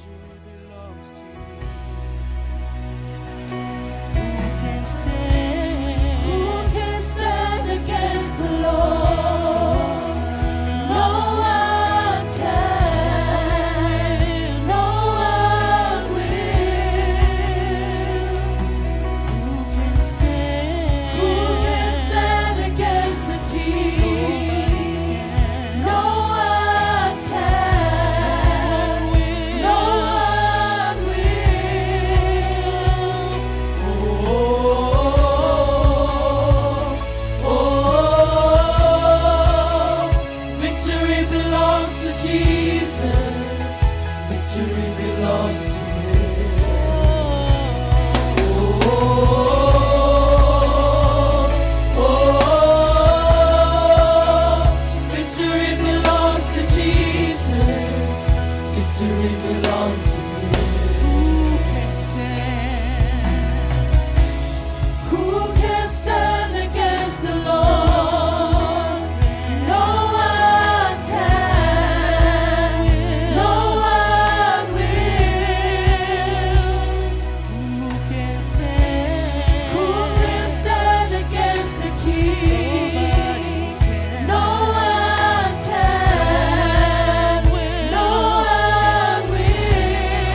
Victory belongs to you. Who can stand? Who can stand against the Lord? No one can. No one will. Who can stand? Who can stand against the King? No one can. No one will. Oh, victory belongs to Jesus. Victory belongs to Him. Oh, victory belongs to Jesus. Victory belongs to Him. Who can stand? Who can stand against the Lord? No one can. No one will. Who can stand? Who can stand against the King? No one can. No one will.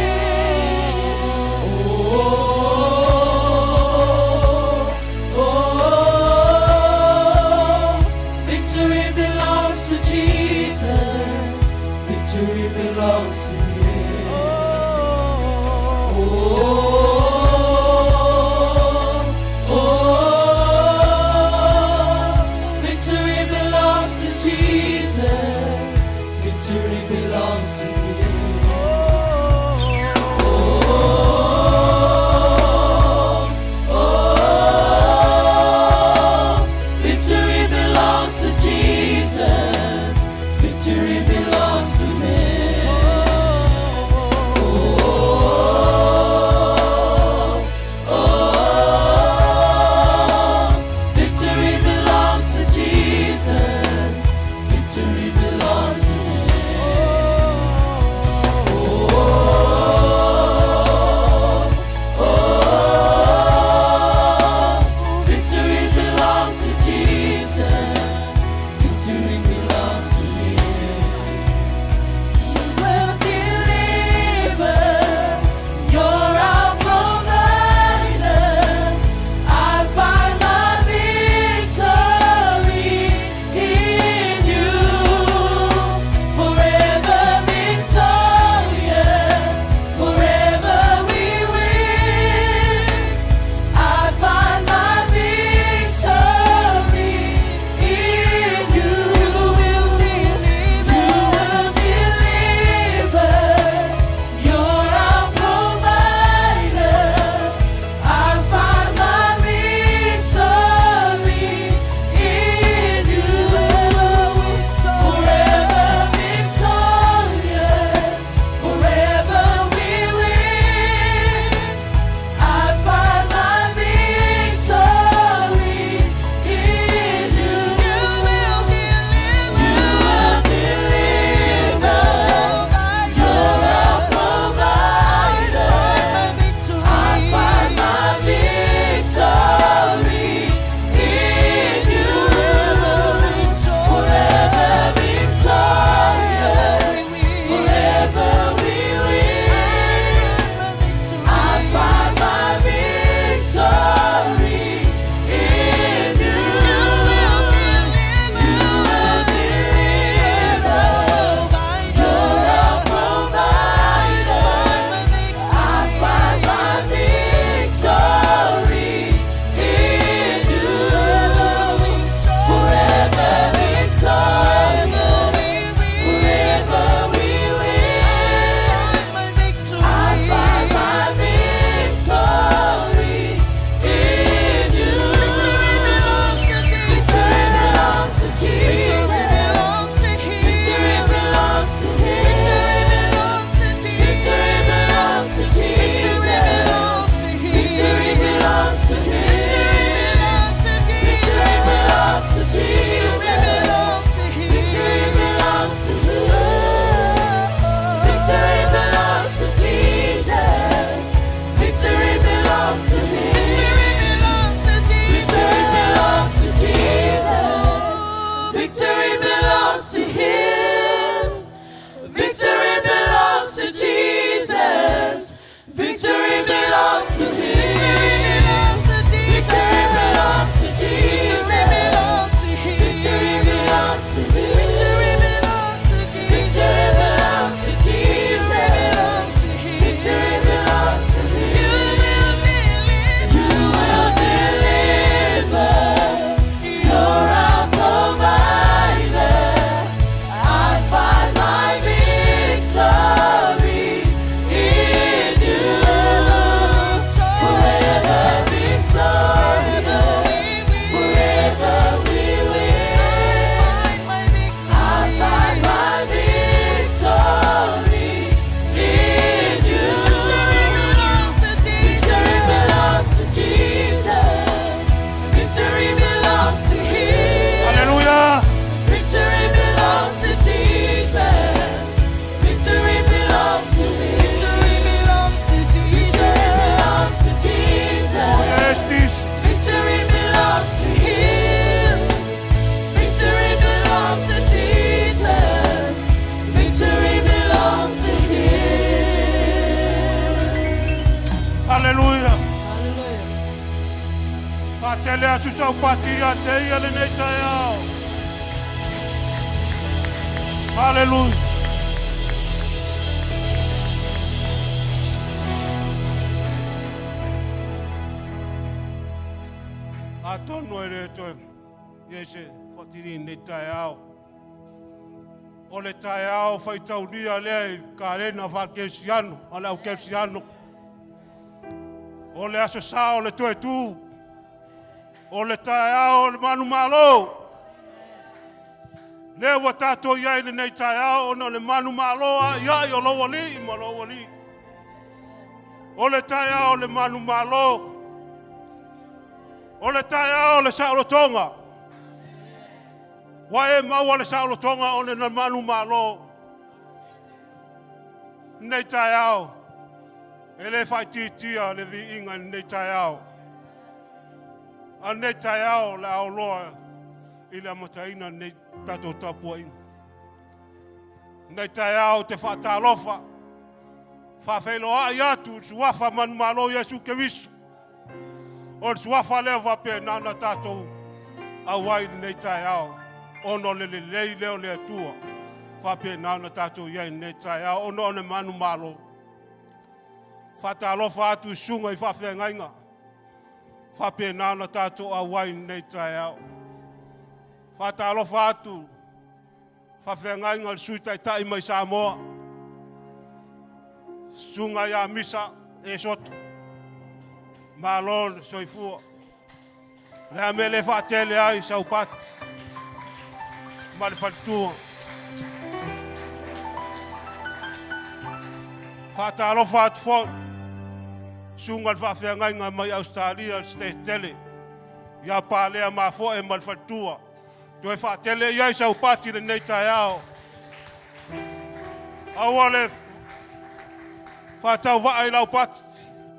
Haleluia. Faatele atu sau pati ia te ia lenei taeao. Haleluia. Atonu e le toe i ai se faatini i lenei taeao. O le taeao faitaulia lea i kalena faakerisiano a le au kerisiano. O le aso sa o le toe tu. O le taeao o le manumalo. Lea ua tatou i ai lenei taeao ona o le manumalo aiai o lou alii ma lou alii. O le taeao o le manumalo. O le taeao o le saolotoga. Ua e maua le saolotoga o le manumalo. Lenei taeao, e le faaitiitia le viiga i lenei taeao. A lenei taeao o le a oloa i le amataina lenei tatou tapuaiga. Lenei taeao ou te faatalofa, faafeiloai atu i le suafa manumalo Iesu Keriso. O le suafa lea faapena ona tatou auai i lenei taeao, ona o le lelei lea o le Atua. Faapena ona tatou i ai i lenei taeao, ona o le manumalo. Faatalofa atu i susuga i faafeagaiga, faapena ona tatou auai i lenei taeao. Faatalofa atu faafeagaiga o le Sui Taitai mai Samoa, Susuga ia Misa Esoto, malo le soifua. O le a mea le faatele ai sau pati ma le faletua. Faatalofa atu foi, susuga le faafeagaiga mai Ausetalia, le State tele, ia Palea Mafoe ma le faletua. Toe faatele i ai sau pati lenei taeao. Aua le faatauvaa i lau pati.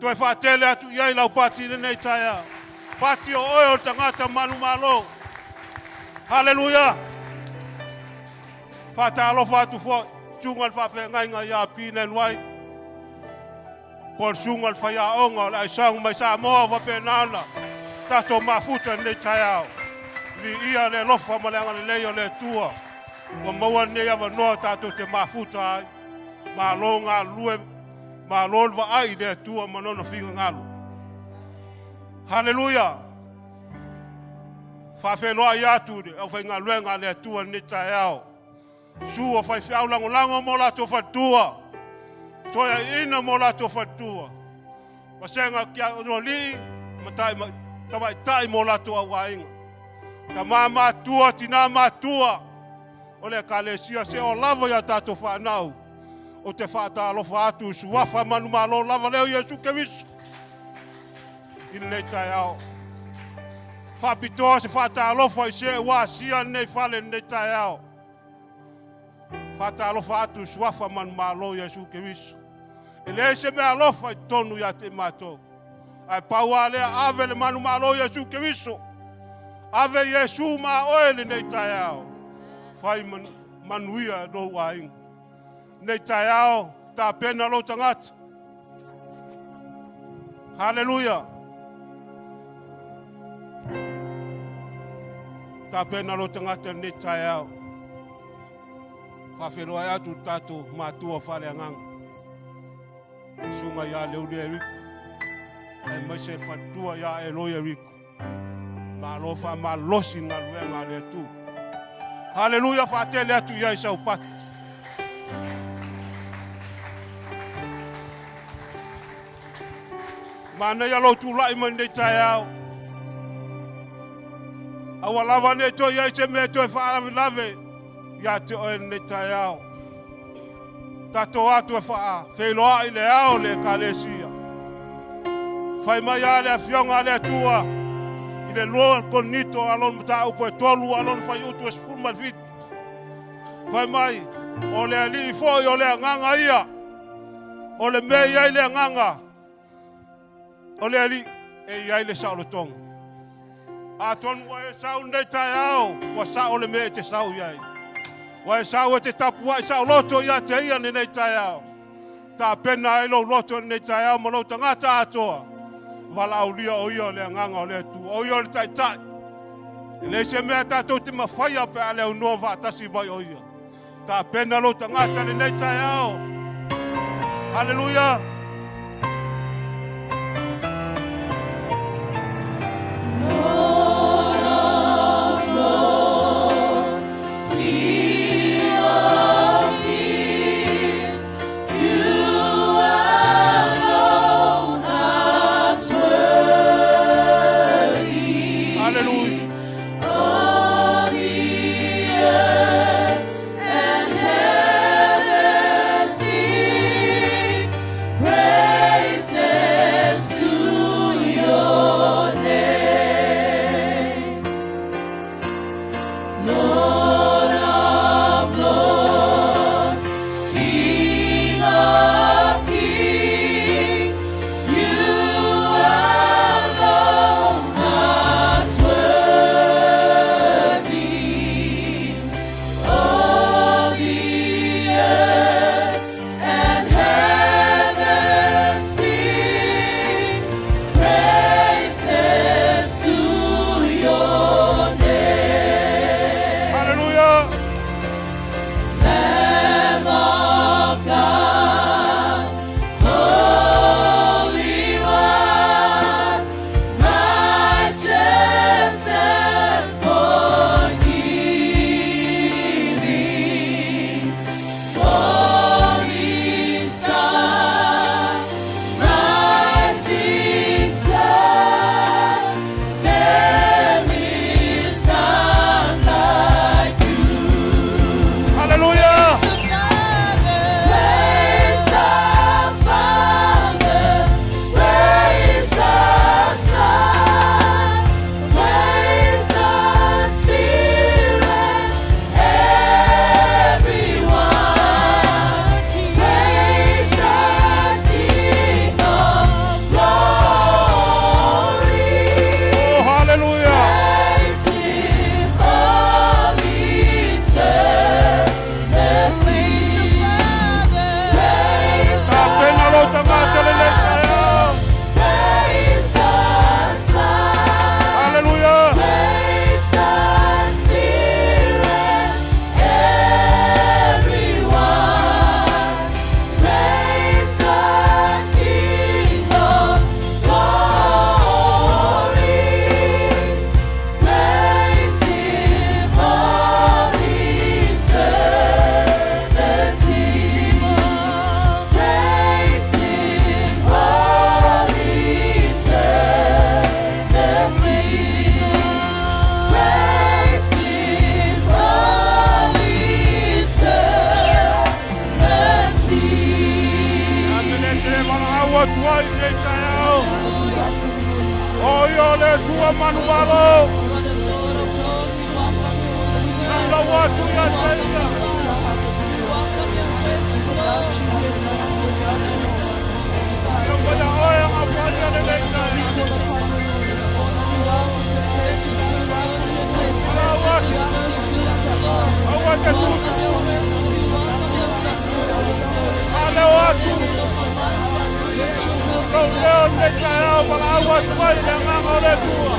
Toe faatele atu i ai lau pati lenei taeao. Pati o oe o le tagata manumalo. Haleluia! Faatalofa atu foi, susuga le faafeagaiga ia Pinen White, po o le susuga le faiaoga o le aisaga mai Samoa o faapena ona tatou mafuta lenei taeao. Viia le alofa ma le agalelei o le Atua ua maua lenei avanoa tatou te mafuta ai. Malo galulue, malo le vaai i le Atua ma lona finagalo. Haleluia! Faafeiloai atu i le aufaigaluega a le Atua i lenei taeao. Susu o faifeau lagolago mo latou faletua, toeaiina mo latou faletua, vasega tiakonoalii ma tamaitai mo latou auaiga, tama matua, tina matua o le Ekalesia, se o lava ia tatou fanau. Ou te faatalofa atu i suafa manumalo lava lea o Iesu Keriso i lenei taeao. Faapitoa se faatalofa i se ua asia lenei fale i lenei taeao. Faatalofa atu i suafa manumalo Iesu Keriso. E leai se mea alofa i totonu ia te matou. Ae pau lava lea, ave le manumalo Iesu Keriso. Ave Iesu ma oe lenei taeao. Fai manuia lou aiga. Nei taeao, tapena lou tagata. Haleluia. Tapena lou tagata lenei taeao. Faafeiloai atu le tatou matua faaleagaga. Susuga ia Leuli Eriko, aemaise le faletua ia Eloi Eriko. Malo faamalosi i galuega a le Atua. Haleluia, faatele atu i ai sau pati. Manaia lou tulai mai nei taeao. Aua lava nei toe i ai se mea e toe faalavelave ia te oe lenei taeao. Tatou atu e faafeiloai le ao le Ekalesia. Fai mai a le Afioga a le Atua i le 2 Korinito a lona mataupu e 3 a lona fuaiupu e 17. Fai mai, o le Alii foi o le Agaga ia, o le mea i ai le Agaga, o le Alii e i ai le saolotoga. Atonu ua e sau lenei taeao, ua sao le mea e te sau i ai. Ua e sau e te tapuai saoloto ia te ia lenei taeao. Tapena ai lou loto i lenei taeao ma lou tagata atoa. Valaaulia o ia o le agaga o le Atua. O ia o le taitai. E leai se mea tatou te mafaia pe a le aunoa faatasi mai o ia. Tapena lou tagata i lenei taeao. Haleluia! Haleluia! Haleluia! Haleluia! Praise the Father, praise the Son, praise the Spirit, everyone. Praise the King of glory. Oh, haleluia! Praise Him all eternity. Praise the Tapena lou tagata i lenei taeao. Praise the Son, Haleluia! praise the Spirit, everyone. Praise the King of glory. Praise Him all eternity. Praise Him all eternity. Praise Him all eternity. Amene te valaau atu ai i lenei taeao. O ia o le Atua manuvalo. Laulau atu ia te ia. Ia mai a oe aga paia lenei taeao. Valaau atu. Aua te tutu. Faaleo atu. Lou leo lenei taeao valaau atu ai i le agaga o le Atua.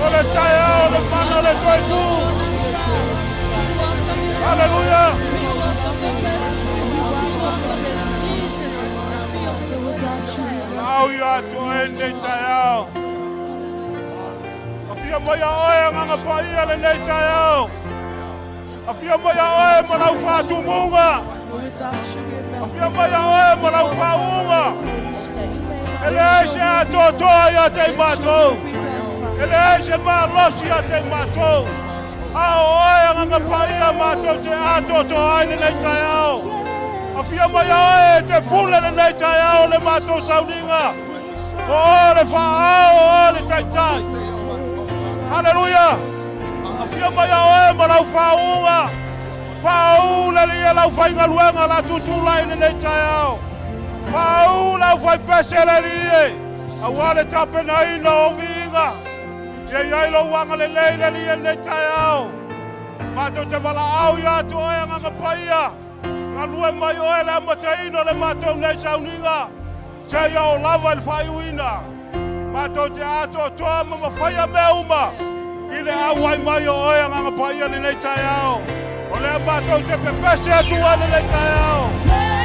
O le taeao o le mana o le Toetu. Haleluia! Valaau ia atu oe lenei taeao. Afia mai a oe agaga paia lenei taeao. Afia mai a oe ma lau faatumuga. Afia mai a oe ma lau faauuga. E leai se atoatoa ia te i matou. E leai se malosi ia te i matou. A o oe agaga paia matou te atoatoa ai lenei taeao. Afia mai a oe e te pule lenei taeao le matou sauniga. O oe le faaao, o oe le taitai. Haleluia! Afia mai a oe ma lau faauuga. Faauu le alii e lau faigaluega la tutulai i lenei taeao. Faauu lau faipese le alii e, aua le tapenaina o viiga. Ia i ai lou agalelei le alii i lenei taeao. Matou te valaau ia te oe Agaga Paia. Galue mai oe le amataina o le matou nei sauniga. Seia oo lava i le faaiuina. Matou te atoatoa ma mafaia mea uma i le auai mai o oe Agaga Paia i lenei taeao. O lea matou te pepese atu ai lenei taeao.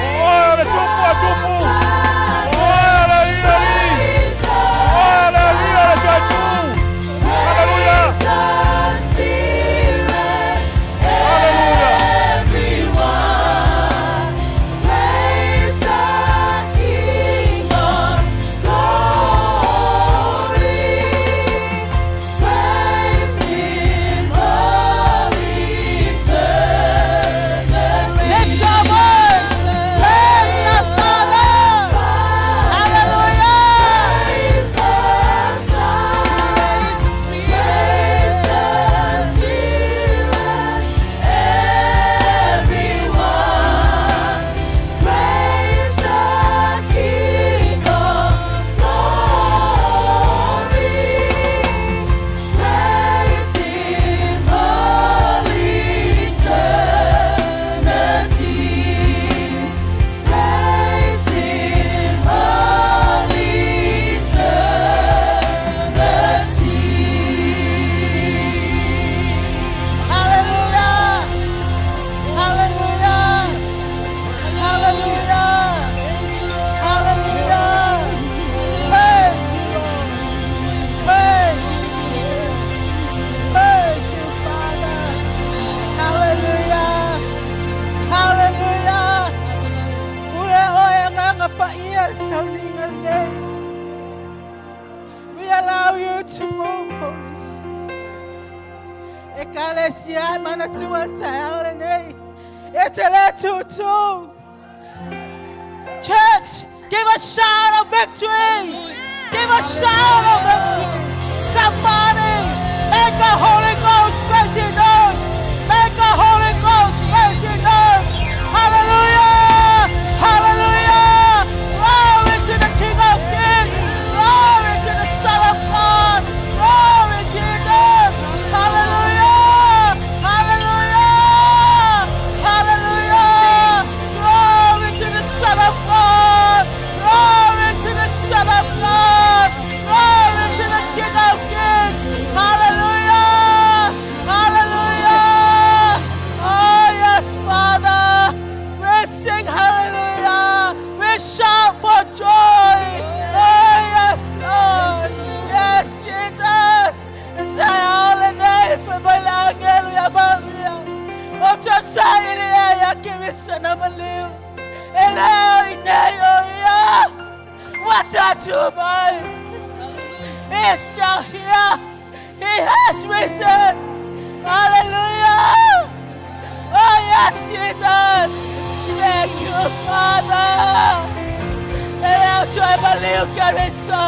O oe o le Tupu a Tupu. O oe o le Alii o Alii. O oe o le Alii o le Toetū. Haleluia! Haleluia! Lift your voice. Praise the Father. Hallelujah. Praise the Spirit. Hallelujah. Hallelujah. Hallelujah. Hallelujah. Praise you, Lord. Praise you, Jesus. Praise you, Father. Hallelujah. Hallelujah. Pule oe Agaga Paia le sauniga lenei. We allow you to move, Holy Spirit. Ekalesia e manatua le taeao lenei. E te le tūtū. Church, give a shout of victory. Give a shout of victory. Somebody, make a Holy Ghost crazy noise. Make a Holy Ghost crazy noise. Hallelujah. Hallelujah. Glory to the King of Kings. Glory to the Son of God. Glory Jesus. Hallelujah. Hallelujah. Hallelujah. Glory to the Son of God. Glory to the Son of God. Glory to the King of Kings. Hallelujah. Hallelujah. Oh, yes, Father. We sing hallelujah. We shout for joy. Oh, yes, Lord. Yes, Jesus. Taeao lenei fai mai le agelu ia Maria. O te saili e ia Keriso na maliu. E le o i nei o ia. Ua tatū mai. He is still here. He has risen. Hallelujah. Oh, yes, Jesus. Thank you, Father. E leo toe maliu Keriso.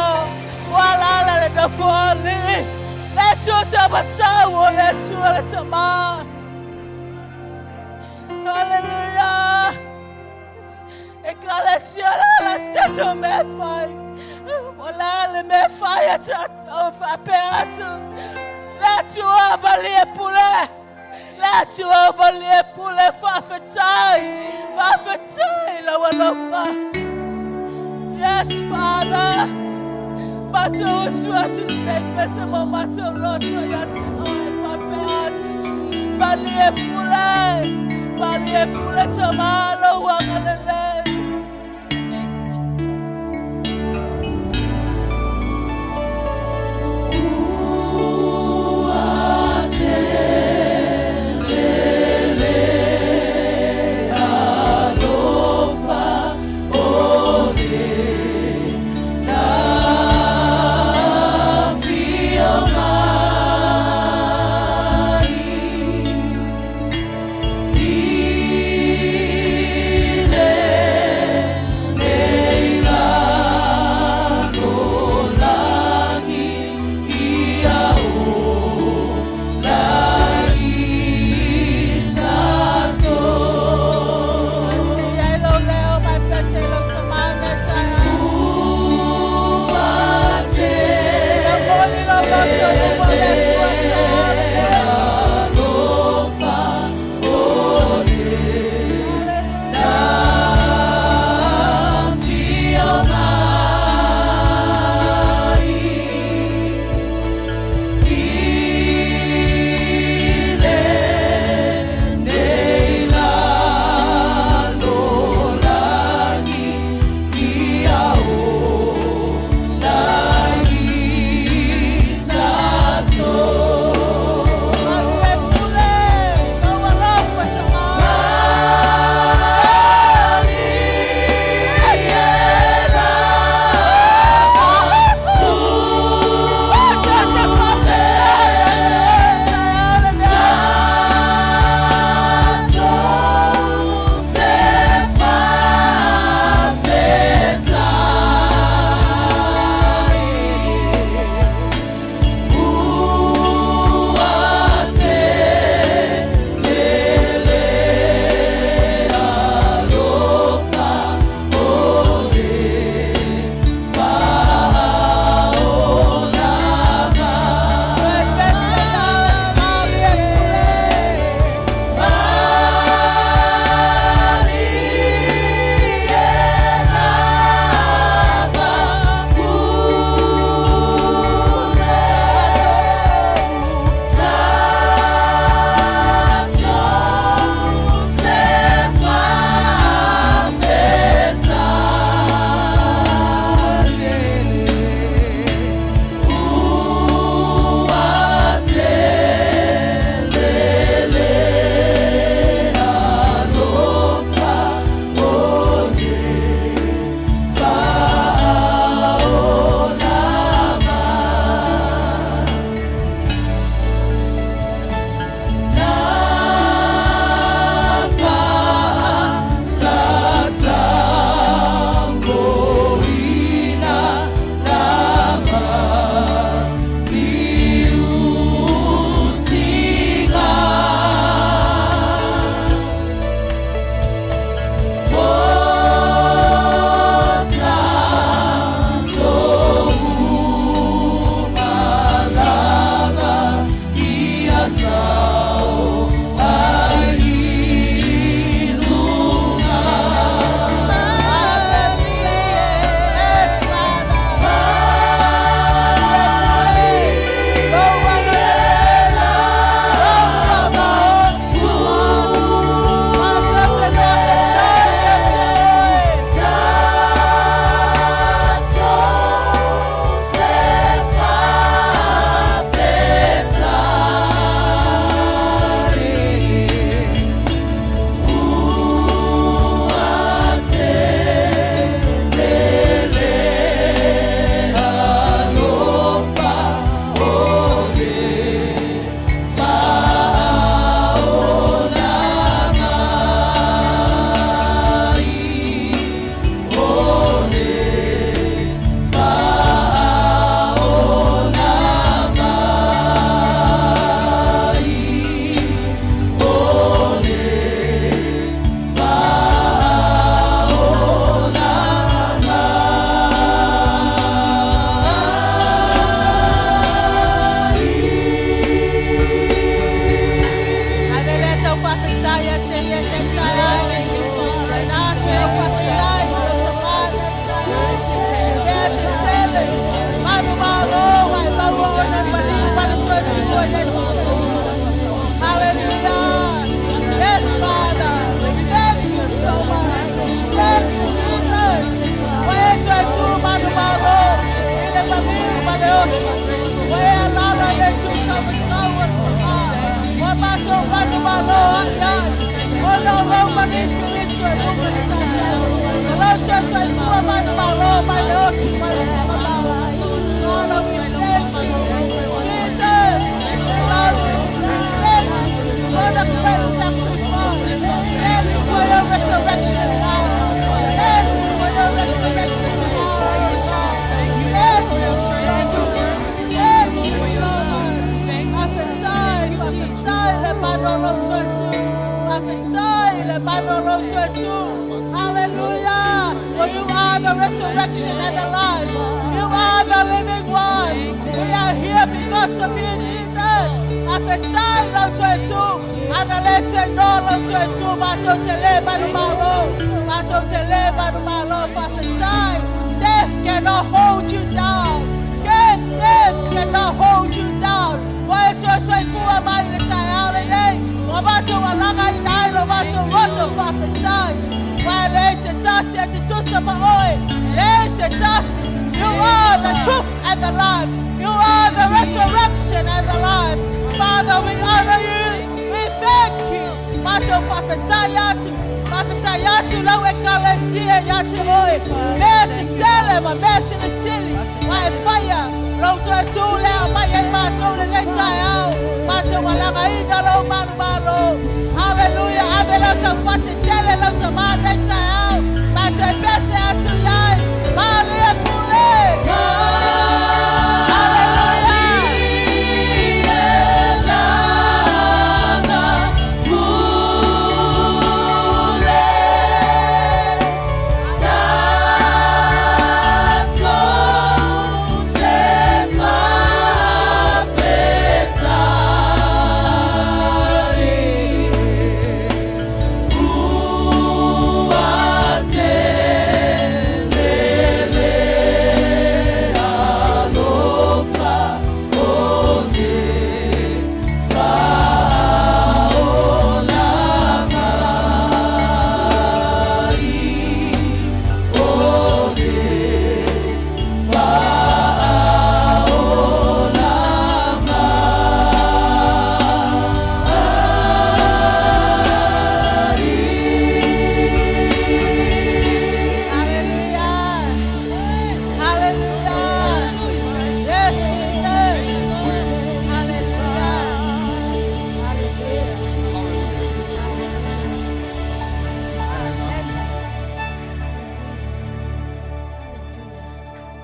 Ua alaala i le nofo a alii. Le tu matau o le Atua le Tama. Hallelujah. Ekalesia la la stato me fai. O la le me fai a tatou faapea atu. Le Atua malie pule. Le Atua malie pule faafetai. Faafetai lau alofa. Yes, Father. Matou usu atu lenei pese ma matou loto ia te oe faapea atu. Malie pule. Malie pule Tama lou agalelei. loto. Ua e alaala i le itu taumatau o le Fa'ā. Ua matou manumalo a'ia'i, ona o lou manifinisi i luga i le satala. Ma lou toe soifua manumalo mai le oti mai le tamamao. Father, we thank you. Jesus, we love you. Thank you for the great sacrifice. Thank you for your resurrection power. Thank you for your resurrection power. Thank you so much. Thank you so much. Faafetai, faafetai le manu o lou toe tu. Faafetai le manu o lou toe tu. Hallelujah. For you are the resurrection and the life. You are the living one. We are here because of you, Jesus. Faafetai lou toe tu. Ana le se no lou toe tu. Matou te le manumalo. Matou te le manumalo. Faafetai. Death cannot hold you down. Death, death cannot hold you down. Ua e toe soifua mai le taeao lenei. Ua matou alaga ina ai lo matou loto faafetai. Ua e leai se tasi e tutusa ma oe. Leai se tasi. You are the truth and the life. You are the resurrection and the life. Father, we honor you. We thank you. Matou faafetai atu. Faafetai atu lau ekalesia ia te oe. Mea tetele ma mea silisili. Ua e faia. Lou toe tu lea mai ai matou lenei taeao. Matou alagaina lou manumalo. Hallelujah. Ave lau saufatetele lau tamā nei taeao. Matou e pese atu iai. Malia pule. Hallelujah. Hallelujah. Hallelujah. Yes, Jesus. Hallelujah. Hallelujah. Hallelujah.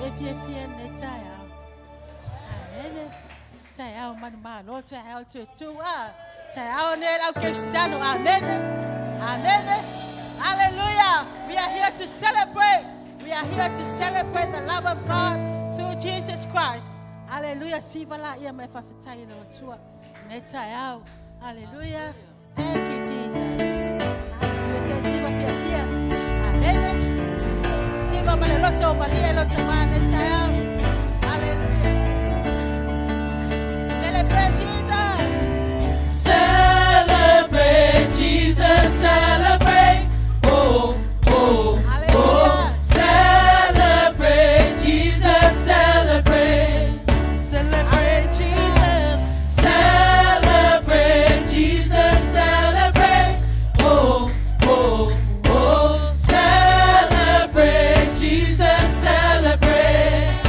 E fiafia lenei taeao. Amene. Taeao manumalo, taeao tuatua. Taeao lenei le au kerisiano. Amene. Amene. Hallelujah. We are here to celebrate. We are here to celebrate the love of God through Jesus Christ. Hallelujah. Siva laia ma e faafetai i le Atua. Lenei taeao. Hallelujah. Thank you, Jesus. Hallelujah. Se siva fiafia. Amene. Siva ma le loto o malie lo tamā nei taeao. Hallelujah. Celebrate Jesus. Celebrate Jesus, celebrate. Oh, oh, Hallelujah. Celebrate Jesus, celebrate. Celebrate Jesus. Celebrate Jesus, celebrate. Oh, oh, oh. Celebrate Jesus, celebrate.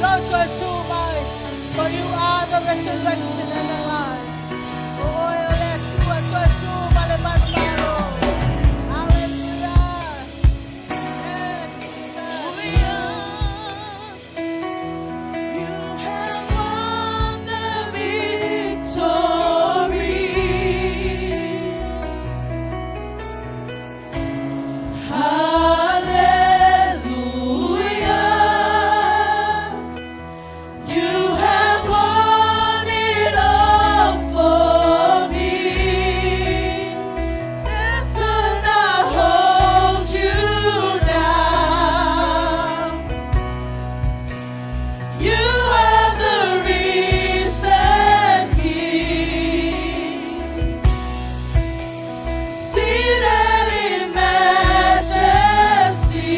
Lou toe tu mai. For you are the resurrection and the life. O oe o le Atua toe tu ma le manumalo. Hallelujah. Yes, Jesus. You have won the victory. Hallelujah. You have won it all for me. Death could not hold you down. You are the risen King, seated in majesty.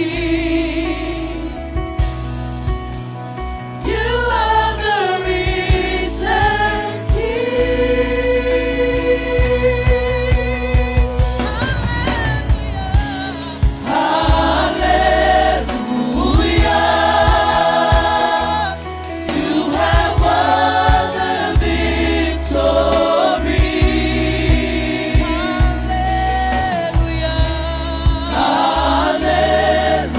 You are the risen King. Hallelujah. You have won the victory. Hallelujah. Hallelujah.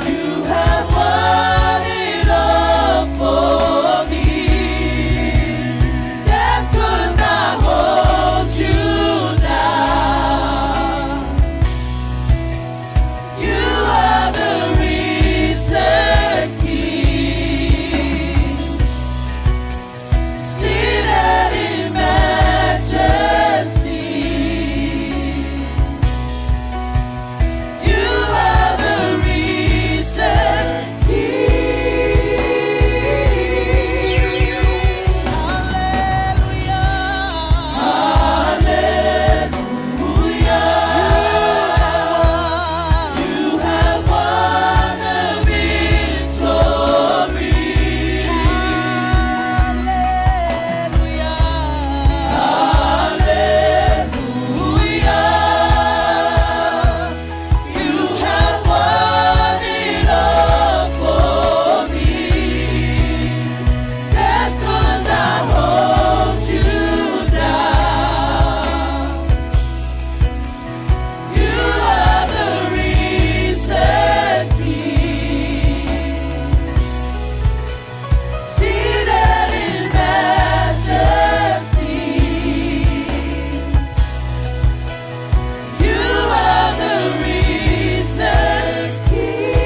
You have won it all for me. Death could not hold you down. You are the risen King, seated in majesty. You are the risen King. Hallelujah. Hallelujah. You have won the victory. Hallelujah. Hallelujah. You have won it all for me. Death could not hold you down. You are the risen King, seated in majesty. You are the risen King.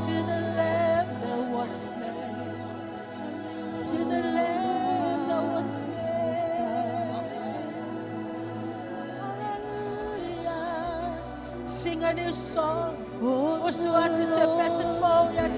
To the Lamb that was slain, to the Lamb that was slain. Hallelujah. Sing a new song. Usu atu se pese fou ia.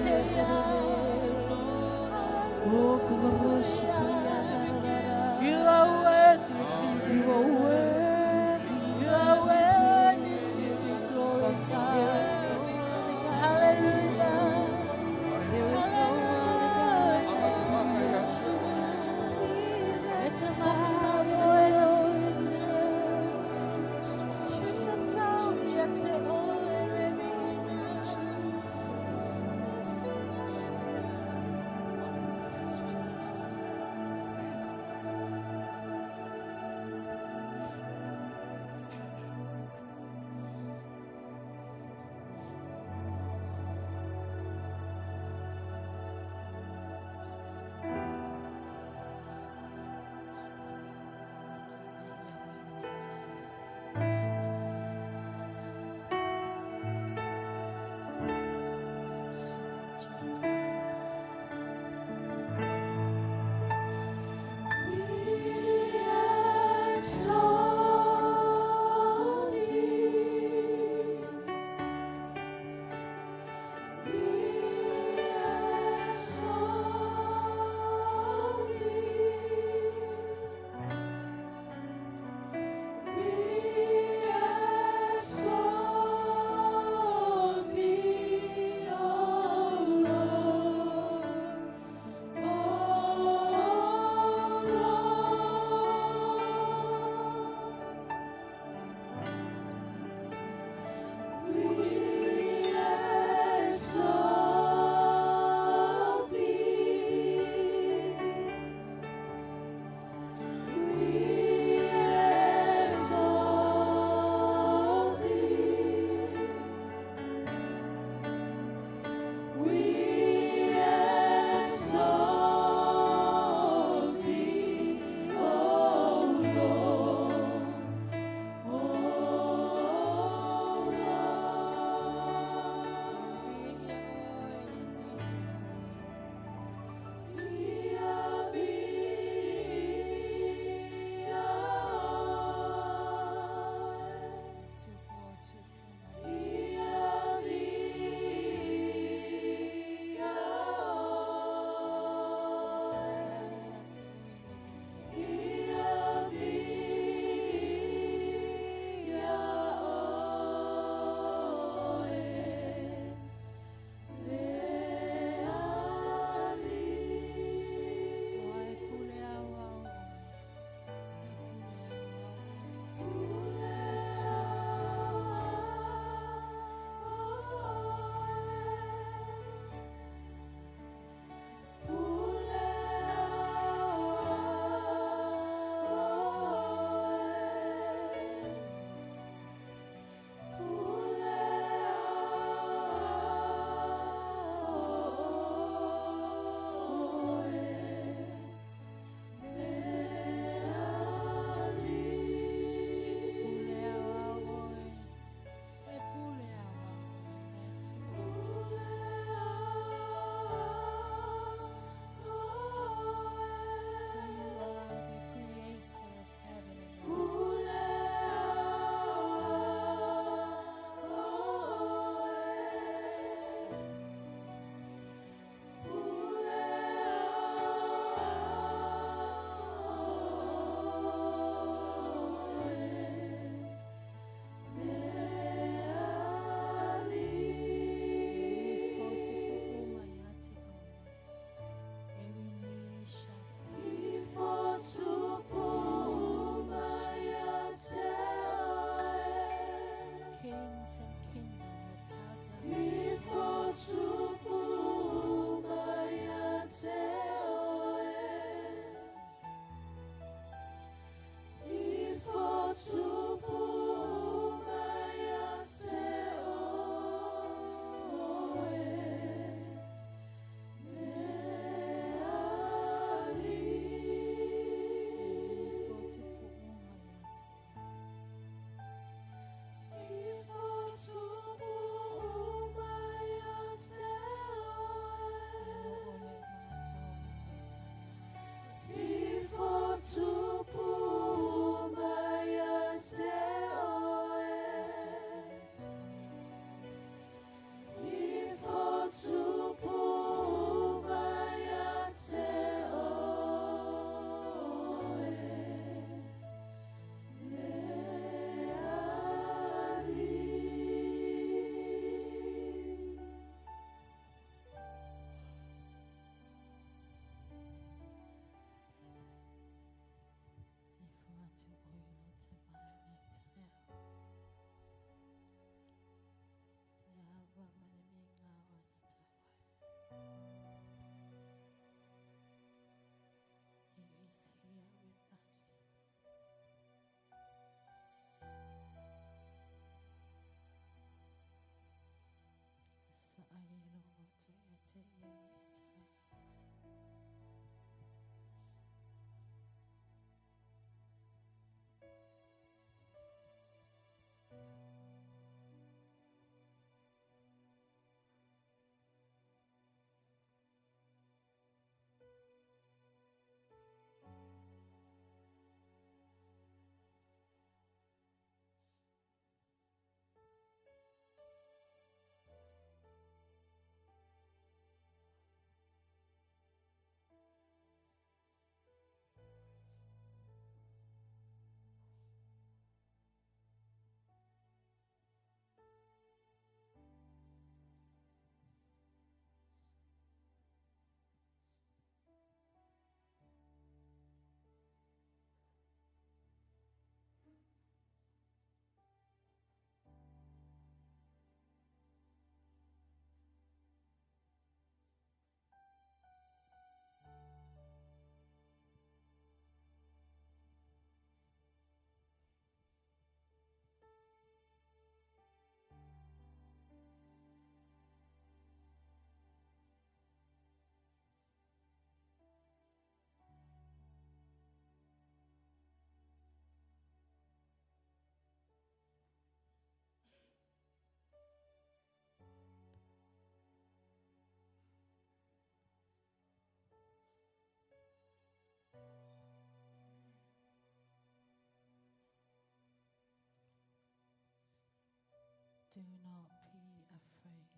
Do not be afraid.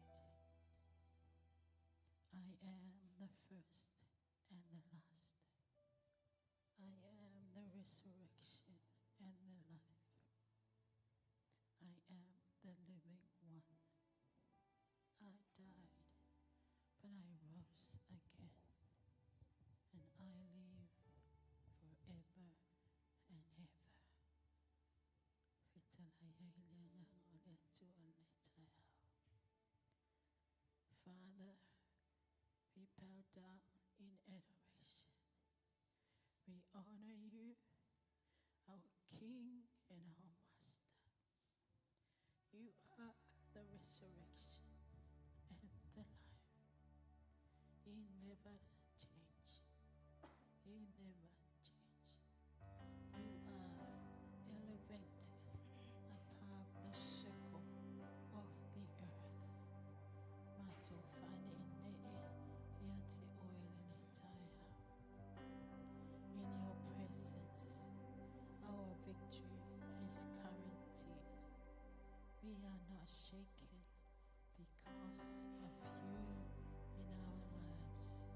I am the first and the last. I am the resurrection and the life. I am the living one. I died, but I rose again, and I live forever and ever. Father, we bow down in adoration. We honor you, our King and our Master. You are the resurrection and the life. You never change. You never change. You are elevated above the circle of the earth. In your presence, our victory is guaranteed. We are not shaken because of you in our lives.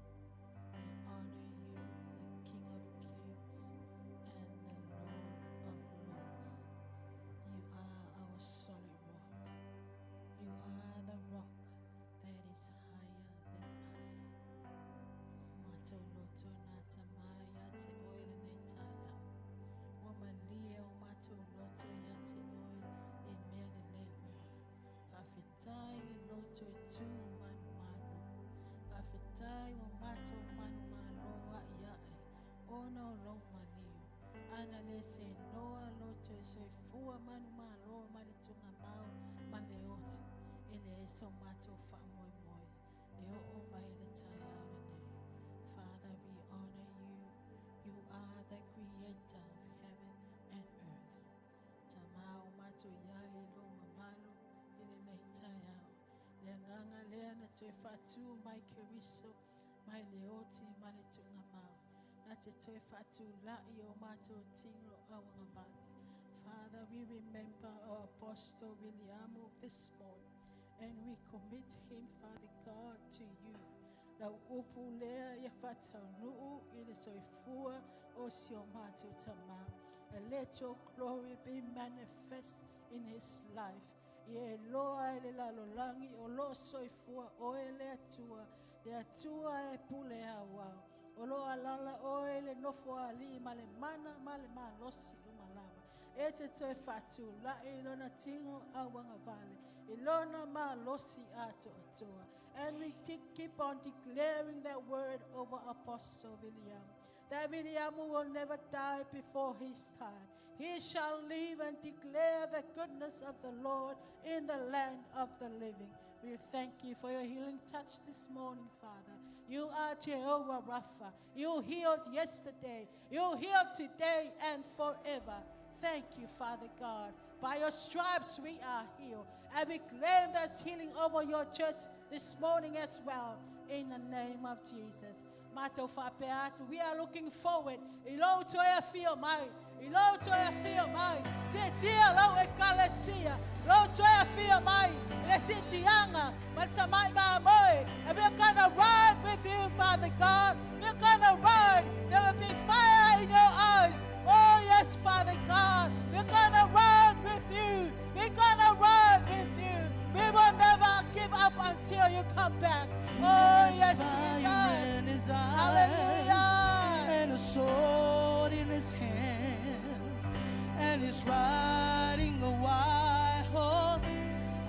We honor you, the King of Kings and the Lord of Lords. You are our solid rock. You are the rock that is higher than us. Matoloto natamaya te oile netaya. Wamalia o matoloto ya te oi e mea lelei ua. Faafetai i loto e tū manumalo. Faafetai ua matou manumalo a'i ae ona o lou maliu. Ana le seanoa loto e soifua manumalo ma le tugamau ma le oti, e leai so matou faamoemoe e oo mai le taeao lenei. Father, we honor you. You are the creator of heaven and earth. Tama o matou iai i lou mamalu i lenei taeao. Le agaga lea na toe faatu mai Keriso mai le oti ma le tuugamau, na te toe faatulai o matou tino auagavale. Father, we remember our Apostle Viliamu this morning and we commit him, Father God, to you. Lau upu lea ia faataunuu i le soifua o si o matou tama. And let your glory be manifest in his life. Ia e loa e le lalolagi o loo soifua oe le Atua, le Atua e pule auau. O loo alala oe i le nofo alii ma le mana ma le malosi uma lava. E te toe faatulai i lona tino auagavale, i lona malosi atoatoa. And we keep on declaring that word over Apostle William. That William will never die before his time. He shall live and declare the goodness of the Lord in the land of the living. We thank you for your healing touch this morning, Father. You are Jehovah Rapha. You healed yesterday. You healed today and forever. Thank you, Father God. By your stripes we are healed. And we claim that healing over your church this morning as well. In the name of Jesus. Matou faapea atu, we are looking forward i lou toe afio mai, i lou toe afio mai, siitia lou ekalesia, lou toe afio mai i le siitiaga ma le tamai mamoe. And we're gonna ride with you, Father God. We're gonna ride. There will be fire in your eyes. Oh, yes, Father God. We're gonna ride with you. We're gonna ride with you. We will never give up until you come back. Oh, yes, Fire in Jesus. his eyes Hallelujah. and a sword in his hands, and he's riding a white horse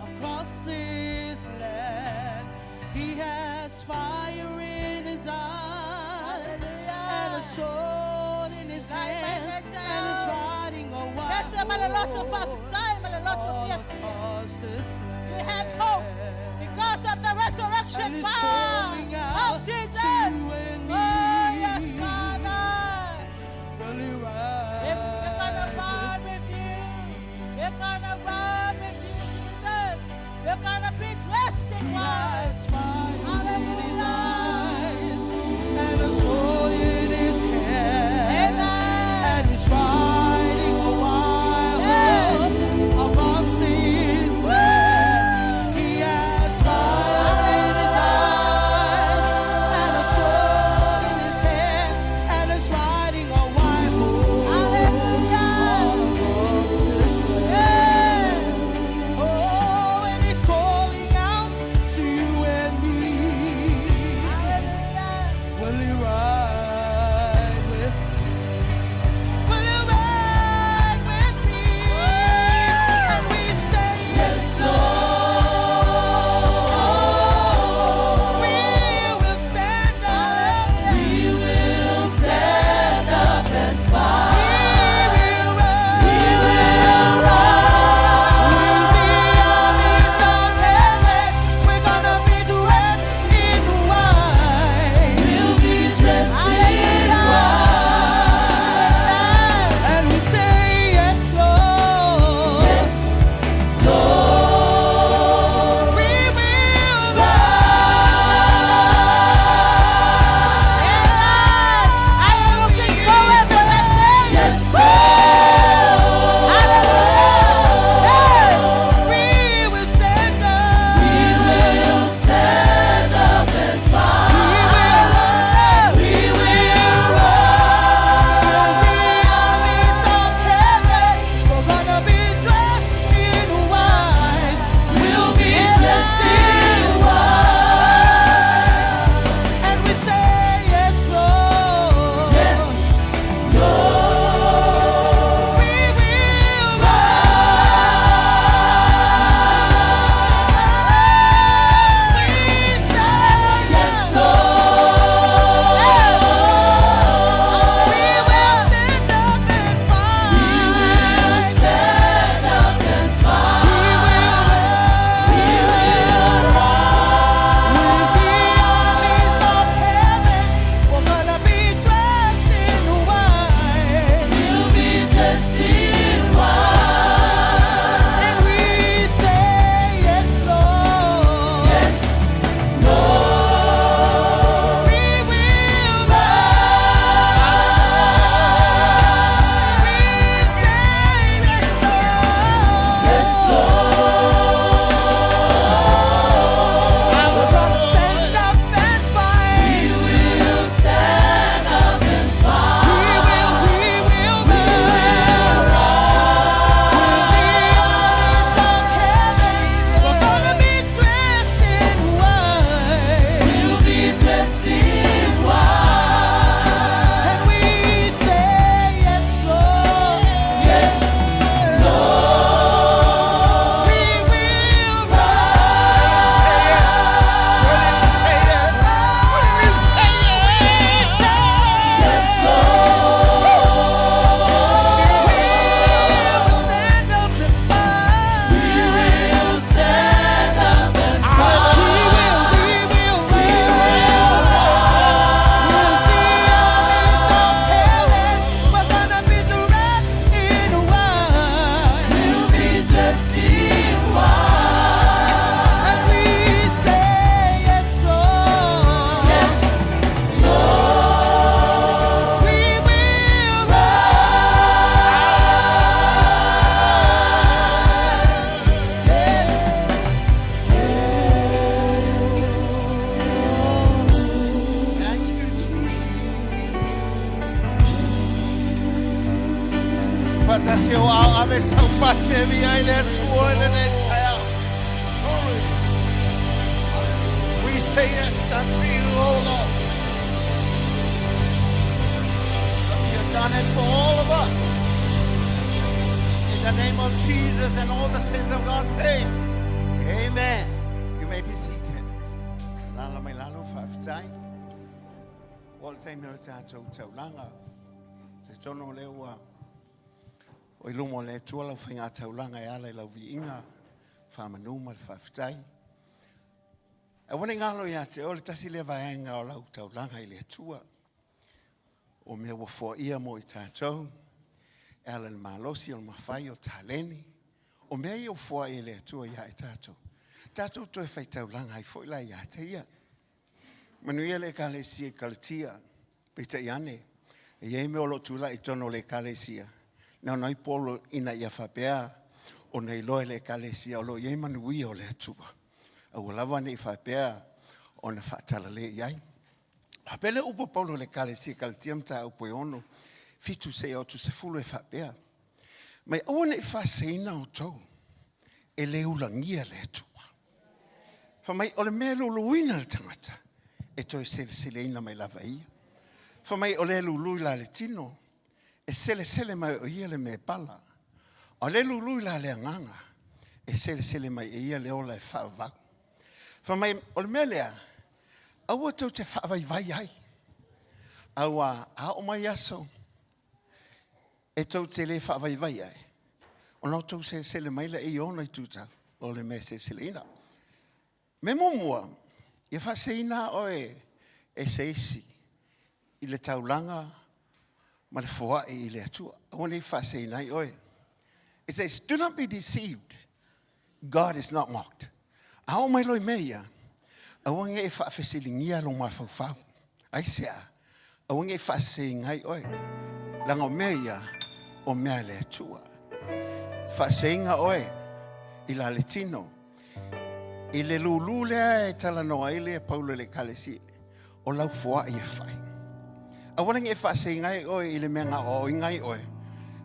across his land. He has fire in his eyes and a Hallelujah. sword in his hands, and he's riding a white Yes, malaloto horse faafetai malaloto all fiafia. across this You have hope land. because of the And resurrection he's power calling of out to Jesus. you and Oh, yes, me. Father. Will you We're gonna ride ride with with you. We're gonna ride with you, Jesus. We're gonna be dressed in He white. has fire in his Hallelujah. eyes and a sword in his hand. Amen. And he's riding a wild Yes. horse across his Woo! land. tasi o ao ave sau pati e via i le Atua i lenei taeao. Glory. We say yes unto you, O Lord. Because you've done it for all of us. In the name of Jesus and all the saints of God say, Amen. You may be seated. Lala mai lalo, faafetai. Ua le taimi o le tatou taulaga. Te tono o lea ua o i luma o le Atua lau faiga taulaga e ala i lau viiga, faamanu ma le faafetai. Aua ne i galo ia te oe le tasi lea vaega o lau taulaga i le Atua. O mea ua foaia mo i tatou, e ala i le malosi o le mafai o taleni. O mea ia ua foai e le Atua ia i tatou. Tatou toe faitaulaga ai foi la ia te ia. Manuia le Ekalesia i Kalatia, peitai ane, e i ai mea o lo o tulai i totonu o le Ekalesia, na ona ai Paulo ina ia faapea ona iloa e le Ekalesia o lo o i ai manuia o le Atua. Aua lava ne i faapea ona faatalale i ai. Faapea le upu a Paulo i le Ekalesia i Kalatia mataupu e 6, 7 seia oo atu 10 e faapea, Mai aua ne i faaseseina outou, e le ulagia le Atua. Fai mai, o le mea e luluina le tagata, e toe seleseleina mai lava e ia. Fai mai, o le lulu i la le tino, e selesele mai o ia le mea e pala. A o le lulu i la le agaga, e selesele mai e ia le ola e faavavau. Fai mai, o le mea lea, aua tou te faavaivai ai, aua a oo mai aso e tou te le faavaivai ai, ona outou selesele mai lea i ona itu tau o le mea e seleseleina. Mea muamua, ia faaseseina oe e se isi i le taulaga ma le foai i le Atua. Aua ne i faaseseina ai oe. It says, do not be deceived. God is not mocked. A oo mai loa i mea ia, aua ne i e faafesiligia lou mafaufau. Aisea? Aua ne i faaseseina ai oe. Leaga o mea ia, o mea a le Atua. Faaseseina oe i la le tino. I le lulu lea e talanoa ai le Paulo i le Ekalesia, o lau foai e fai. Aua ne i e faaseseina ai oe i le mea na aoaoina ai oe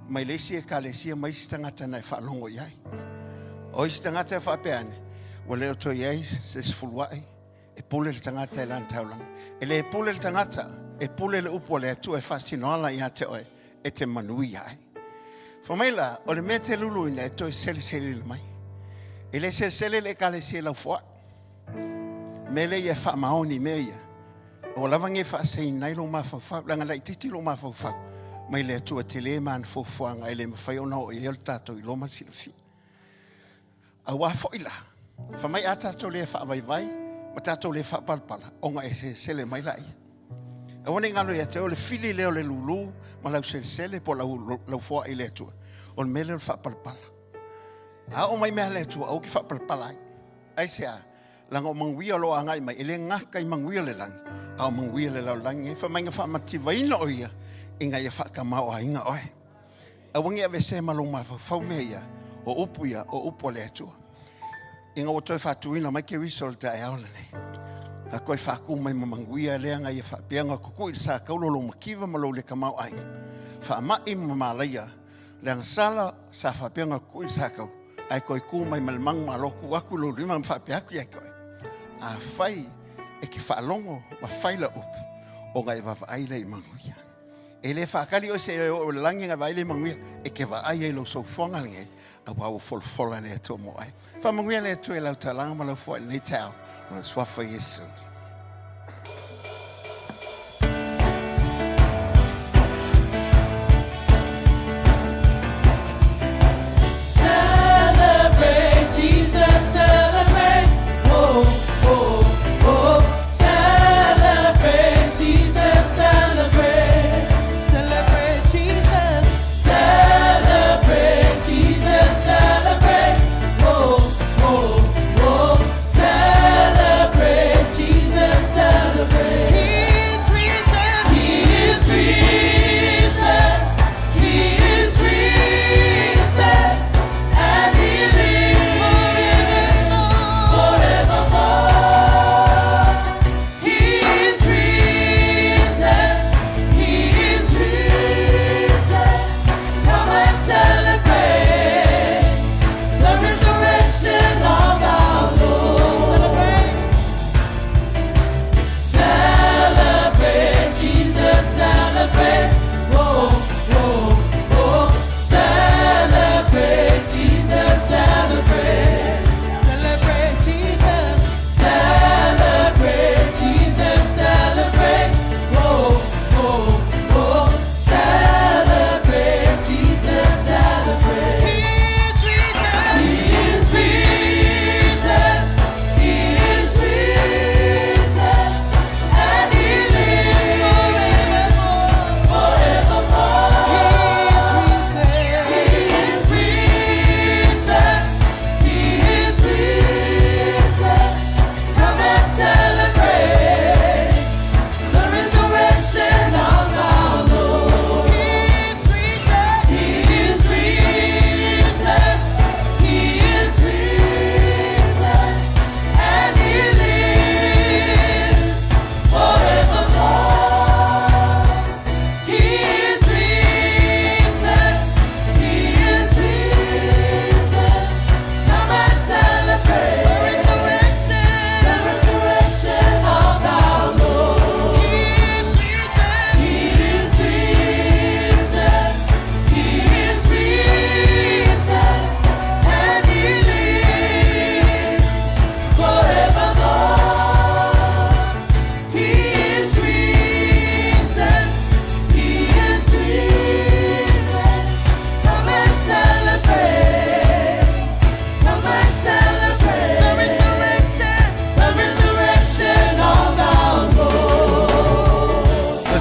mai le isi ekalesia ma isi tagata na e faalogo i ai. O isi tagata e faapea ane, ua le o toe i ai se sefuluai, e pule le tagata i lana taulaga. E le pule le tagata, e pule le upu a le Atua e faasino ala ia te oe e te manuia ai. Fai mai la, o le mea e te luluina e toe selesele mai. E le selesele le ekalesia i lau foai. Mea lea ia e faamaoni i mea ia. Ua lava nei faaseseina ai lou mafaufau, leaga laitiiti lou mafaufau mai le Atua tele ma ana fuafuaga e le mafai ona oo i ai o le tatou iloa ma le silafia. Aua foi la, fai mai a tatou le faavaivai ma tatou le faapalapala, ona e selesele mai laia. Aua ne i galo ia te oe, o le fili lea o le lulu ma lau selesele po o lau, lau foai i le Atua, o le mea lea o le faapalapala. A oo mai mea a le Atua, aua e te faapalapala ai. Aisea? Leaga o manuia o lo o agai mai, e le gata i manuia o le lagi, a o manuia o le lalolagi. Fai mai na faamativaina o ia, ina ia faatamaoaiga oe. Aua ne i aveesea ma lou mafaufau mea ia, o upu ia, o upu a le Atua. Ina ua toe faatuina mai Keriso i le taeao lenei, na toe faatu mai ma manuia lea na ia faapea ona tutui le sa taulo lou mativa ma lou le tamaoaiga, faamai ma malaia, le agasala sa faapea ona tutui le sa taulo, ae toe tu mai ma le manumalo, tuu atu lou lima ma faapea atu ia te oe, afai e te faalogo ma fai lau upu, ona e vaavaai lea i manuia. E le faatali oe seia oo i le lagi ona vaai lea i manuia, e te vaai ai i lou soifuaga lenei, aua ua folafola le Atua mo oe. Faamanuia le Atua i lau taulaga ma lau foai i lenei taeao, ma le suafa o Iesu. Celebrate Jesus, celebrate. Oh, oh, oh. Celebrate Jesus, celebrate. Celebrate Jesus. Celebrate Jesus, celebrate. Oh, oh, oh. Celebrate Jesus.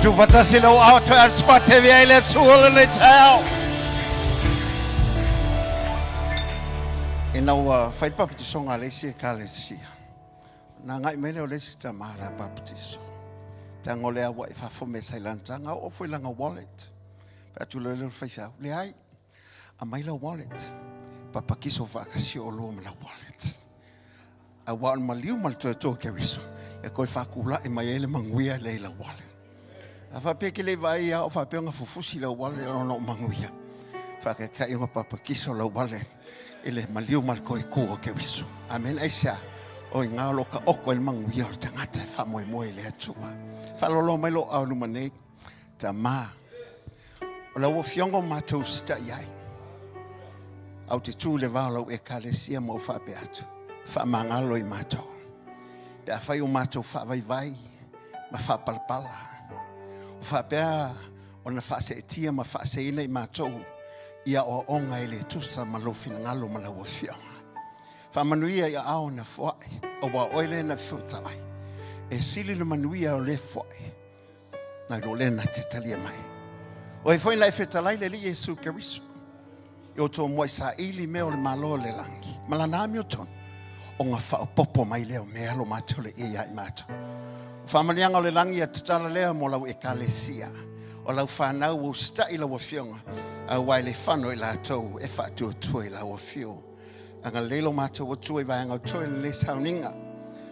Tuufaatasi lou aao toe atu ai le Atua lenei taeao. Ina ua fai le papatisoga a le isi ekalesia, na agai mai lea o le isi tama la papatiso. Tago lea ua i fafo me sa i lana taga, oo foi lana wallet. Fai atu loa lea o le faifeau, leai, aumai lau wallet. Papatiso faatasi oulua ma lau wallet. Aua o le maliu ma le toetoe o Keriso e toe faatulai mai ai le manuia lea i lau wallet. A faapea e te le i vaai lava o faapea ona fufusi lau wallet ona o manuia, faataitai ona papatiso lau wallet i le maliu ma le toe tu o Keriso. Amen. Aisea? O i ina o lo o taoto ai le manuia o le tagata e faamoemoe i le Atua. Faaaloalo mai lou ao i luma nei, Tama, o lau Afioga o matou usitai ai. Ae ou te tu i le va o lau ekalesia ma ou faapea atu, faamagalo i matou. Pe afai o matou faavaivai ma faapalapala, o faapea ona faaseetia ma faaseina i matou i aoaoga e le tusa ma lou finagalo ma lau Afioga. Faamanuia i aao na foai, aua o oe lea na fetalai. E sili le manuia o le foai nai lo lea na te talia mai. O ai foi na e fetalai le Alii Iesu Keriso, i o tō muai saili mea o le Malo o le lagi, ma lana amiotonu, ona faaopoopo mai lea o mea lo matou le ia ia i matou. O faamanuiaga o le lagi ia tatala lea mo lau ekalesia, o lau whanau ua usitai lau afioga, aua e le fano i latou e faatuatua i lau afio. Agalelei lo matou Atua i vaega o toe lenei sauniga.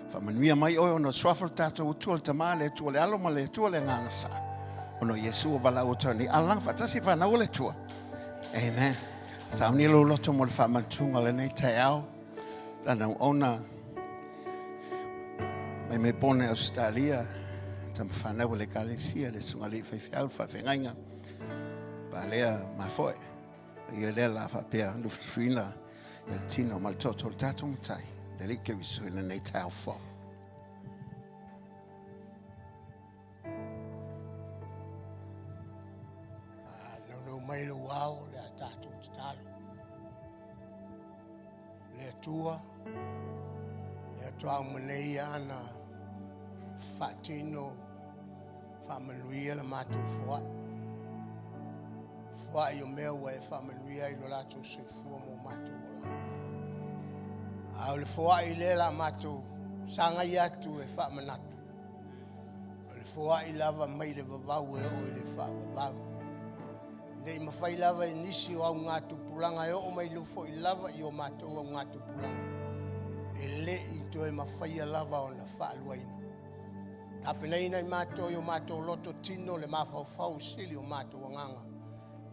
Faamanuia mai oe ona o suafa le tatou Atua le Tama, le Atua le Alo ma le Atua le Agaga Sa. Ona o Iesu ua valaau atu ai nei alalaga faatasi fanau o le Atua. Amen. Saunia lou loto mo le faamanatuga o lenei taeao. Lana auauna mai Melbourne, Ausetalia, tama fanau o le Ekalesia, le Susuga Alii Faifeau, le Faafeagaiga, Palea Mafoe. Ia lea la faapea lufilufiina ia le tino ma le toto o le tatou matai, le Alii Keriso i lenei taeao fou. Naunau mai lou ao le a tatou tatalo. Le Atua, le Atua uma nei ana faatino faamanuia le matou foai. Foai o mea ua e faamanuia ai lo latou soifua mo matou olaga. A o le foai lea la matou sagai atu e faamanatu. O le foai lava mai le vavau e oo i le faavavau. Nei mafai lava e nisi o augatupulaga e oo mai foi lava i o matou augatupulaga. E le i toe mafaia lava ona faaluaina. Tapenaina i matou i o matou loto tino le mafaufau sili o matou agaga.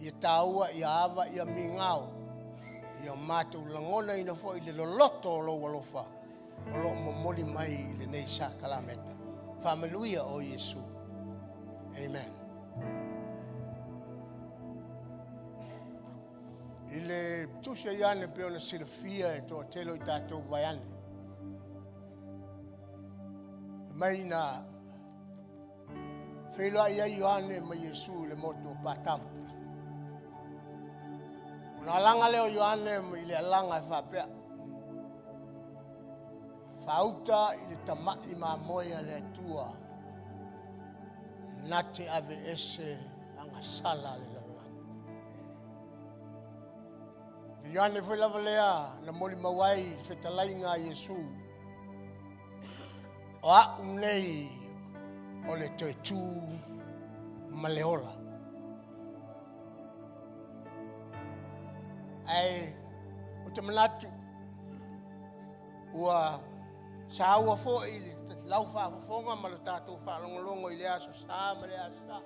Ia tāua, ia ava, ia migao. Ia matou lagona ina foi le loloto o lou alofa o loo momoli mai i lenei sakalameta. Faamanuia o Iesu. Amen. I le tusi a Ioane pei ona silafia e toatele o i tatou vaeane. Mai na feiloai ai Ioane ma Iesu i le motu o Patamo. Ona alaga lea o Ioane i le alaga e faapea. Faauta i le tama'i mamoe a le Atua na te ave ese agasala a le lalolagi. Le Ioane foi lava lea na molimau ai i fetalaiga a Iesu, o a'u nei o le toe tu ma le ola. Ae ou te manatu ua saua foi le lau faafofoga ma le tatou faalogologo i le aso sa ma le aso sa.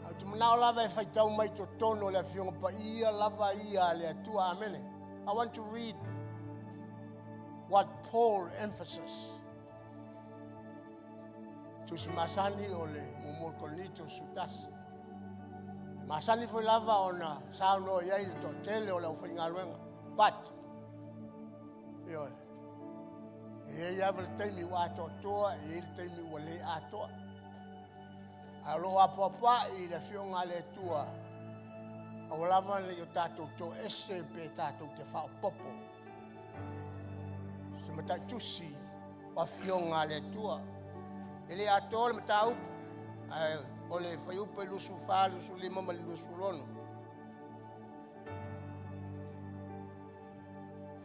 Ae ou te manao lava e faitau mai totonu o le Afioga Paia lava ia a le Atua. Amene. I want to read what Paul emphasis. Tusi masani o le muamua Korinito 11. E masani foi lava ona saunoa i ai le toatele o le aufaigaluega. But, ioe, e i ai lava le taimi ua atoatoa, e i ai le taimi ua le atoa. Ae o lo o apoapoai i le Afioga a le Atua, aua lava ne i o tatou toese pe tatou te faaopoopo. Se mataitusi o Afioga a le Atua. E le atoa le mataupu. Ae o le fuaiupu e 24, 25 ma le 26.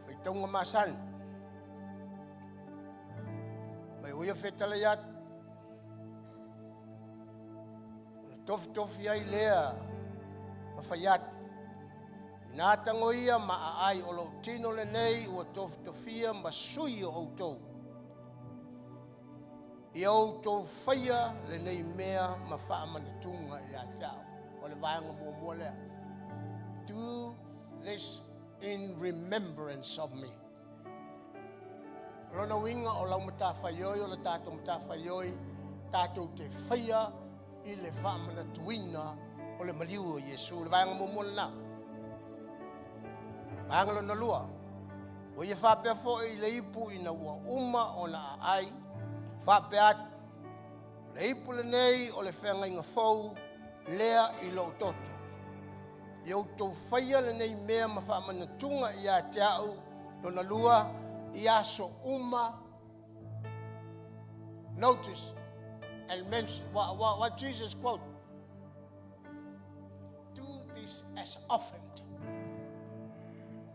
Faitauga masani. Mai o ia fetalai atu, ona tofitofi ai lea ma fai atu, ina tagoia ma aai o lou tino lenei ua tofitofia ma sui o outou. Ia outou faia lenei mea ma faamanatuga ia te au. O le vaega muamua lea. Do this in remembrance of me. O lona uiga o lau matafaioi o le tatou matafaioi tatou te faia i le faamanatuina o le maliu o Iesu. Le vaega muamua lena. Vaega lona lua, ua ia faapea foi i le ipu ina ua uma ona aai, faapea atu, o le ipu lenei o le feagaiga fou lea i lou toto. Ia outou faia lenei mea ma faamanatuga ia te au, lona lua, i aso uma. Notice and mention what Jesus quote. Do this as often.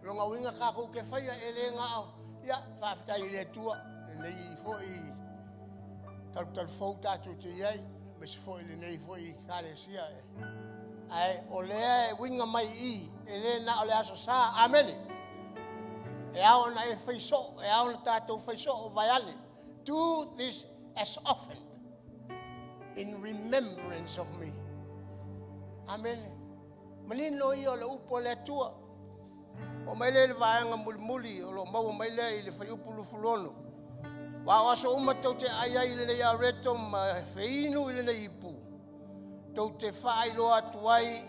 Lona uiga tatou te faia e le na o ia faafetai i le Atua lenei foi talutalu fou tatou te i ai, aemaise foi lenei foi ekalesia. Ae o lea e uiga mai i i, e le na o le aso sa. Amene. E ao ona e fai soo, e ao ona tatou fai soo vaeane. Do this as often in remembrance of me. Amene. Manino ia o le upu a le Atua. O mai lea i le vaega mulimuli o lo o maua mai lea i le fuaiupu 26. Aua o aso uma tou te ai ai i lenei areto ma feinu i lenei ipu, tou te faailoa atu ai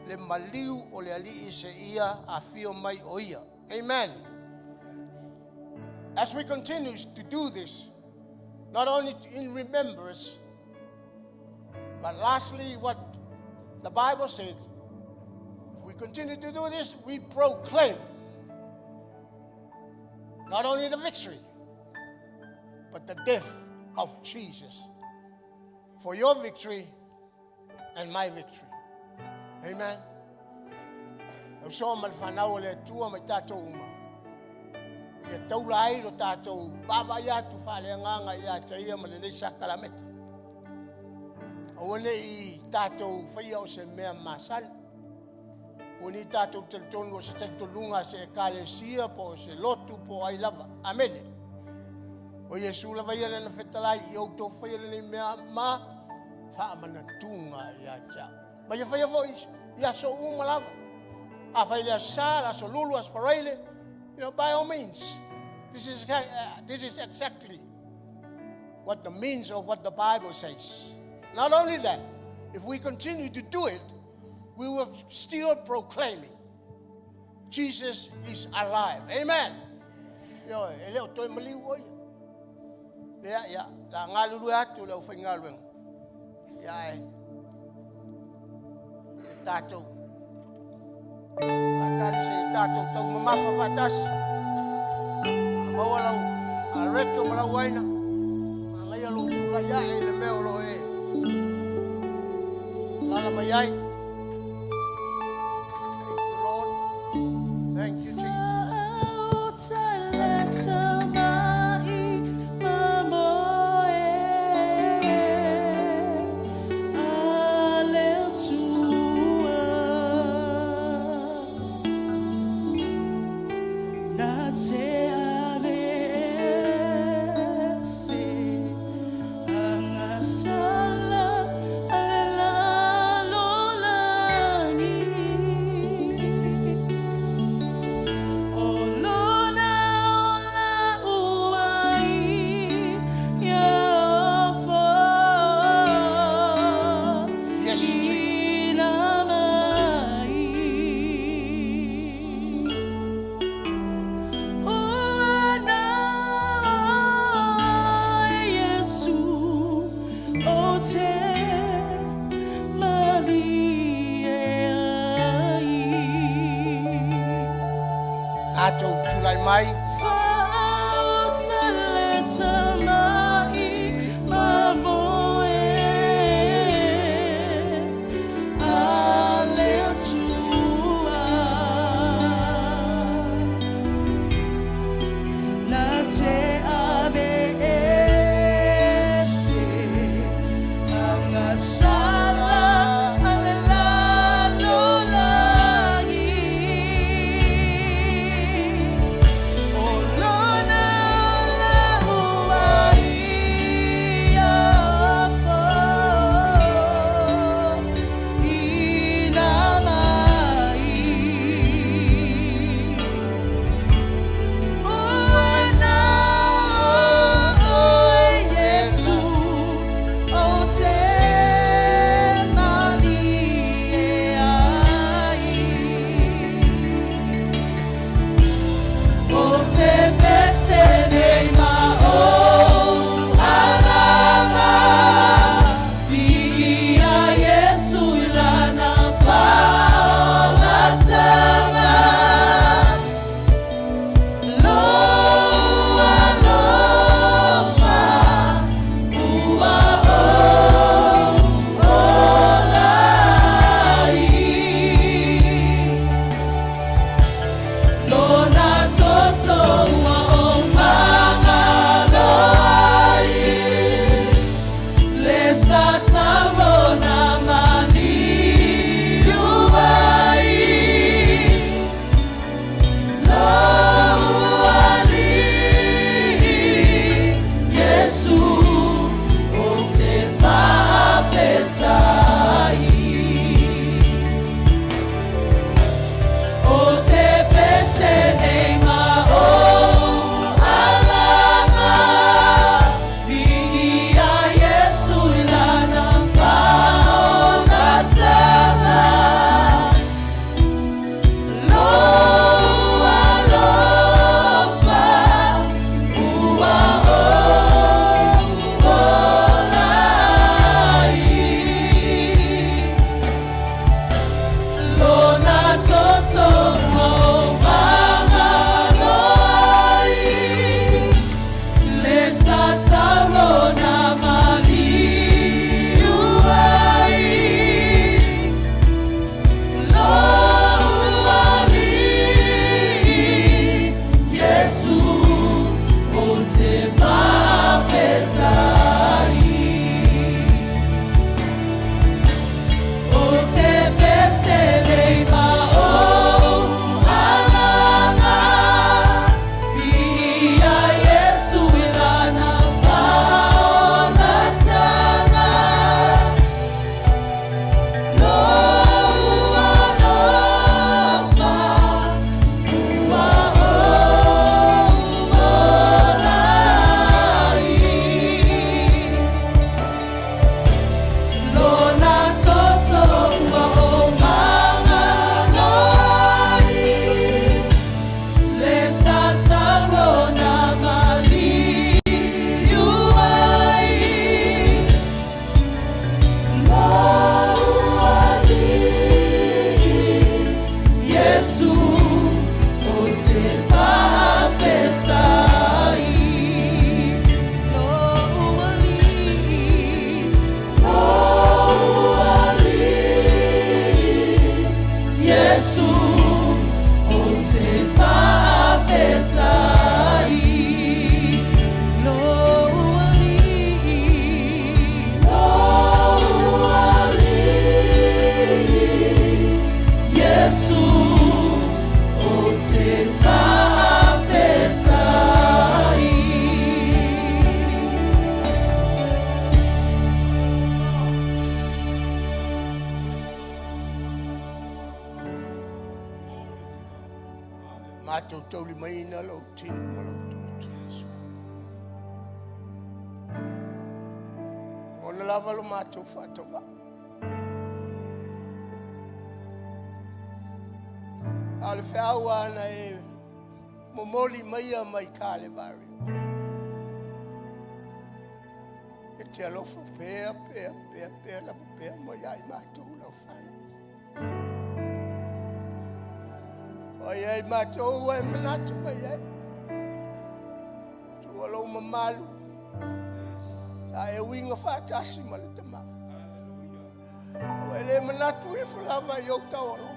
le maliu o le Alii seia afio mai o ia. Amen. As we continue to do this, not only in remembrance, but lastly, what the Bible says, if we continue to do this, we proclaim not only the victory, but the death of Jesus for your victory and my victory. Amen. Uso ma le fanau o le Atua ma i tatou uma. Ia taula ai lo tatou vaavaai atu faaleagaga ia te ia ma lenei sakalameta. Aua ne i tatou faia o se mea masani. Ua ni tatou talitonu o se talitonuga se ekalesia po o se lotu po o ai lava. Amene. O Iesu lava ia lana fetalai ia outou faia lenei mea ma faamanatuga ia te au. Ma ia faia foi i aso uma lava. A fai le aso Sa, le aso Lulu, aso Faraile, by all means. This is exactly what the means of what the Bible says. Not only that, if we continue to do it, we will still proclaiming Jesus is alive. Amen. Yo, e le o toe maliu o ia. Lea, ia, la galulue atu le aufaigaluega. Ia e, e tatou. Faatali se tatou tau mamafa faatasi. A maua lau areto ma lau aina. Manaia lou tulai ae i le mea o lo e lala mai ai. Thank you, Lord. Thank you, Jesus. Yes, Jesus. Tatou tulai mai. Fa'aotaleta mai ma moe. Matou taulimaina lou tino ma lou toto Iesu. Ona lava lo matou faatauvaa. A o le feau lava na e momoli maia mai Kalevario, e te alofa pea, pea, pea, pea lava pea mai ia i matou lau fanau. O ai ai matou ua e manatu mai ai. Tua lou mamalu. Sa e uiga faatasi ma le Tama. Ua e le manatu ifo lava i ou taualoa.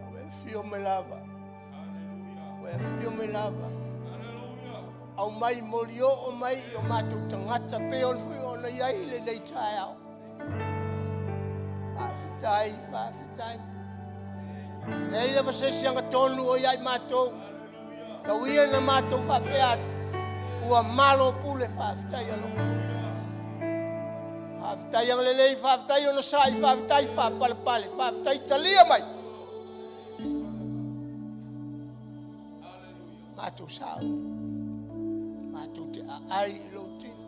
Ua e afio mai lava. Ua e afio mai lava. Aumai molioo mai i o matou tagata pei ona foi ona i ai lenei taeao. Faafetai, faafetai. Leai lava se isi agatonu o ia i matou. Tau ia ina matou faapea atu, ua malo pule, faafetai alofa. Faafetai agalelei, faafetai onosai, faafetai faapalepale, faafetai talia mai. Matou sauni, matou te aai i lou tino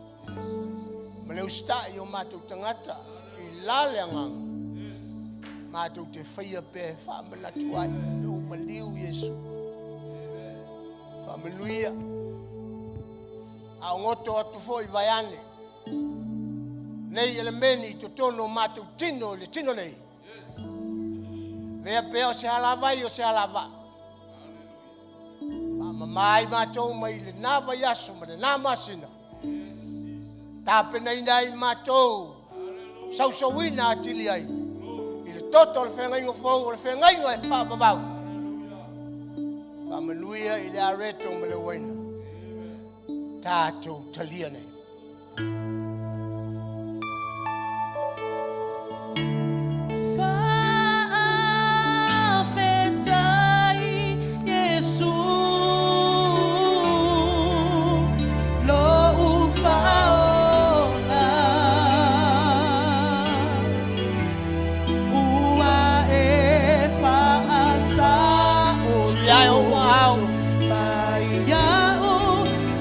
ma le usitai o matou tagata i la le agaga. Matou te faia pea e faamanatu ai lou maliu Iesu. Faamanuia. A o goto atu foi vaeane nei elemeni i totonu o matou tino i le tino nei. Avea pea o se alavai o se alavaa. Faamama ai matou mai lena vaiaso ma lena masina. Tapenaina ai matou sausauina atili ai i le toto o le feagaiga fou o le feagaiga e faavavau. Faamanuia i le areto ma le uaina. Tatou talia nei. Faafetai Iesu lou faaola Ua e faasaoto Si ai o au. mai iaʻu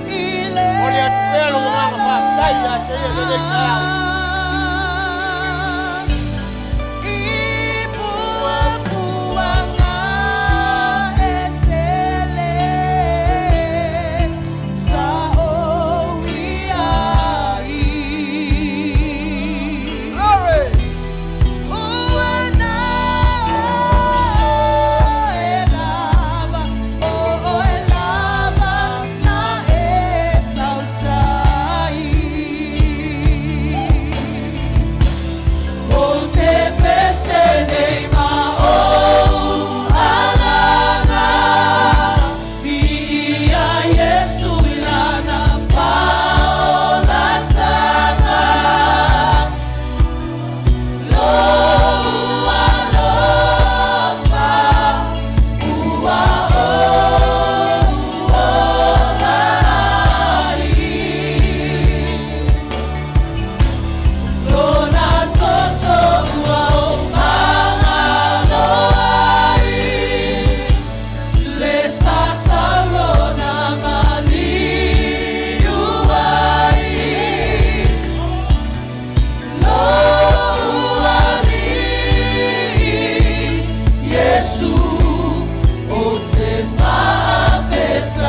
i le Momoli atu pea lou agaga faafetai ia te ia i lenei taeao. I puapuaga e tele sa ou i ai. Glory! Ua na oe lava, o oe lava na e tautai. Ou te pese nei ma ou agaga, viia Iesu i lana faaolataga. Lou alofa ua ou ola ai. Lona toto ua ou faagalo ai. Le sa tatau ona maliu ai. Lou Alii Iesu ou te faafetai.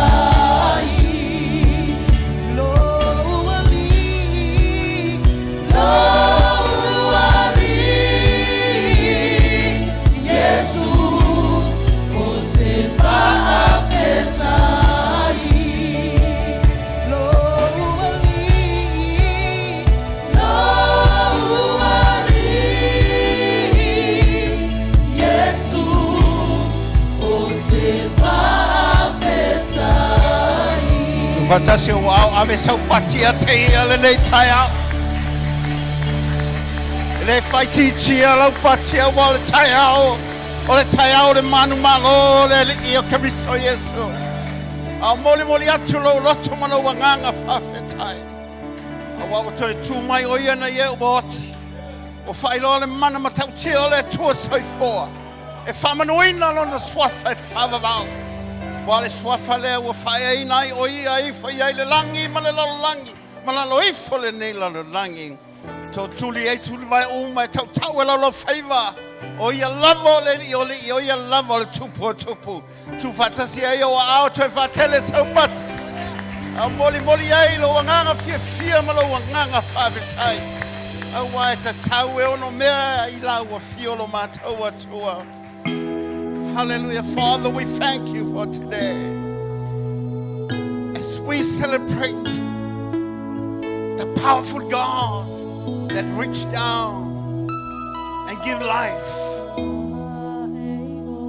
Lou Alii, Lou Alii Iesu ou te faafetai. Lou Alii, Lou Alii Iesu ou te faafetai. Tuufaatasi ou aao ave sau pati ia te ia lenei taeao. E le faaitiitia lau pati auā o le taeao, o le taeao o le manumalo o le Alii o Keriso Iesu. A o molimoli atu lou loto ma lou agaga faafetai. Auā ua toe tu mai o ia na ia ua oti. Ua faailoa le mana matautia o le Atua soifua. E faamanuina Lona Suafa e faavavao. Ua le Suafa lea ua faaeaina ai o Ia e ifo i ai le lagi ma le lalolagi, ma lalo ifo lenei lalolagi. Tootuli ai tulivae uma e tautau e laulaufaiva. O ia lava o le alii o alii, o ia lava o le tupu o tupu. Tuufaatasi ai ou aao toe faatele saupati. A molimoli ai lou agaga fiafia ma lou agaga faafetai. Aua e tatau e ono mea i lau afio lo matou Atua. Hallelujah. Father, we thank you for today. As we celebrate the powerful God that reached down and give life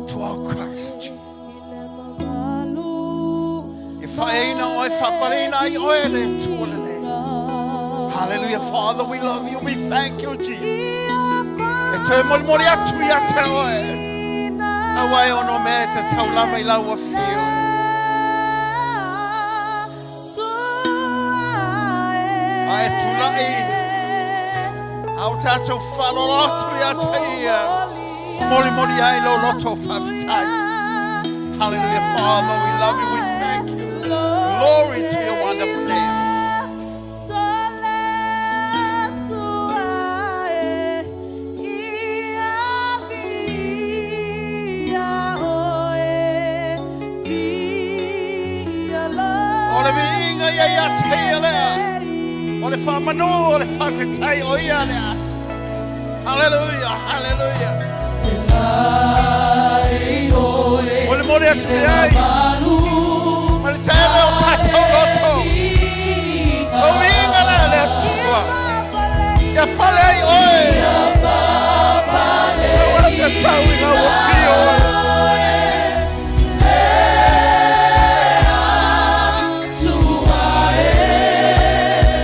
to our Christ. E whaeina oe, whapaleina ai oe le Atua lenei. Hallelujah, Father, we love you. We thank you, Jesus. E toe molimoli atu ia te oe. Aua e ono mea e tatau lava i lau afio. A e tulai a o tātou whalolo atu ia te ia. Molimoli ai lo loto faafetai. Hallelujah, Father, we love you, we thank you. Glory to your wonderful name. O le viiga ia ia te ia lea. O le whamanu, o le whawhetai o ia lea. Hallelujah, hallelujah. O le mori atu i ai. Ma le tele o tātou loto. O viiga lea le Atua. Ia pale ai oe. Aua te tau i lau afio.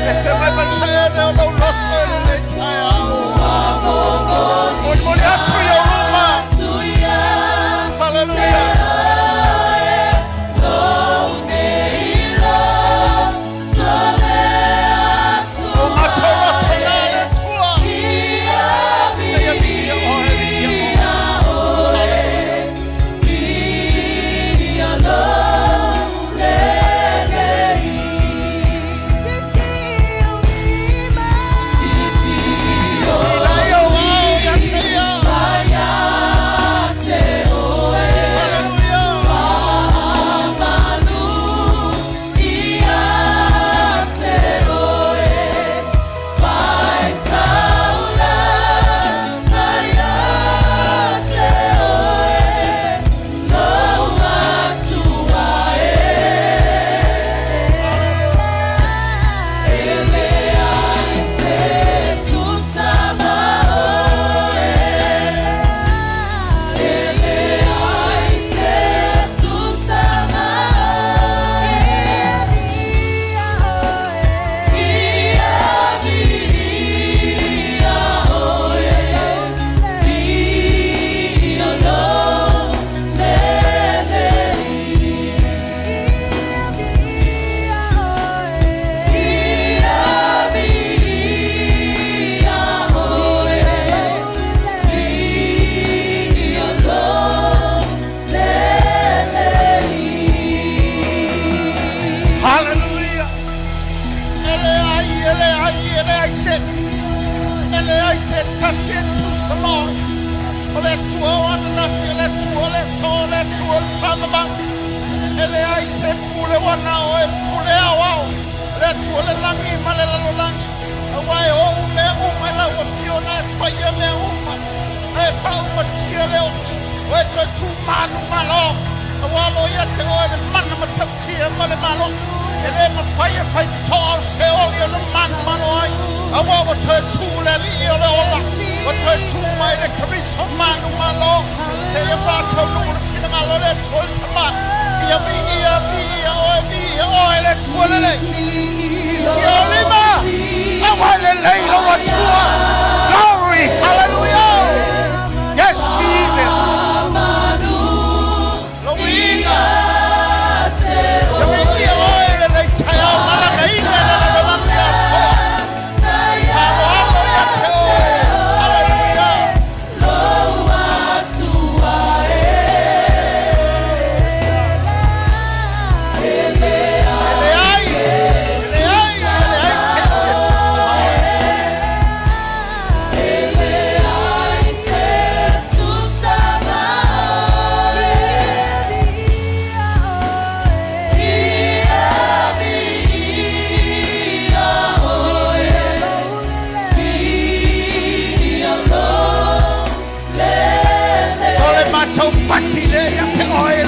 E se mai ma le tele o lau loto e lenei taeao. Molimoli atu i ou luma. Hallelujah. O matou loto na le Atua. Ia viia oe, viia oe. Sila i ou ao ia te ia. Hallelujah. Hallelujah. Ele ai, ele ai, ele ai se. Ele ai se tasi e tusa mo. O le Atua o ananafi, o le Atua o le aso, o le Atua o le faavavau. Ele ai se pule ua na o e pule aoao. O le Atua o le lagi ma le lalolagi. Aua e ou mea uma i lau afio na e faia mea uma. Na e faaumatia le oti. O e toe tu manumalo. Aua lo ia te oe le mana matautia ma le malosi. E le mafai e faitotoa o se oli o na manumalo ai. Aua ua toe tu le alii o le ola. Ua toe tu mai le Keriso manumalo. Seia faataunuu le finagalo o le Atua le Tama. Ia viia, viia oe, viia oe le Atua lelei. Sisia o lima. Aua e lelei lou Atua. Glory, hallelujah. Yes, Jesus. Lou viiga. Ia viia oe lenei taeao malagaina le lalolagi atoa. Aloalo ia te oe. Hallelujah.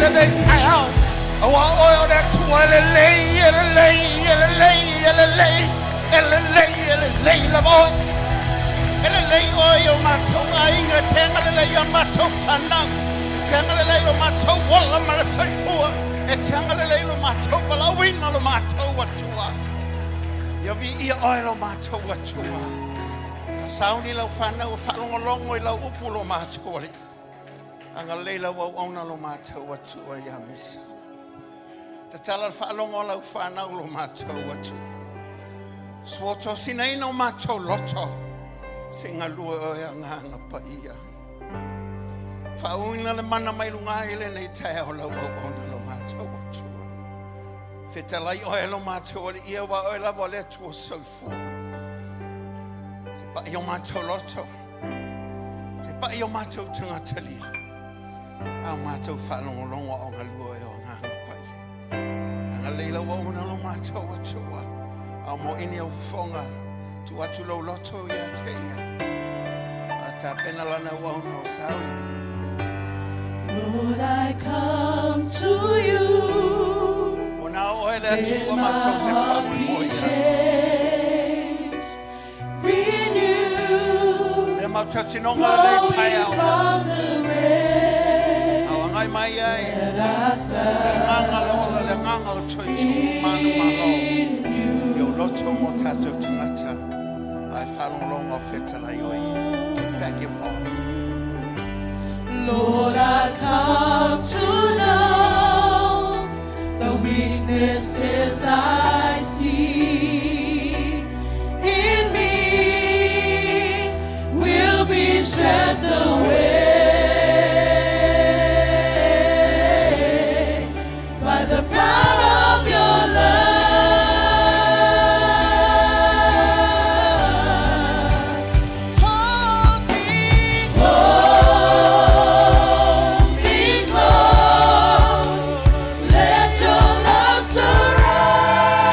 lenei taeao. Auā o Oe o le Atua e lelei, e lelei, e lelei, e lelei, e lelei, e lelei lava Oe. E lelei Oe i o matou aiga, e te agalelei i a matou fanau, e te agalelei i lo matou ola ma le soifua, e te agalelei i lo matou valaauina, lo matou Atua. Ia viia Oe lo matou Atua. A sauni lau fanau e faalogologo i lau upu lo matou Alii. Agalelei lau auauna lo matou Atua ia Misa. Tatala le faalogo a lau fanau lo matou Atua. Sua tosinaina o matou loto. Se i galue oe agaga paia. Faauuina le mana mai luga i lenei taeao lau auauna lo matou Atua. Fetalai oe lo matou Alii aua o oe lava o le Atua soifua. Te pai o matou loto. Te pai o matou tagata lilo. A o matou faalogologo a o galue oe o agaga paia. Agalelei lau auauna lo matou Atua. A o moini au fofoga, tuu atu lou loto ia te ia. A tapena lana auauna o sauni. Lord, I come to you. Ua na o oe le Atua matou te faamoemoe i ai. Lea matou tautinoga lenei taeao. A o agai mai ai le agaga le ola, le agaga o le toitū manumalo i ou loto mo tatou tagata ae faalogologo o fetalai oe ia. Thank you, Father. Lord, I come to know the weaknesses I see in me will be stripped away by the power of your love. Hold me, hold me close. Let your love surround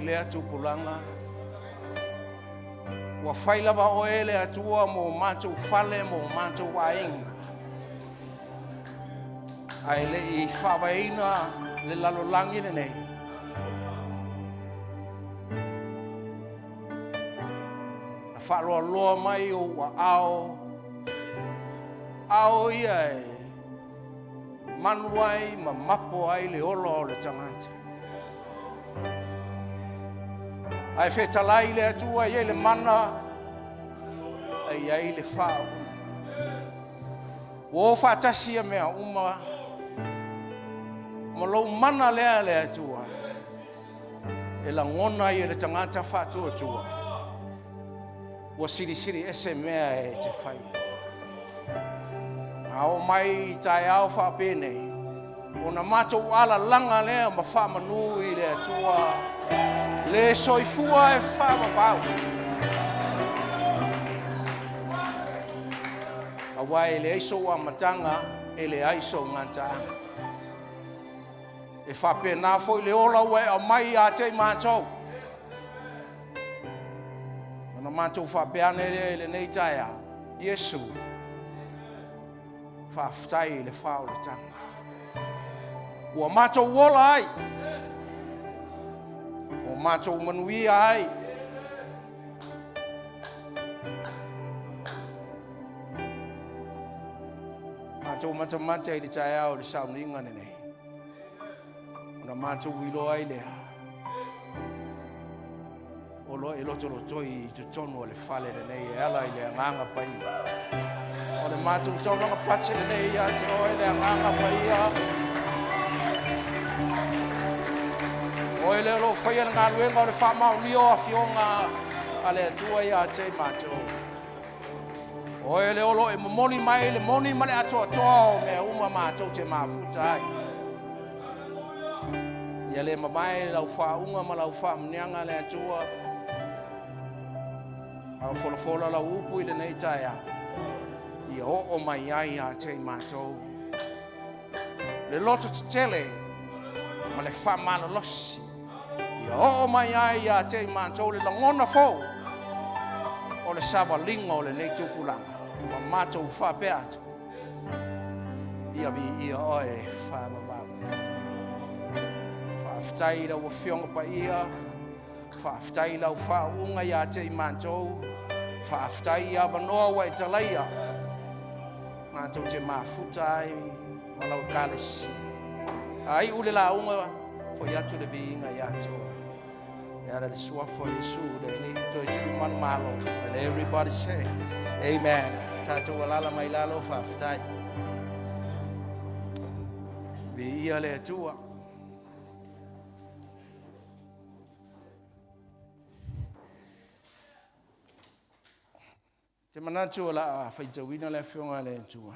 lea tupulaga. Ua fai lava oe le Atua mo matou fale mo matou aiga. Ae le i faavaeina le lalolagi lenei. Na faaloaloa mai ou aao, ao ia e manu ai ma mapo ai le ola o le tagata. Ae fetalai le Atua e i ai le mana, e i ai le faauuga. Ua o faatasi ia mea uma ma lou mana lea le Atua e lagona ai e le tagata faatuatua ua silisili ese mea e te fai. A oo mai i taeao faapenei, ona matou alalaga lea ma faamanu i le Atua le soifua e faavavau. Aua e leai sou amataga, e leai sou gataaga. E faapena foi le ola ua e aumai ia te i matou. Ona matou faapea ane lea i lenei taeao, Iesu, faafetai i le faaolataga. Ua matou ola ai, ua matou manuia ai. Matou matamata i le taeao i le sauniga lenei. Ona matou iloa ai lea, o lo e lotolotoi i totonu o le fale lenei e ala i le Agaga Paia. O le matou taulaga pate lenei ia te oe le Agaga Paia. Oe lea o lo o faia le galuega o le faamaonia o afioga a le Atua ia te i matou. Oe lea o lo o e momoli mai le moni ma le atoatoa o mea uma matou te mafuta ai. Ia le mamae lau faauuga ma lau faamuniaga le Atua. A o folafola lau upu i lenei taeao, ia oo mai ai ia te i matou le loto tetele ma le faamalolosi. Ia oo mai ai ia te i matou le lagona fou o le savaliga o lenei tupulaga ma matou faapea atu, Ia viia oe e faavavau. Faafetai i lau Afioga Paia, faafetai i lau faauuga ia te i matou, faafetai i avanoa ua e talaia matou te mafuta ai ma lau Ekalesia. A iu le lauga, foi atu le viiga ia te oe. E ala i le suafa o Iesu le Alii toe tuu manumalo. And everybody say, Amen. Tatou alala mai lalo, faafetai. Viia le Atua. Te manatu o le a faitauina le afioga a le Atua.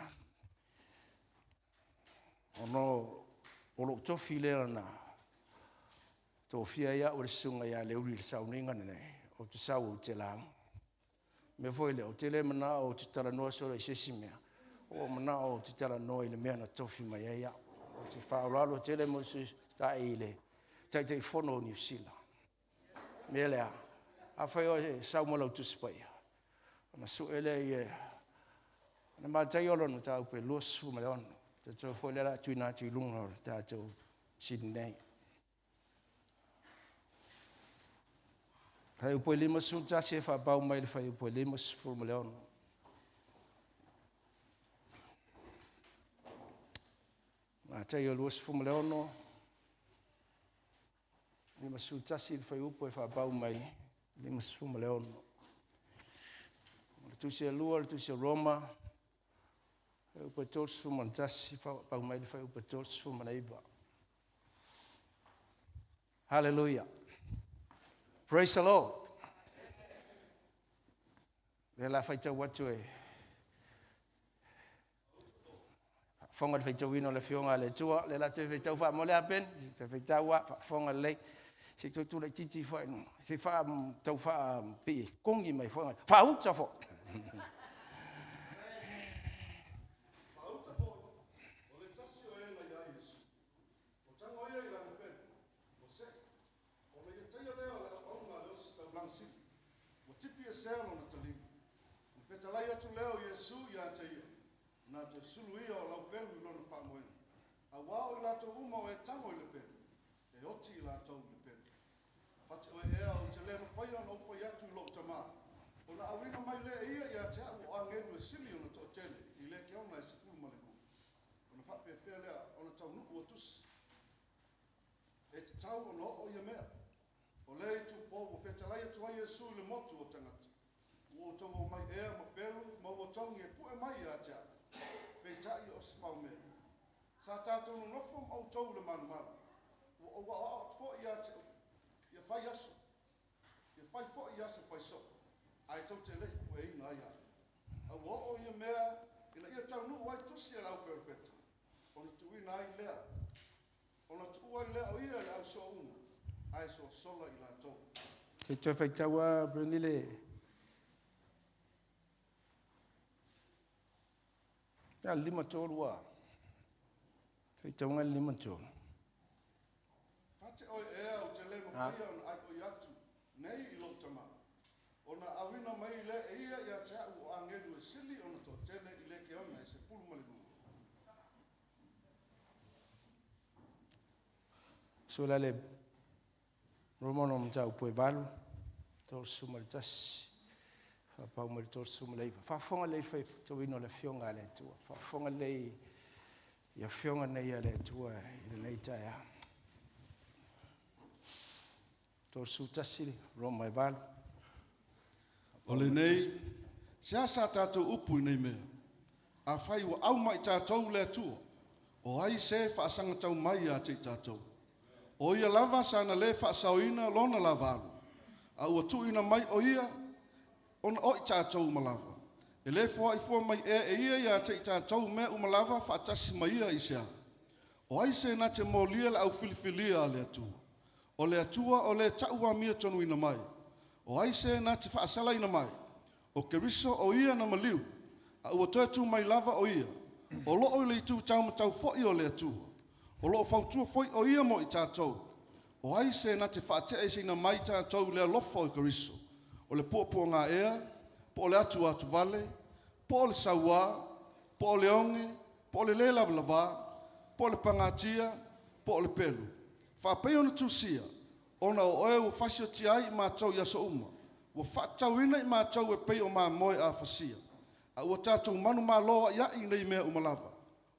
Ona o lou tofi lea na tofia ai au e le susuga ia Leuli i le sauniga lenei, ou te sau ou te lauga. Mea foi lea, ou te le manao ou te talanoa solo i se isi mea, ua ou manao ou te talanoa i le mea na tofi mai ai au. Ou te faaaloalo tele mo le tai i le Taitaifono o Niu Sila. Mea lea, afai oe e sau ma lau Tusi Paia, ona sue lea ia na Mataio lona mataupu e 26. Tatou foi lea la tuuina atu i luga o le tatou sini nei. Fuaiupu e 51 e faapau mai le fuaiupu e 56. Mataio 26, 51 le fuaiupu e faapau mai 56. O le tusi a lua, le tusi a Roma, fuaiupu e 31, faapau mai le fuaiupu e 39. Hallelujah. Praise the Lord. Lea la faitau atu e faafofoga le faitauina o le Afioga a le Atua. Lea la toe faitau faamole a Ben, toe faitau a faafofoga lelei. Se i toe tulaititi foi, se i faa, tau faa, pei e kogi mai foi, faauta foi. Faauta foi, o le tasi o e na iā Iesu, o tago ia i lana pelu, ua se'i, ona ia taia lea o Tipi esea lona taliga. Ona fetalai atu lea o Iesu ia te ia, Na toe sulu ia o lau pelu i lona faamoega, auā o i latou uma o e tago i le pelu, e oti i latou i le pelu. Fate oe ea ou te le mafaia ona ou fai atu i lou Tamā, ona auina mai lea e ia ia te a'u o agelu e sili ona toatele i lekeona e 12? Ona faapefea lea ona taunuu o tusi e tatau ona oo ia mea? O lea itupo ua fetalai atu ai Iesu i le motu o tagata, Ua outou omai ea ma pelu ma ua tauni e pue mai ia te a'u? Peitai o se faomea. Sa tatou nonofo ma outou i le malumalu. Ua ou aoao atu foi ia te ia fai aso, ia fai foi i aso faisoo, ae tou te le i pueina ai a'u. A ua oo ia mea ina ia taunuu ai tusi a le au perofeta, ona tuuina ai lea, ona tuua ai lea o ia i le au soo uma, ae sosola i latou. Se i toe faitau lava Bernie le Ia le 53 lava. Faitauga le 53. Fate oe ea ou te le mafaia ona aioi atu nei i lou Tamā, ona auina mai lea e ia ia te a'u o agelu e sili ona toatele i lekeona e 12? Sula le Romano mataupu e 8, 31, faapau mai le 39. Faafofoga lelei i le faitauina o le Afioga a le Atua. Faafofoga lelei i Afioga nei a le Atua i lenei taeao. 31, Roma e 8. O lenei, seā sa tatou upu i nei mea? Afai ua au ma i tatou le Atua, o ai se faasagatau mai ia te i tatou? O ia lava sa na lē faasaoina lona lava alu, a ua tuuina mai o ia ona o i tatou uma lava. E lē foai fua mai ea e ia ia te i tatou mea uma lava faatasi ma ia i se a? O ai se na te molia le au filifilia a le Atua? O le Atua o le ta'u amiatonuina mai. O ai se na te faasalaina mai? O Keriso o ia na maliu, a ua toe tū mai lava o ia, o loo i le itu taumatau foi o le Atua. O loo fautua foi o ia mo i tatou. O ai se na te faate'eseina mai tatou i le alofa o Keriso? O le puapuaga ea, po o le atuatuvale, po o le sauā, po o le oge, po o le lē lavalavā, po o le pagatia, po o le pelu? Faapei ona tusia, Ona o Oe ua fasiotia ai i matou i aso uma, ua faatatauina i matou e pei o mamoe a fasia. A ua tatou manumalo a'ia'i i nei mea uma lava,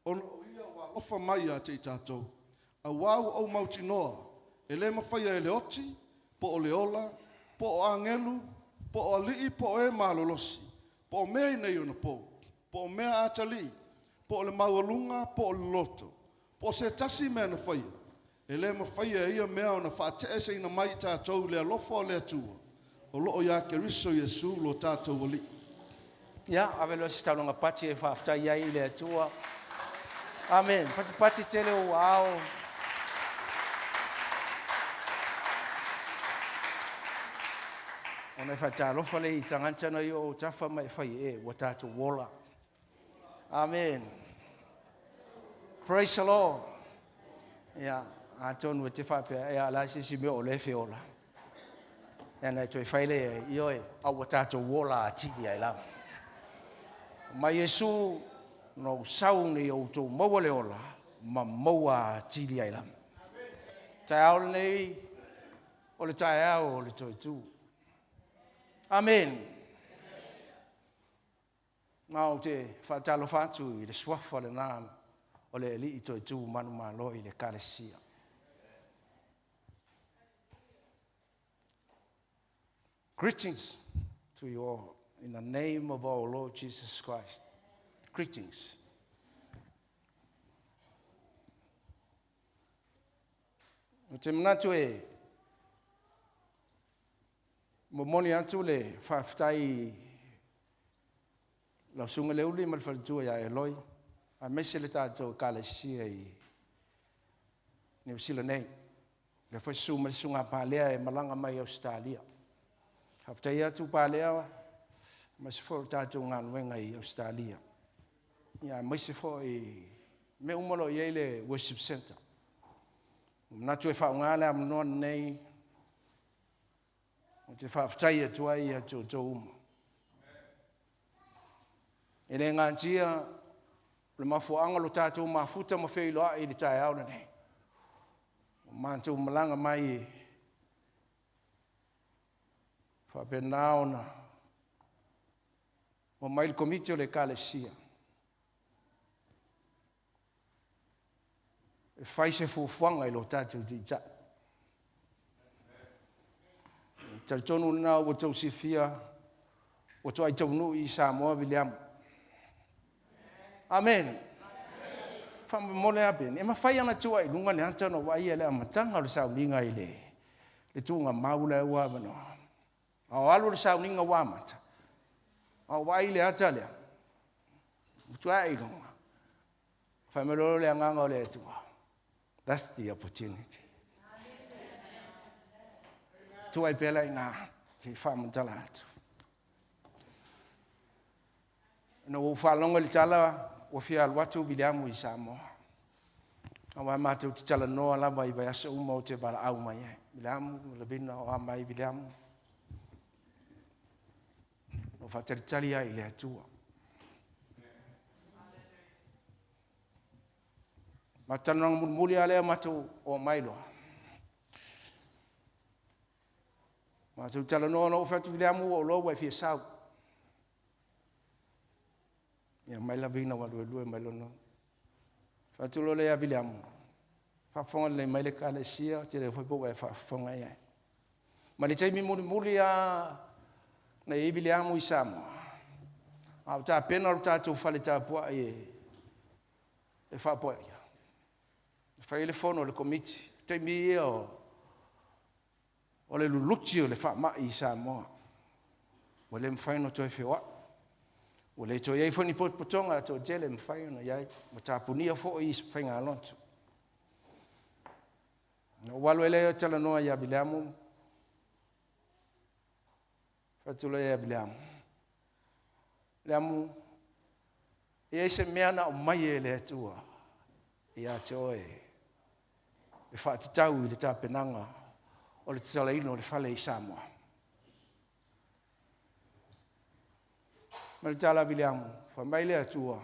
ona o Ia ua alofa mai ia te i tatou. Auā ua ou mautinoa, e lē mafaia e le oti, po o le ola, po o agelu, po o alii po o e malolosi, po o mea i nei ona po, po o mea atalii, po o le maualuga po o le loloto, po o se tasi mea na faia, e lē mafaia e ia mea ona faate'eseina mai i tatou i le alofa o le Atua, o loo ia Keriso Iesu lo tatou Alii. Ia, ave loa se taulaga pati e faafetai ai i le Atua. Amen. Patipati tele o ua ao. Ona e faatalofa le i tagata na i o tafa ma e fai e ua tatou ola. Amen. Praise the Lord. Ia, atonu e te faapea, e ala se isi mea o le feola. Ia na e toe fai le ioe, a ua tatou ola atili ai lava. Mai Iesu, na ou sau nei outou maua le ola, ma maua atili ai lava. Taeao lenei, o le taeao o le toe tu. Amen. Ma ou te faatalofa atu i le suafa lena o le Alii toe tu manumalo i le Ekalesia. Greetings to you all in the name of our Lord Jesus Christ. Greetings. Ou te manatu e momoli atu le faafetai lau Susuga Leuli ma le faletua ia Eloi, aemaise le tatou Ekalesia i Niu Sila nei. Lea foi susu mai le Susuga Palea e malaga mai i Ausetalia. Faafetai atu Palea, aemaise foi o le tatou galuega i Ausetalia. Ia, aemaise foi mea uma o lo o i ai le worship center. Ua manatu e faaaoga le avanoa lenei Ou te faafetai atu ai ia te outou uma. E le natia o le mafuaaga o lo tatou mafuta ma feiloai i le taeao lenei. Ua matou malaga mai e faapena ona omai le komiti o le Ekalesia e fai se fuafuaga i lo tatou Taitai. E talitonu lena ua outou silafia ua toai taunuu i Samoa Viliamu. Amen. Faamolemole lava Beni, e mafai ona tuu i luga le ata ona ou vaaia le amataga o le sauniga i le tuugamau lea ua avanoa. A o alu le sauniga ua amata, a ou vaai i le ata lea, ua tuu i luga. Fai mai loa le agaga o le Atua. That's the opportunity. Tuu ai pea la i ina, se i faamatala atu. Na ua ou faalogo i le tala ua fia alu atu Viliamu i Samoa. Aua matou te talanoa lava i vaiaso uma ou te valaau mai ai. Viliamu, Lavina o a mai Viliamu. O faatalitali ai i le Atua. Ma talanoaga mulimuli lava lea matou o mai loa. Matou talanoa loa ou fai atu, Viliamu ua ou iloa ua e fia sau. Ia mai Lavina ua luelue mai lona. Fai atu loa lea ia Viliamu, faafofoga lelei mai le Ekalesia, te le foi po ua e faafofoga i ai. Ma le taimi mulimuli lava na i ai Viliamu i Samoa, a o tapena lo tatou fale tapuai e faapoaia. E fai le fono a le komiti. Taimi ia o le luluti o le faamai i Samoa. Ua le mafai ona toe feoai. Ua le toe i ai foi ni potopotoga a toatele e mafai ona i ai. Ua tapunia foi isi faigalotu. Na ou alu ai lea talanoa ia Viliamu. Fai atu loa ia Viliamu, Viliamu, e i ai se mea na aumai e le Atua ia te oe e faatatau i le tapenaga o le tatalaina o le fale i Samoa. Ma le tala a Viliamu, fai mai le Atua,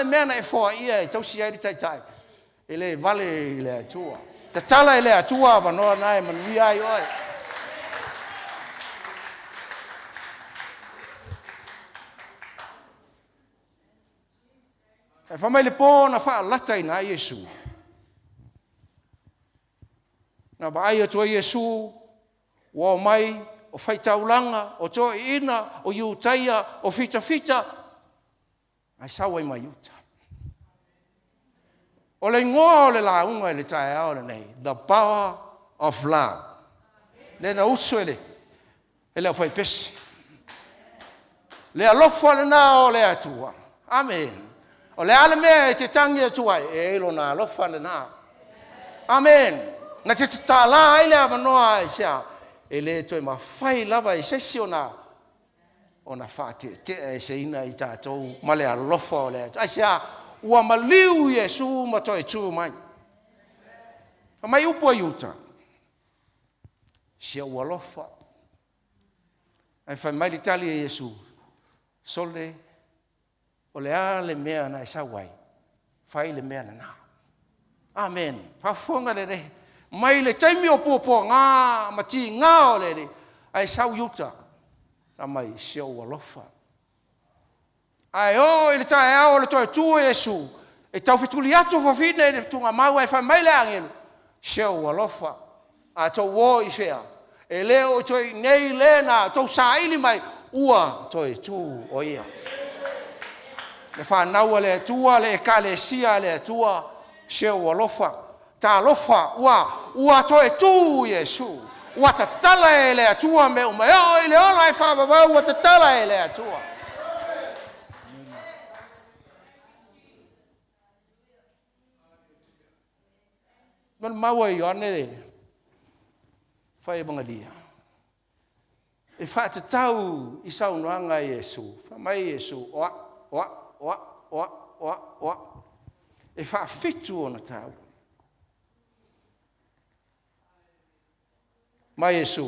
le mea na e foaia e tausi ai le taitai, e le vale i le Atua. Tatala e le Atua avanoa na e manuia ai oe. E fai mai le po na faalataina ai Iesu. Na vaai atu ai Iesu ua omai o faitaulaga, o toeaiina, o Iutaia, o fitafita, ae sau ai mai uta. O le igoa o le lauga i le taeao lenei, The Power of Love. Lea na uso e le e le aufaipese. Le alofa lena o le Atua. Amen. O le a le mea e te tagi atu ai, e ai lona alofa lena. Amen. Na te tatala ai le avanoa i sea, e le toe mafai lava i se isi ona ona faateeteeseina i tatou ma le alofa o le Atua. Aisea? Ua maliu Iesu ma toe tu mai. Fai mai upu a Iuta, si ou alofa. Ae fai mai le tali a Iesu, Sole, o le a le mea na e sau ai, fai le mea lena. Amen. Faafofoga lelei. Mai le taimi o puapuaga ma tiga o le Alii, ae sau i uta, fai mai, si ou alofa. Ae oo i le taeao o le toe tu o Iesu, e taufetuli atu fafine i le tugamau ae fai mai le agelu, Si ou alofa, a tou o i fea? E le o toe i nei le na tou saili mai, ua toe tu o ia. Le fanau a le Atua, le Ekalesia a le Atua, si ou alofa, talofa, ua, ua toe tu Iesu. Ua tatala e le Atua mea uma, e oo i le ola e faavavau, ua tatala e le Atua. Maumau e Ioane le fai evagalia e faatatau i saunoaga a Iesu. Fai mai Iesu, o a'u, o a'u, o a'u, o a'u, o a'u, o a'u. E faafitu ona taua. Mai Iesu,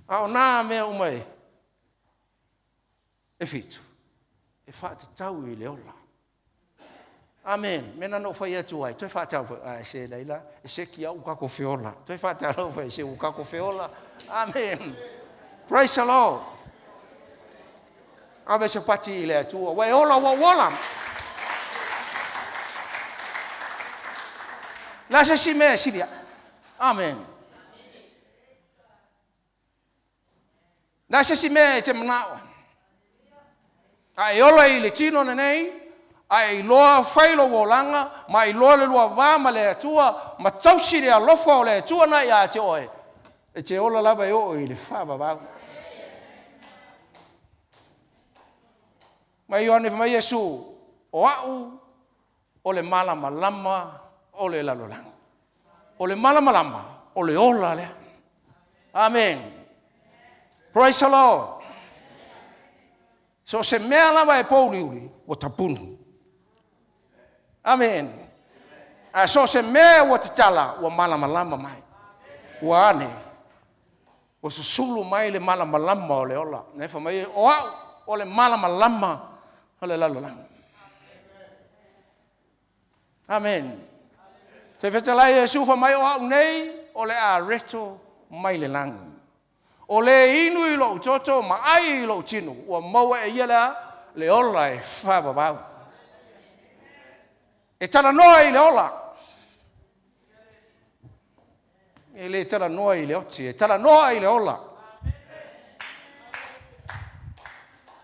a o nā mea uma e e fitu, e faatatau i le ola. Amen. Mea na na ou fai atu ai, toe faatau foi, ai se laila, e seki au kako feola. Toe faatau foi, se u kako feola. Amen. Praise the Lord. Ave se pati i le Atua. Ua e ola, ua ou ola. La se si mea e silia. Amen. Le a se isi mea e te manao ai? A e ola i le tino lenei, a e iloa fai lou olaga, ma iloa le lua va ma le Atua, ma tausi le alofa o le Atua na ia te oe, e te ola lava e oo i le faavavau. Mai Ioane fai mai Iesu, o a'u o le malamalama o le lalolagi. O le malamalama o le ola lea. Amen. Praise the Lord. So se mea lava e pouliuli, ua tapuni. Amen. A so se mea ua tatala, ua malamalama mai. Ua ane. Ua susulu mai le malamalama o le ola. Ne fai mai, o au o le malamalama o le lalolagi. Amen. Te fetalai Iesu fai mai o au nei o le areto mai le lagi. O le inu i lou toto ma ai i lou tino, ua maua e ia lea le ola e faavavau. E talanoa i le ola. E le talanoa i le oti, e talanoa i le ola.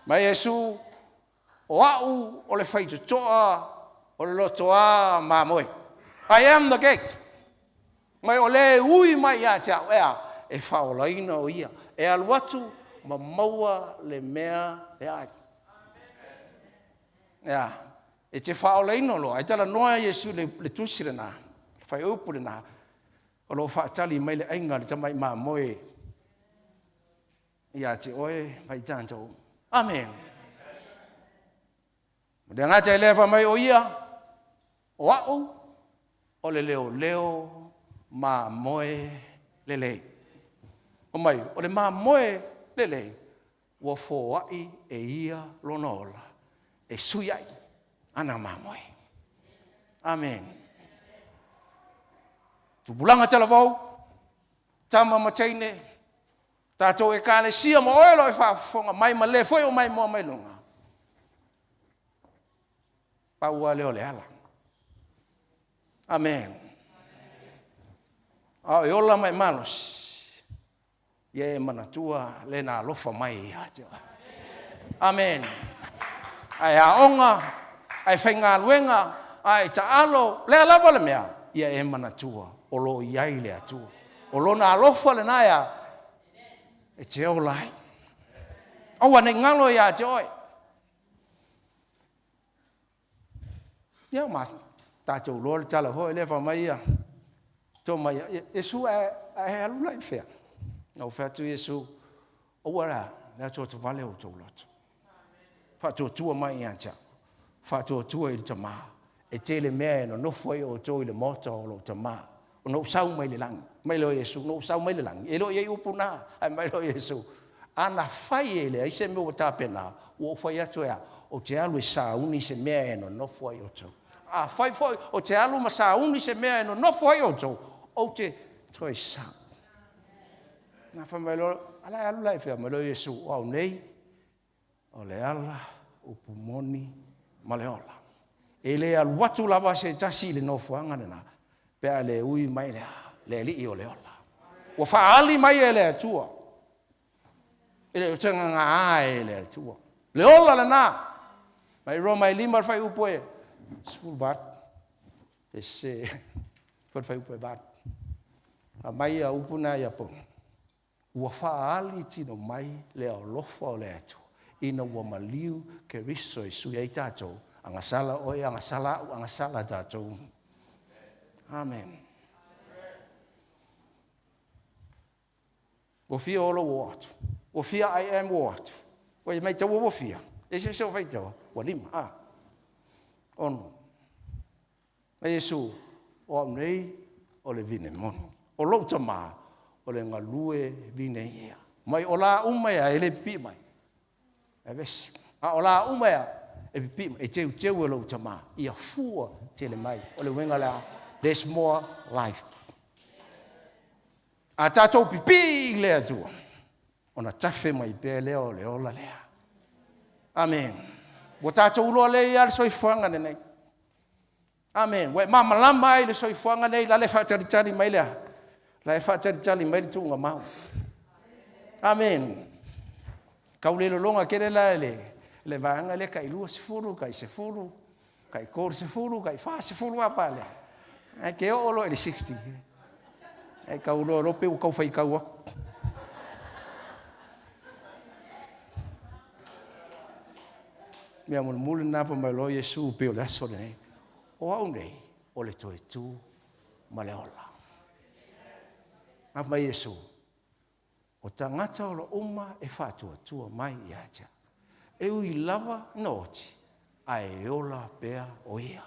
Mai Iesu, o a'u o le faitotoa o le lotoā mamoe. I am the gate. Mai o le ui mai ia te au, ea, e faaolaina o ia. E alu atu ma maua le mea e ai. Ea, e te faaolaina loa. E talanoa Iesu le, le tusi lena, le faaiupu lena, o lo o faatali mai le aiga le tamai mamoe ia te oe ma i tatou. Amen. Ma le gata i lea fai mai o ia, o a'u o le leoleo mamoe lelei. Fai mai, o le mamoe lelei ua foai e ia lona ola e sui ai. Ana mamoe. Amen. Tupulaga talavou, tama ma teine, tatou ekalesia ma oe o lo o e faafofoga mai ma le foi o maimoa mai luga. Pau lava lea o le ala. Amen. A o e ola ma e malosi, ia e manatua le na alofa mai ia te oe. Amen. Ae aoga, ae faigaluega, ae taalo, lea lava le mea, ia e manatua o lo o i ai le Atua. O Lona alofa lena ea e te ola ai. Aua ne i galo ia te oe. Ia ma tatou loa le tala foi lea fai mai ia Toma ia Iesu ae ae alu la i fea? Na ou fai atu Iesu, aua la le atoatovale o outou loto. Faatuatua mai ia te au, faatuatua i le Tama, e tele mea e nonofo ai outou i le maota o lou Tama. Ona ou sau mai le lagi, mai loa Iesu, na ou sau mai le lagi. E le o i ai upu na, ae mai loa Iesu, ana fai e leai se mea ua tapena, ua ou fai atu e a, ou te alu e sauni se mea e nonofo ai outou. Afai foi ou te alu ma sauni se mea e nonofo ai outou, ou te toe sau. Na fai mai loa, a la e alu la i fea? Mai loa Iesu, o au nei, O le ala, upu moni ma le ola. E le alu atu lava se tasi i le nofoaga lena pe a le ui mai le, le Alii o le ola. Ua faaali mai e le Atua. E le o te gagā e le Atua. Le ola lena. Mai Roma e lima le fuaiupu e 18. E se, foi le fuaiupu e 8. Aumai ia upu na ia Paulo. Ua faaali tino mai le alofa o le Atua ina ua maliu Keriso e sui ai tatou, agasala oe, agasala au, agasala tatou. Amen. Ua fia o lou o atu. Ua fia I am o atu. Ua i mai taua ua fia. E se se o faitaua. Ua lima. Ah. Ono. A Iesu, O au nei o le vine moni. O lou Tama o le galue vine ia. Mai o la uma ea e le pipii mai. E vesi. A o la uma ea e pipii mai, e teuteu e lou Tama ia fua tele mai. O le uiga lea, there's more life. A tatou pipii i le Atua, ona tafe mai pea lea o le ola lea. Amen. Ua tatou iloa lelei lava le soifuaga lenei. Amen. Ua e malamalama ai i le soifuaga nei, la le faatalitali mai lea. La e faatalitali mai le tuugamau. Amen. Kau le lologa tele la le, le vaega lea kai 20, kai 10, kai 30, kai 40 a pa lea. Ae ke oo loa i le 60. Ae kau loa lope ua kau faitau aku. Mea mulimuli lena fai mai loa Iesu pei o le aso lenei. O au nei, o le toe tu ma le ola. Na fai mai Iesu, o tagata o lo uma e faatuatua mai ia te au. E ui lava ina oti, ae e ola pea o ia.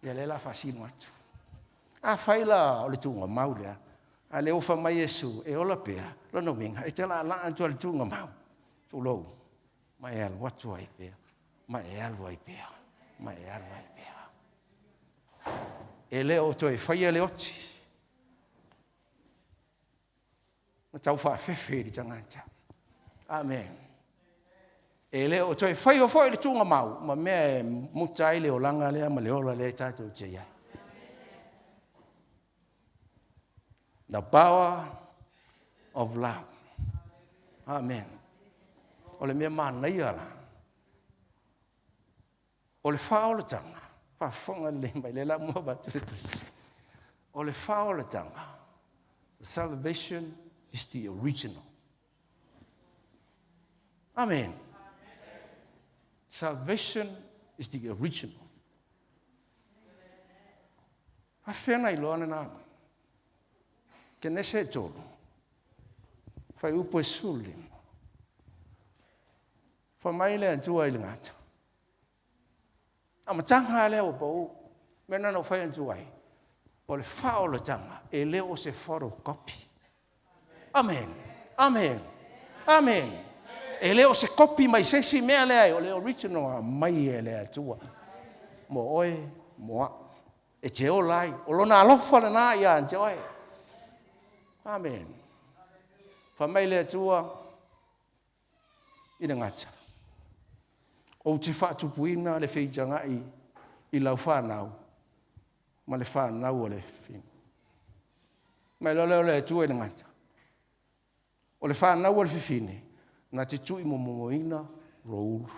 Ia lea la faasino atu. Afai la o le tuugamau lea, a lea ua fai mai Iesu e ola pea, lona uiga e te laalaa atu lava i le tuugamau, tulou, ma e alu atu ai pea, ma e alu ai pea, ma e alu ai pea. E le o toe faia le oti, ma tau faafefe i le tagata. Amen. E le o toe faia foi le tuugamau ma mea e muta ai le olaga lea ma le ola lea tatou te i ai. The power of love. Amen. O le mea manaia la, o le faaolataga, faafofoga lelei mai lea la mua avatu le tusi. O le faaolataga, the salvation is the original. Amen. Salvation is the original. Afea na iloa lena. Kenese e tolu. Fuaiupu e 15. Fai mai le Atua i le gata. Amataga lea ua pau. Mea na na ou fai atu ai, o le faaolataga e le o se photocopy. Amen. Amen. Amen. E le o se kopi mai se isi mea lea, o le original aumai e le Atua. Mo oe, mo a'u. E te ola ai. O lona alofa lena ia te oe. Amen. Fai mai le Atua i le gata. Ou te faatupuina le feitagai i lau fanau ma le fanau o le fafine. Mai loa lea o le Atua i le gata. O le fanau a le fafine, na te tuuimomoina lou ulu.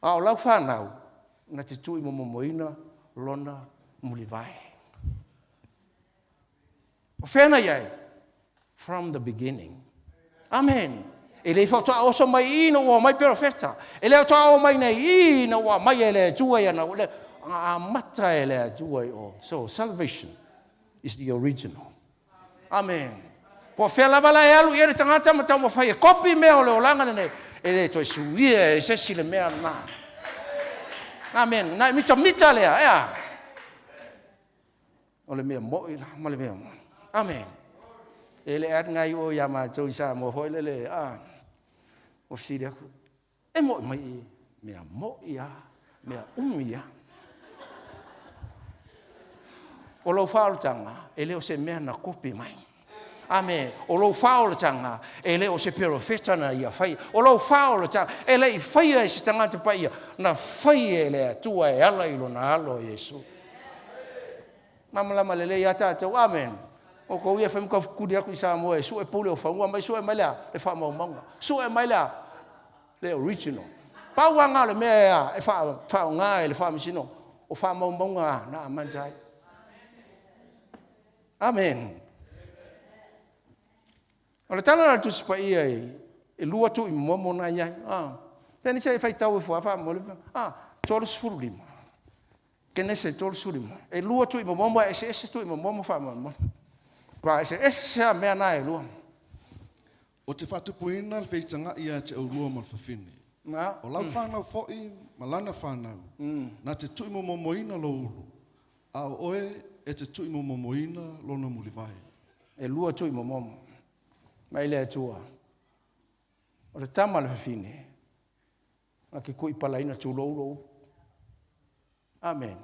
A o lau fanau, na te tuuimomoina lona mulivae. O fea na i ai? From the beginning. Amen. E le faatoa oso mai i ina ua mai perofeta. E le faatoa oo mai nei i ina ua mai e le Atua ia na le amata e le Atua i o. So salvation is the original. Amen. Po o fea lava la e alu i ai le tagata ma taumafai e kopi mea o le olaga lenei, e le toe suia e se isi le mea lena. Amen. Na e mitamita lea, e a? O le mea moi la ma le mea moi. Amen. E le ad ngai o ia matou i Samoa foi lele, a, ua fesili aku, E mo'i mai i mea mo'i a, mea umi a. O lou faaolataga, e le o se mea na kopi mai. Ame, o lou faaolataga, e le o se perofeta na ia faia. O lou faaolataga, e le i faia e se tagata paia, na fai e le Atua e ala i lona alo Iesu. Malamalama lelei a tatou. Amen. O kou ia fai ma taufetuli atu i Samoa e sue pule o fanua mai, sue mai le a? Le faamaumauga. Sue mai le a? Le original. Pau lava na o le mea e faaaoga e le Faamasinoga, o faamaumauga na amata ai. Amen. O le tala la le Tusi Paia e lua tuuimomomo na i ai. Ah. Penisa e faitau ifo a faamole. Ah, 35. Kenese 35. E lua tuuimomomo e eseese tuuimomomo faamolemole. Ua eseese a mea na e lua. Ou te faatupuina le feitagai ia te oulua ma le fafine. O lau fanau foi ma lana fanau, na te tuuimomomoina lou ulu, a o oe e te tuuimomomoina lona mulivae. E lua tuuimomomo mai le Atua. O le tama a le fafine, na te tuuipalaina tulou lou ulu. Amen.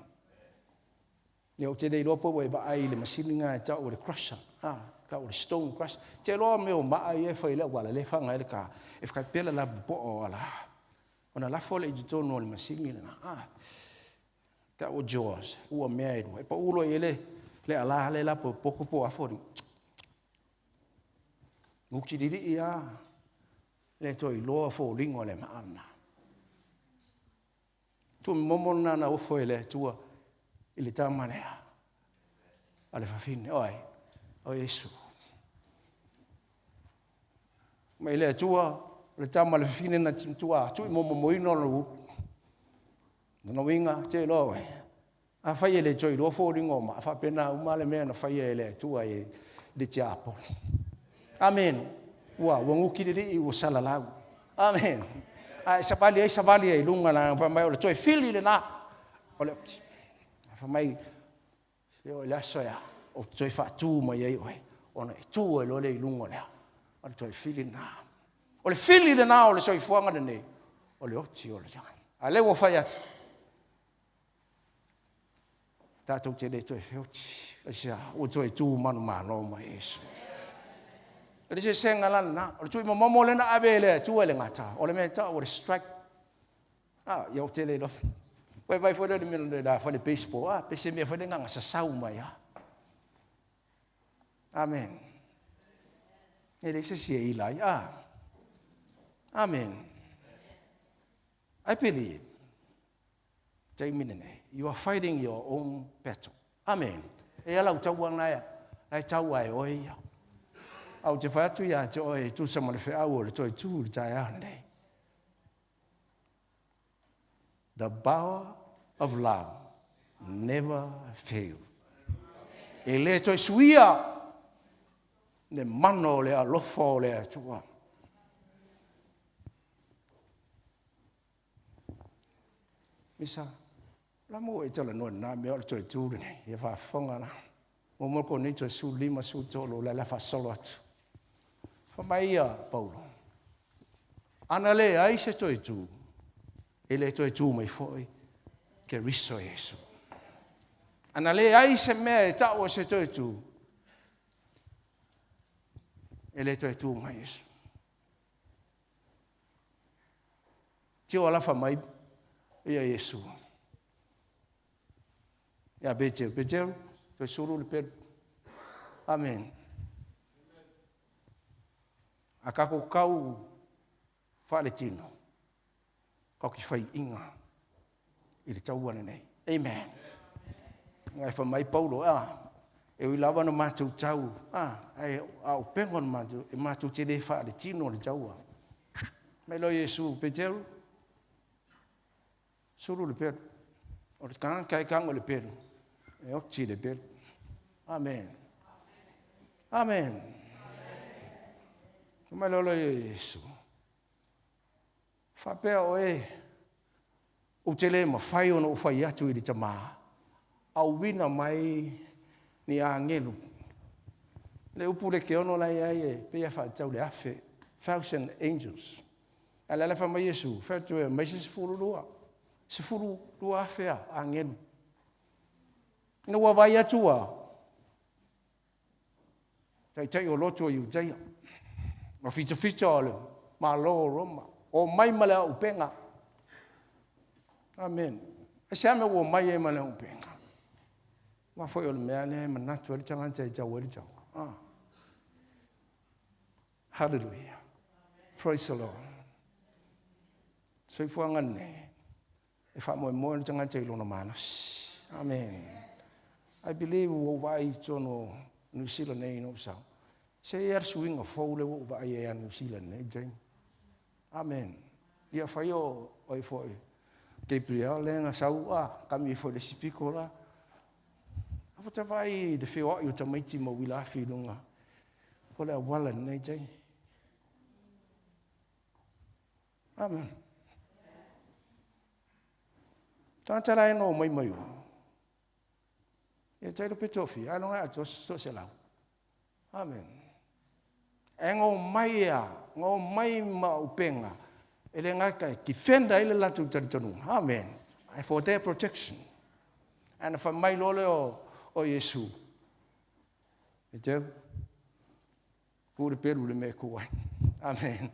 Ia ou te le iloa po ua e vaai i le masini lena e tau o le crusher, a, tau o le stone crusher. Te iloa mea o maa ia e fai i le auala, lea e faga ai le ka, e whakaipela la popoa o ala. Ona lafo lea i totonu o le masini lena, a, tau o jaws, ua mea e lua. E pau loa i ai le, le ala le la po poko po afo ni. Ngukililii a, le toe iloa foliga o le maa lena. Tuumomo lena na ofo e le Atua i le tama lea a le fafine. O ai? O Iesu. Mai le Atua, o le tama a le fafine na matua tuuimomomoina ona ulu. Lona uiga, te iloa oe, afai e le toe iloa foliga o maa, faapena uma le mea na faia e le Atua i le tiapolo. Amen. Ua, ua gukililii, ua salalau. Amen. A e savali ai, savali ai i luga, la, fai mai o le toe fili lena. O le, fai mai, se o i le aso ea, o te toe faatu mai ai oe, ona e tu ai loa lea i luga o lea, o le toe fili lena. O le fili lena o le soifuaga lenei, o le oti o le tagata. A lea ua fai atu, Tatou te le toe feoti. Aisea? Ua toe tu manumalo mai Iesu. O le eseesega la lena. O le tuuimomomo lea na ave e le Atua i le gata, o le mea e tau o le strike. Ah, ia ou te le iloa. Vai vai foi lea le mea la foi le baseball, ah, pe se mea foi lea na sasau mai ah. Amen. E leai se isi e ila ai. Ah. Amen. I believe taimi lenei, you are fighting your own battle. Amen. E ia lau taua na ea, lai taua e oe ia. A ou te fai atu ia te oe e tusa ma le feau o le toe tū i le taeao lenei. The power of love never fail. E le toe suia le mana o le alofa o le Atua. Misa, la mo e talanoa i nā mea o le toe tū lenei, ia faafofoga la. Mo mo ko nei toe 15, 13, la la faasolo atu. Fa mai ia Paulo. Ana leai se toe tu, e le toe tu mai foi Keriso Iesu. Ana leai se mea e ta'u o se toe tu, e le toe tu mai Iesu. Tio alafa mai ia Iesu. Ia Peteru, Peteru, toe sulu le pelu. Amen. A kako kau faaletino, kau ki fai'iga i le taua lenei. Amen. Ngai fa mai Paulo, a, e ui lava na matou tau, a, ai a o pego na matou, e matou te le faaletino le taua. Mai lo Iesu, Peteru, sulu le pelu. O le tagata e tago i le pelu, e oti le pelu. Amen. Amen. Mai lo lo Iesu. Faapea oe, ou te le mafai ona ou fai atu i le Tamā, auina mai ni agelu. Le upu le keono la i ai e pei e faatatau le afe, 1,000 angels. A le ala fa mai Iesu, fai atu e mai se 12, 12,000 a agelu. Ina ua vai atu a taitai o loto o Iutaia, ma fitafita o le Malo o Roma, o mai ma le auupega. Amen. E se ame ua mai e ma le auupega. Ma foi o le mea lea e manatu ai le tagata e tau ai le tau. Ah. Hallelujah. Praise the Lord. Soifuaga lenei, e faamoemoe le tagata i lona malosi. Amen. I believe ua ou vaai i totonu o Niu Sila nei ina ou sau. Se i ai le suiga fou lea ua ou vaai ai ia Niu Sila nei taimi. Amen. Ia fai o oi foi Gabriel lea na sau a kami foi le isi piko la. Apo ta vaai i le feoai o tamaiti ma uila afi i luga o le auala lenei taimi. Amen. Tagata la e no mai mai o. Ia tailo pe toafia, ai loga atoa se 100. Amen. E ngō mai a, ngō mai ma upenga, e le gata e defend ai le latou talitonuga. Amen. And for their protection. Ana fa mai loa lea o Iesu. E te ku le pelu le mea e ku ai. Amen.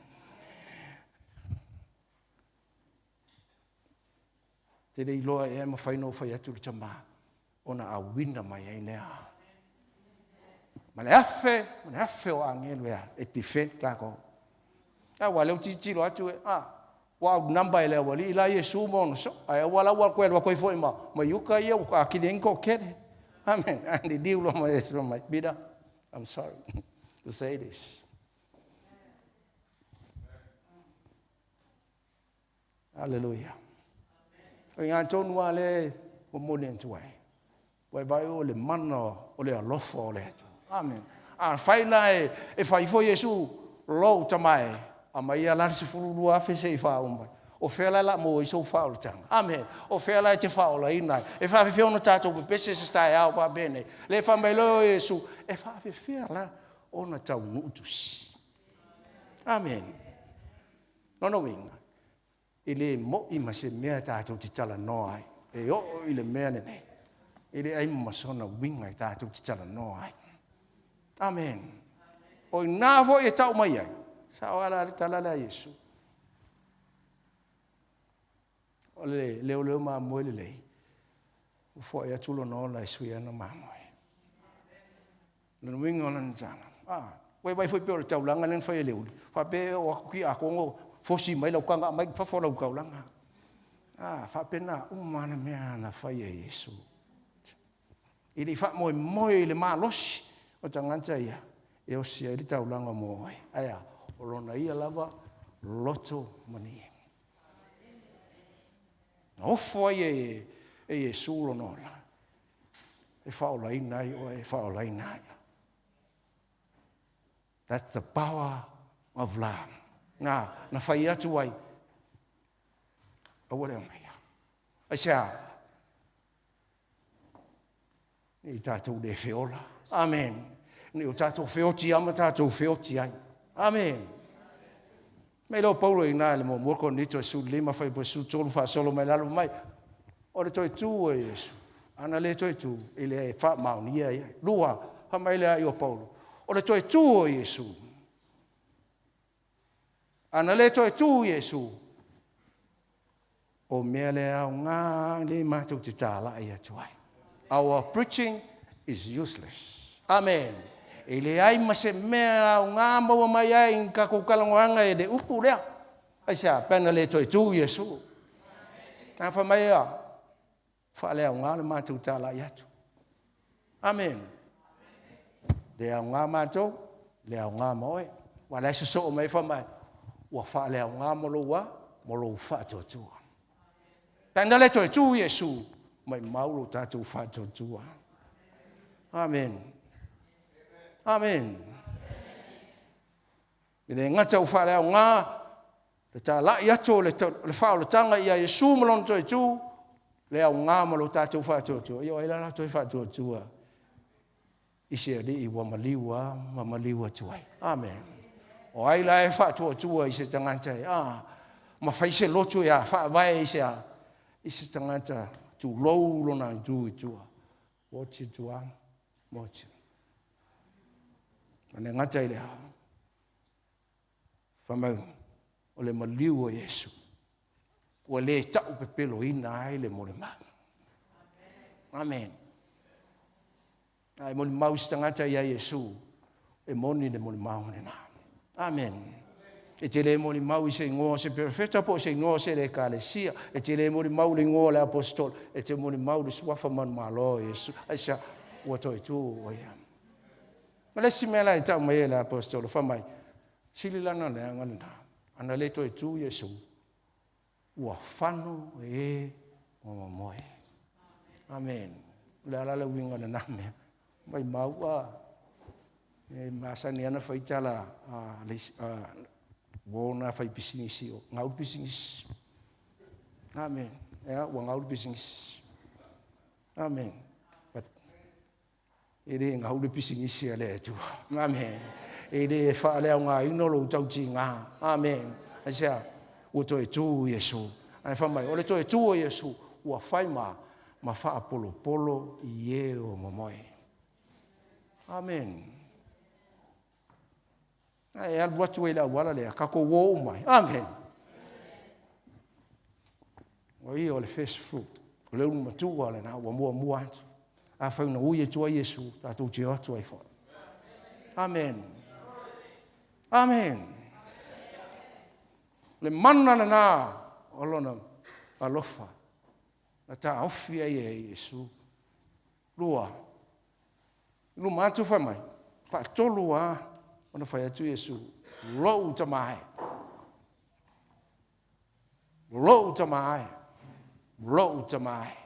Te le iloa ea e mafai ona ou fai atu i le tama, ona auina mai ai lea. Ma le afe, ma le afe o agelu ea, e defend tatou. A ua lea u tilotilo atu e, a, ua outnumber e le aualii la Iesu ma ona soo. Ae aua la ua toe alu atu ai foi ma, ma Iuta ia ua atili ai ni toatele. Amen. Ae liliu loa ma Iesu mai, Peter, I'm sorry to say this. Aleluia. O i ngā tonu a le momoli atu ai. Ua e vaai o le mana o le alofa o le Atua. Amen. A fai la e, e fai foi Iesu lou tama e, aumai ia la le 12,000 se i faauma mai. O fea la e la maua ai sou faaolataga? Amen. O fea la e te faaolaina ai? E faafefea ona tatou pepese se taeao faapenei? Le fai mai loa o Iesu, e faafefea la ona taunuu tusi? Amen. Lona uiga, e le mo'i ma se mea tatou te talanoa ai, e oo i le mea lenei, e leai ma sona uiga e tatou te talanoa ai. Amen. O i ina foi e tau mai ai, sao lava la le tala lea a Iesu. O le leoleo mamoe lelei, ua foai atu lona ola e sui ana mamoe. Lona uiga o lana tala, a, ua e vaai foi pei o le taulaga lea na fai e Leuli, faapea e oo atu tiakono fosi mai lau taga aumai i fafo lau taulaga. A, faapena uma lava le mea na fai e Iesu. E le i faamoemoe i le malosi o tagata ia e osi ai le taulaga mo oe. Ae a, o lona ia lava loto malie. Na ofo ai e Iesu lona ola e faaolaina ai oe, e faaolaina ai au. That's the power of love. Na, na fai atu ai, aua le aumaia. Aisea? Ne i tatou le feola. Amen. Ne i o tatou feoti lava ma tatou feoti ai. Amen. Mai lea o Paulo i ina i le muamua Korinito e 15 fuaiupu 13 faasolo mai lalo mai, o le toe tu o Iesu, ana le toe tu, e le faamaonia ia. Lua, fai mai le ai o Paulo, o le toe tu o Iesu. Ana le toe tu Iesu, o mea le aoga le matou te talai atu ai. Our preaching is useless. Amen. E leai ma se mea aoga maua mai ai i tatou talanoaga e le upu lea. Aisea? Pe ana le toe tu Iesu. A fai mai ia, faaleaoga le matou talai atu. Amen. Le aoga matou, le aoga ma oe. Ua la e sosoo mai fai mai, ua faaleaoga mo lou a, mo lou faatuatua. Pe ana le toe tu Iesu, mai mau lo tatou faatuatua. Amen. Amen. E le gata ua faaleaoga le talai atu o le faaolataga ia Iesu ma lona toe tu, le aoga ma lo tatou faatuatua. Ia o ai la la toe faatuatua i se alii ua maliu a ma maliu atu ai. Amen. O ai la e faatuatua i se tagata e a ma fai se lotu e a faavae i se a i se tagata tulou lona itu i tua. Oti tua, moti. Ma le gata i le a. Fai mai, o le maliu o Iesu, ua le tau pepeloina ai le molimau. Amen. A e molimau se tagata ia Iesu, e moni le molimau lena. Amen. E te le molimau i se igoa o se perofeta po o se igoa o se ekalesia. E te le molimau i le igoa o le apostolo. E te molimau i le suafa manumalo o Iesu. Aisea? Ua toe tu o ia. Ma le isi mea la e tau mai ai le apostolo, fai mai, sili lana leaga lena, ana le toe tu Iesu, ua fano e ua mamoe. Amen. O le a la le uiga o lena mea? Mai mau a e masani ana fai tala a le uo na fai pisinisi o ngau pisinisi. Amen. Ea ua ngau pisinisi. Amen. But e le gau le pisinisi a le Atua. Amen. E le faaleaogaina lou tautiga. Amen. Aisea? Ua toe tu Iesu. Ae fai mai, o le toe tu o Iesu, ua fai ma, ma faapolopolo i e o momoe. Amen. Ae alu atu ai le auala lea, tatou o uma ai. Amen. O ia o le first fruit. O le ulu matua lena ua muamua atu. Afai na ui atu ai Iesu, tatou te o atu ai foi. Amen. Amen. Le mana lena o lona alofa na taofi ai e Iesu. Lua, luma atu fai mai, faatolu a ona fai atu Iesu, lou tama e. Lou tama e. Lou tama e.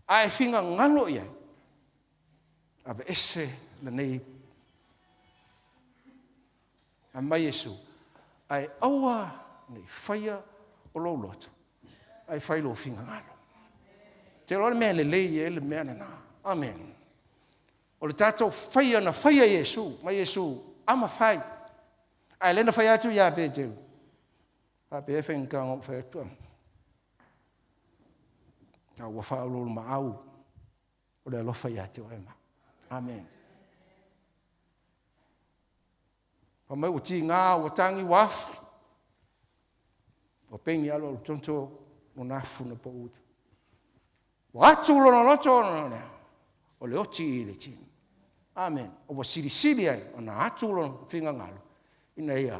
Ae fingagalo i ai, aveese lenei a mai Iesu, ae aua nei faia o lou loto, ae fai lou fingagalo. Te iloa le mea lelei e le mea lena. Amen. O le tatou faia na faia Iesu, mai Iesu, ama fai. Ae le na fai atu ia Peteru. Faapea e faigata ona ou fai atu. A ua faaoloolomaau o le alofa ia te oe ma. Amen. Fai mai ua tiga, ua tagi, ua afu. Ua peni alo alu tonto lona afu na pau. Ua atu lona loto ona lea. O le oti i le tino. Amen. Ua silisili ai ona atu lona fingagalo ina ia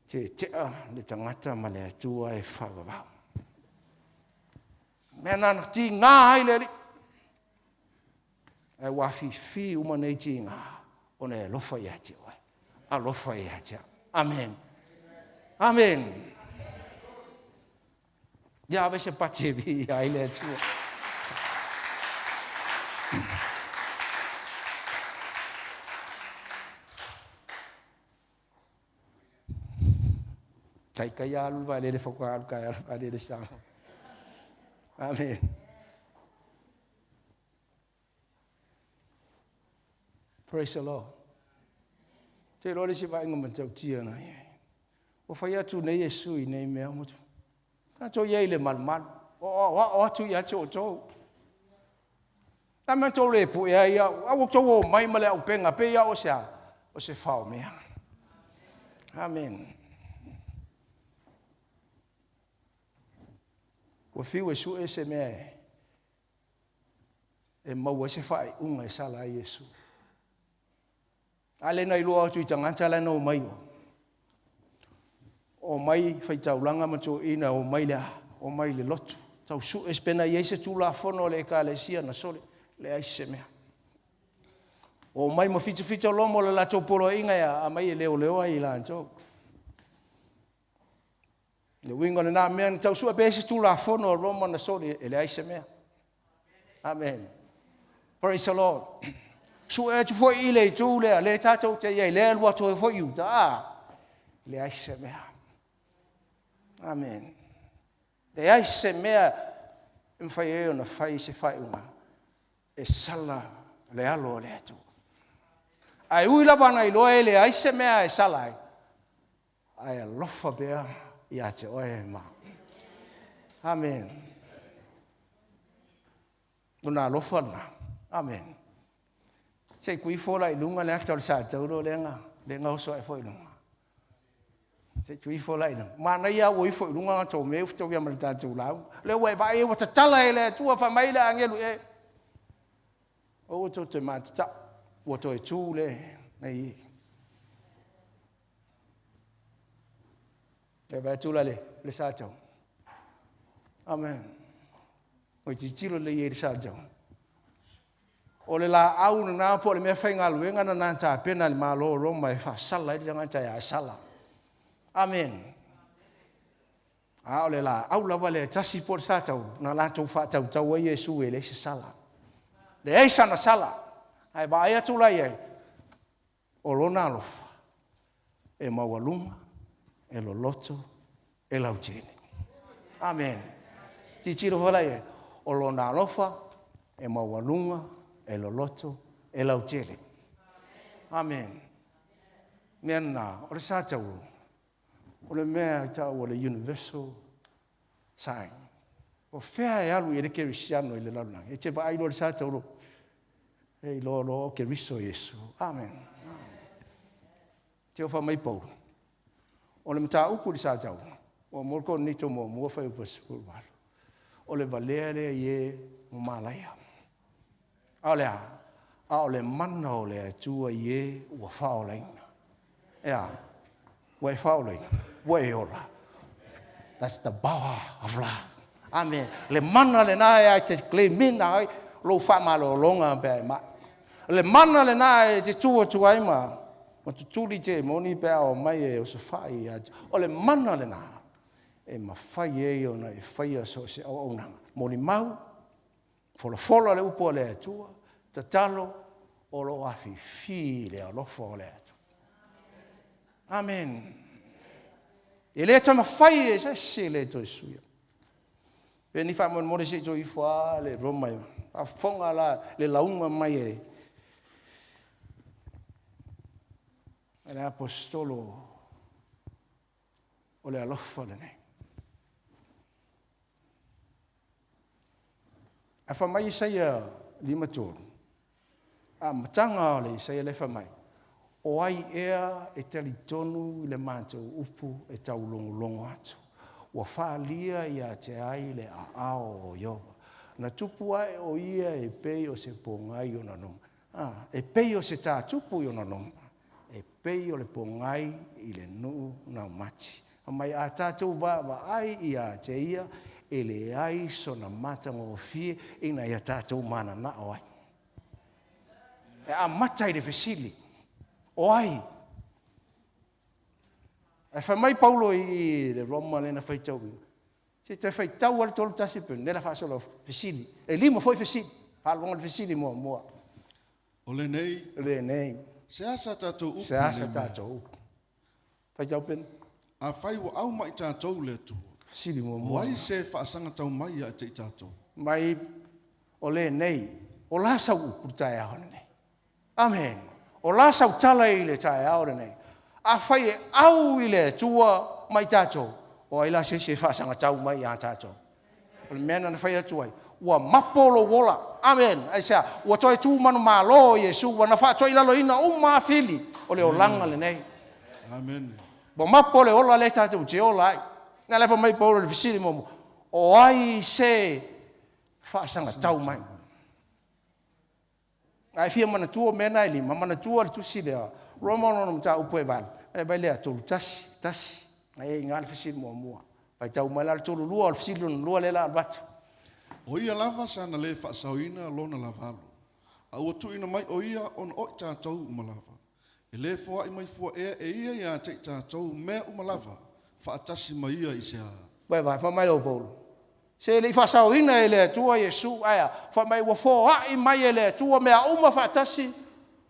tetea le tagata ma le Atua e faavavau. Mea na tiga ai le Alii. Ae ua afifi uma nei tiga ona e alofa ia te oe. Alofa ia te au. Amen. Amen. Ia ave se pati e viia ai le Atua. Taitai alu le vaalele faatoa alu taeao le vaalele Samoa. Amen. Praise the Lord. Te iloa le isi vaaiga matautia na i ai. Ua fai atu nei Iesu i nei mea uma, tatou i ai i le malumalu, o aoao atu ia te outou. A mea tou le pue ai au, a ua outou omai ma le auupega pei au o se a? O se faomea. Amen. Ua fiu e sue se mea e, e maua ai se faaiuga e sala ai Iesu. A lea na iloa atu i tagata la na omai o. Omai faitaulaga ma toeaiina, omai le a? Omai i le lotu. Tau sue pe na i ai se tulafono a le Ekalesia na soli. Leai se mea. Omai ma fitafita lomo le latou poloaiga e aumai e leoleo ai i latou. Le uiga o lena mea na tau sue pe i ai se tulafono a Roma na soli, e leai se mea. Amen. Praise the Lord. Sue atu foi i le itu lea, le tatou te i ai, lea alu atu ai foi i uta. Ah, leai se mea. Amen. Leai se mea e mafai ai ona fai se faaiuga e sala le alo o le Atua. Ae ui lava na iloa e leai se mea e sala ai, ae alofa pea ia te oe ma au. Amen. Lona alofa lena. Amen. Se i tuifo la i luga le ata o le satauro lea na, lea na oso ae foi i luga. Se i tuifo la i luga. Manaia ua ifo i luga na tou mea ufetauia ma le tatou lauga. Lea ua e vaai ua tatala e le Atua fai mai le agelu e. Aua tou te matatau, ua toe tu le nei. E vaai atu la le, le sa tau. Amen. Oi tilotilo lelei i le sa tau. O le laau lena po o le mea faigaluega na na tapena e le Malo o Roma e faasala ai le tagata e asala. Amen. A o le laau lava lea e tasi po o le sa tau, na latou faatautau ai Iesu e leai se sala. Leai sana sala. Ae vaai atu la i ai, o lona alofa e maualuga, e loloto, e lautele. Amen. Tilotilo foi la i ai, o lona alofa e maualuga, e loloto, e lautele. Amen. Mea lena, o le sa tauro, o le mea e taua o le universal sign. O fea e alu i ai le kerisiano i le lalolagi? E te vaai loa i le sa tauro, e iloa loa o Keriso Iesu. Amen. Te ofa mai Paulo. O le mataupu i le sa tauro, ua mo le Korinito muamua fuaiupu 18. O le valea lea i e ua malaia. A o le a? A o le mana o le Atua i e ua faaolaina. E a? Ua e faaolaina? Ua e ola? That's the power of love. Amen. Le mana lena e ai te claim ina ai lou faamalologa pe a e mai. Le mana lena e te tu atu ai ma ma tutuli te moni pe a omai e osofai ia te. O le mana lena e mafai ai ona e faia so o se auaunaga. Molimau, Folafola le upu a le Atua, tatalo o lo o afifi le alofa o le Atua. Amen. E le toe mafai e se isi le toe suia. Pe ni faamolemole se i toe ifo lava le Roma e faafofoga la le lauga mai e le aposetolo o le alofa lenei. Ae fai mai Isaia 53, amataga o le Isaia lea fai mai, O ai ea e talitonu i le matou upu e taulogologo atu? Ua falia ia te ai le aao o Ieova. Na tupu ae o ia e pei o se pogai i ona numa. A, e pei o se tātupu i ona numa, e pei o le pogai i le nuu naumati. Fai mai, a tatou vaavaai ia te ia, e leai sona matagofie ina ia tatou mananao ai. E amata i le fesili, o ai? Ae fai mai Paulo i le Roma lea na faitauina, Se i toe faitau lava le 31 pe nela faasolo fesili. E lima foi fesili. Faalogo le fesili muamua. O lenei. Lenei. Se a sa tatou upu Se a sa tatou upu. Faitau pene. Afai ua au mai tatou le Atua. Fesili muamua. O ai se faasagatau mai ia te i tatou? Mai o lenei. O la sau upu i le taeao lenei. Amen. O la sau tala i le taeao lenei. Afai e au i le Atua. ma i tatou, o ai la se isi e faasagatau mai ia tatou? O le mea lena na fai atu ai, ua mapo lou ola. Amen. Aisea? Ua toe tu manumalo Iesu, ua na faatoilaloina uma lava fili o le olaga lenei. Amen. Ua mapo le ola lea tatou te ola ai. Na lea fai mai Paulo i le fesili muamua, o ai se faasagatau mai? A e fia manatua mea na e lima, manatua le tusi lea, Roma lona mataupu e valu, e vai lea, tolu tasi, tasi, na e i ina le fesili muamua. Faitau mai la le tolu lua, o le fesili lona lua lea la avatu. O ia lava sa na le faasaoina lona lava alo, a ua tuuina mai o ia ona o i tatou uma lava. E le foai mai fua ea e ia ia te i tatou mea uma lava, faatasi ma ia i se a? Vae vae, fai mai lau Paulo, Se e le i faasaoina e le Atua Iesu, ae a? Fai mai ua foai mai e le Atua mea uma faatasi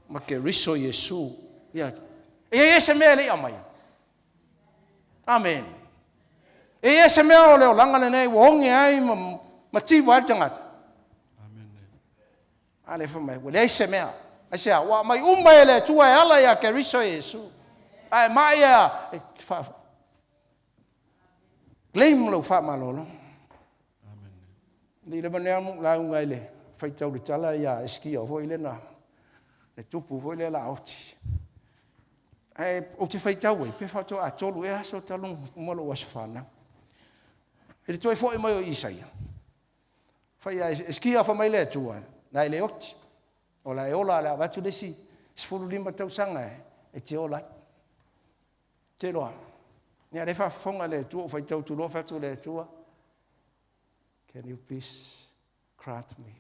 ma Keriso Iesu. Ia, e i ai se mea e le i aumaia? Amene. E i ai se mea o le olaga lenei ua oge ai ma mativa ai le tagata? Amene. A lea fai mai, ua leai se mea. Aisea? Ua aumai uma e le Atua e ala ia Keriso Iesu. Ae mai ia, e fa, claim lou faamalolo. Nei lava nea mo lauga i le faitau le tala ia Eskia foi lena, le tupu foi lea la oti. Ae ou te faitau ai, pe faatoa tolu ea aso talu uma lou aso fanau. I le toe foi mai o Isaia, fai ia Eskia fai mai le Atua, na e le oti. O la e ola le avatu le isi 15 tausaga e te ola ai. Te iloa, ia lea faafofoga le Atua, ua faitau atu loa, fai atu le Atua, Can you please grant me?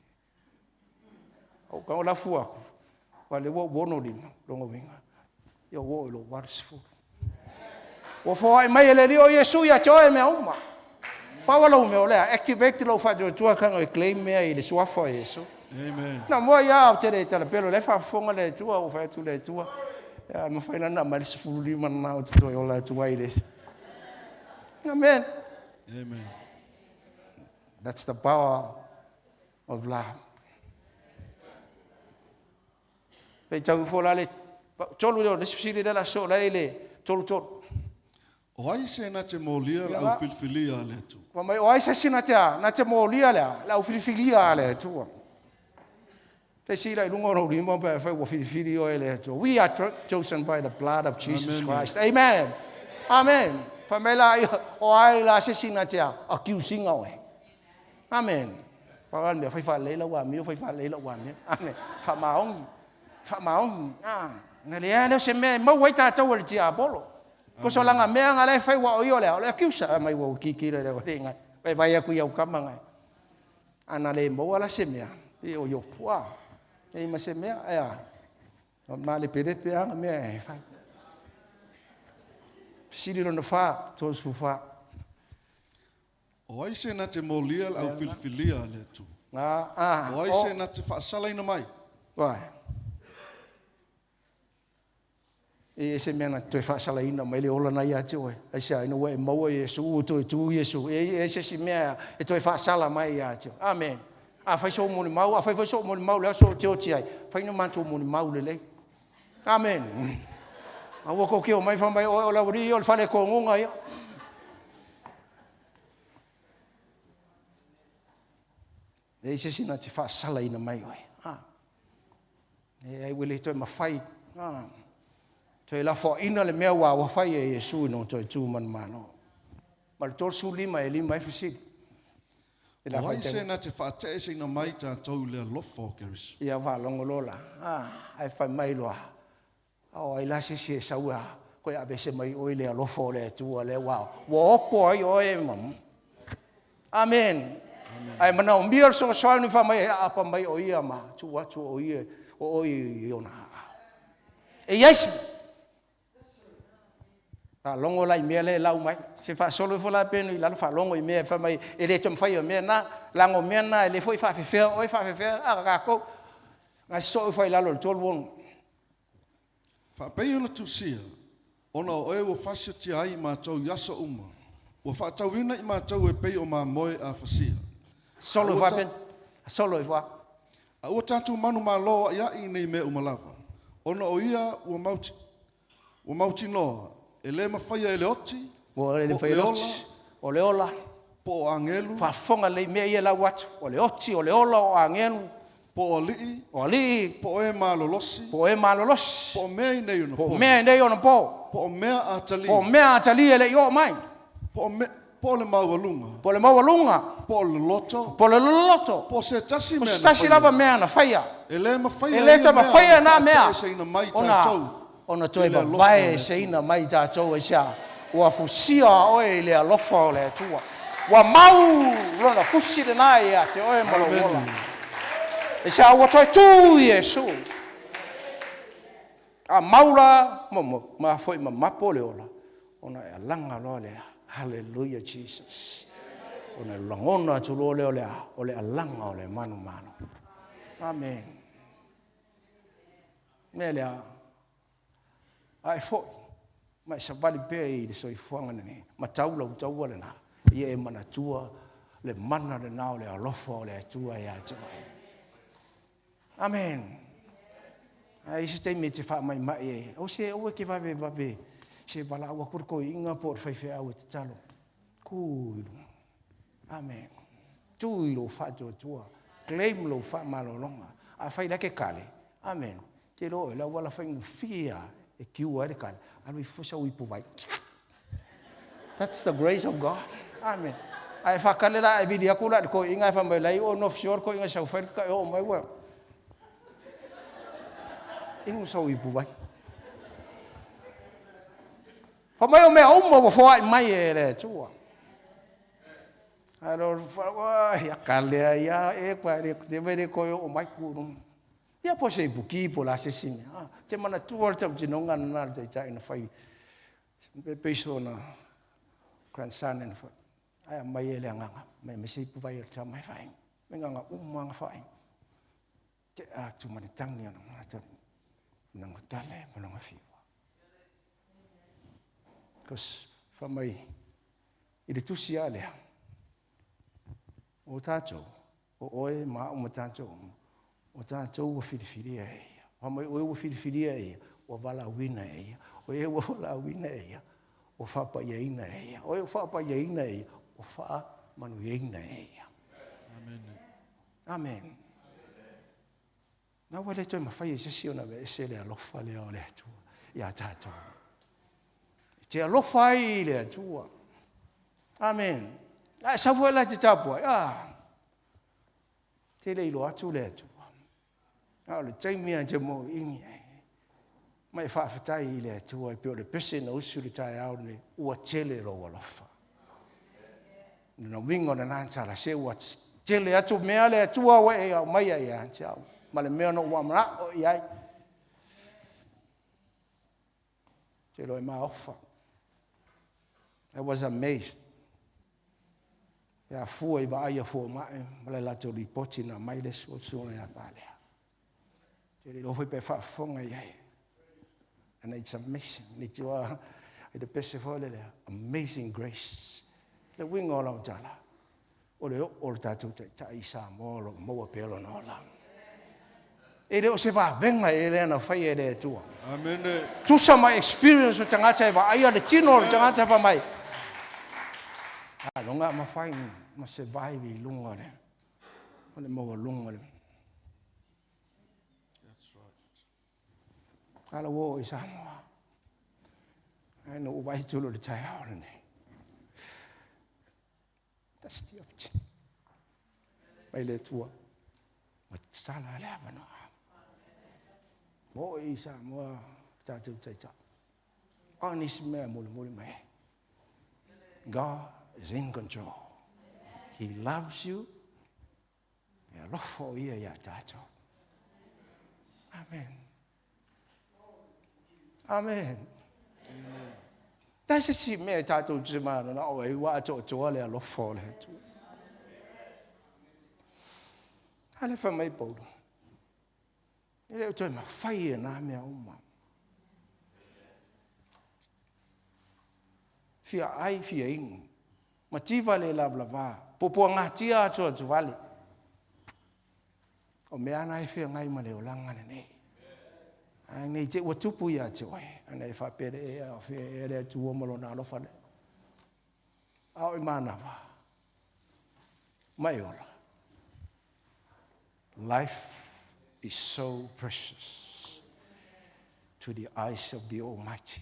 Ou tago la fua atu, aua lea ua ou 65, lona uiga, ia ua oo i lou 80. Ua foai mai e le Alii o Iesu ia te oe mea uma. Pau lou mea o lea, activate lou faatuatua tago e claim mea i le suafa o Iesu. Amen. Na mua ia ou te le talapelo, lea faafofoga le Atua, ua fai atu le Atua, ia mafai la ona aumai le 15 lena ou te toe ola atu ai i le isi. Amen. Amen. That's the power of love. Pei tau ifo la le tolu lea o le isi fesili lea la soo la i le tolu tolu. O ai se na te molia le au filifilia a le Atua? Fai mai, o ai se isi na te a? Na te molia le a? Le au filifilia a le Atua. Te sila i lunga o lou lima pe afai ua filifili oe e le Atua. We are chosen by the blood of Jesus Amen. Christ. Amen. Amen. Fai mai la, o ai la se isi na te a? Accusing oe. Amen. Pau lava le mea, fai faalelei lau amio, fai faalelei lau amio. Amen. Faamaoni. Faamaoni. Ah, na leai lea o se mea e maua ai tatou e le tiapolo. Ko so langa mea nga le fai wa o ia o le o le accuser mai ua kiki le le le ngai. Vai vai aku iau kama ngai. Ana le maua la se mea, e o Iopu a. E ma se mea, e a. O ma le pele pe anga mea e fai. Fesili lona fa, 34. O ai se na te molia le au filifilia a le Atua? O ai se na te faasalaina mai? Uai. E ese mea na toe faasalaina mai le ola na ia te oe. Aisea, ina ua e maua Iesu, ua toe tu Iesu. E ai se isi mea e toe faasala mai ia te oe. Amen. Afai sou molimau, afai foi sou molimau le aso ou te oti ai, fai ni matou molimau lelei. Amen. Aua kou te omai fai mai, oe o le aualii ia o le fale togoga ia. Leai se isi na te faasalaina mai oe. Ah. E ai ua le toe mafai. Ah. Toe lafoaina le mea ua ua fai e Iesu ina ua toe tu manumalo. Ma le 35 e lima ai fesili. E la O ai faitau. se na te faateeseina mai tatou i le alofa o Keriso? Ia faalogo loa la. Ah, ae fai mai loa. O ai la se isi e sau a koe aveese mai oe i le alofa o le Atua lea ua ua opo ai oe ma Amen. Ae manaomia le fesoasoani fai mai e aapa mai o ia ma tuu atu o ia o oe i ona aao. E i ai se Faalogo la i mea lea e lau mai. Se faasolo ifo la penu i lalo faalogo i mea fai mai e le toe mafai o mea na. Laga o mea na e le foi faafefea oe faafefea a tatou. Nai sosoo ifo ai i lalo i le 36. Faapei ona tusia, ona o oe ua fasiotia ai i matou i aso uma, ua faatauina i matou e pei o mamoe a fasia. Solo ifo a penu. Solo ifo a. A ua tatou manumalo aʻiaʻi i nei mea uma lava, ona o ia ua mauti, ua mautinoa, e le mafaia e le oti, Ua le Po o mafai le ona ola. oti. O le ola. Po o agelu. Faafofoga lelei i mea ia e lau atu. O le oti, o le ola, o agelu. Po o alii. O alii. Po o e malolosi. Po o e malolosi. Po o mea i nei ona Po o po. mea i nei ona po. Po o mea atalia. Po o mea atalia e le i oo mai. Po o me, po o le maualuga. Po o le maualuga. Po o le loloto. Po o le loloto. Po o se tasi Po o mea se na tasi faia. lava mea na faia. E le mafaia E le ia toe mea mafaia ona na mea faataeseina mai ona tatou ona toe i le alofa o vavae le Atua. eseina mai tatou aisea? Ua fusia oe i le alofa o le Atua. Ua mau lona fusi lena ia te oe ma lou ola. Aisea? Ua toe tu Iesu. A mau la, ma, ma, ma foi mamapo le ola, ona e alaga loa lea. Hallelujah Jesus. Ona lagona atu loa lea o le a, o le alaga o le manumanu. Amen. Mea lea, a e foi, ma e savali pea i le soifuaga lenei, ma tau lau taua lena, ia e manatua le mana lena o le alofa o le Atua ia te oe. Amen. A i se taimi e te faamaimai ai, o se aua e te vave vave se valaau atu le toeaina po o le faifeau e tatalo. Tu i luga. Amen. Tu i lou faatuatua. Claim lou faamalologa. Afai la e te kale, amen, te iloa oe le auala faigofie lava e cure ai le kale, alu ifo sau ipu vai. That's the grace of God. Amen. A e faakale la, e vili atu la i le toeaina ae fai mai, la i o North Shore le toeaina e sau fai le oo mai ua inu sau ipu vai. Fai mai o mea uma ua foai mai e le Atua. Ae lo ia kale ai a e pa le te vai le koe o mai ku no. Ia po se ipu ki po la se si mea. Ah, te manatua le tautinoga lena a le taitai na fai peiso na grandson na fai. Ae aumai e le agaga, mai mai se ipu vai o le tama e fai. Me nganga uma nga fai. Te atu ma le tangi ona ngata. Nanga tale ma longa fiwa. Because fa mai i le tusi a lea. O tātou, o oe ma au ma tātou uma, o tātou ua filifilia e ia. Fa mai oe ua filifilia e ia, ua valaauina e ia. O e ua valaauina e ia, ua faapaiaina e ia. O e ua faapaiaina e ia, ua faamanuiaina e ia. Amen. Amen. Na ua le toe mafai e se isi ona aveese le alofa lea o le Atua ia tātou. E te alofa ai i le Atua. Amen. A e sau foi la e te tapuai, ah, te le iloa atu le Atua. A o le taimi a te moiini ai. Ma e faafetai i le Atua e pei o le pese na usu i le taeao lenei, ua tele lou alofa. Lona uiga o lena tala, se ua tele atu mea le Atua ua e aumaia ia te au, ma le mea na ou manao i ai. Te iloa e maofa. I was amazed. Pe a fua i vaai a fomai ma le latou lipoti na aumai le suasua ia Palea. Te le iloa foi pe faafofoga i ai. And it's amazing. Ni te wā, i te pese foi le lea, amazing grace. Le uiga o lau tala, o le oo o le tatou taitai i Samoa o lo o maua pea lona ola. E le o se vavega e lea na faia e le Atua. Amene. Tusa ma experience o tagata e vaaia le tino o le tagata fa mai. A longa mafai ma survive i luga o le o le maualuga o le That's right. Ala ua oo i Samoa. Ae na ou vaai atu loa i le taeao lenei. That's the opportunity. Mai le Atua. Ua tatala le avanoa. Ua oo i Samoa tatou taitai. O nisi mea e mulimuli mai ai. God is in control. He loves you. E alofa o ia iā tatou. Amen. Amen. Tai se si mea e tatou te manana o e ua atoatoa le alofa o le Atua. A le fai mai Paulo, e le o toe mafai e nā mea uma. Fia ai, fia inu. Mativa le lavalava, puapuagatia atu atu vale. O mea ana e feagai ma le olaga lenei. Ae nei te ua tupu ia te oe, ana e faapea le ea o fea ea le Atua ma lona alofa lea. A o i manava, ma e ola. Life is so precious to the eyes of the Almighty.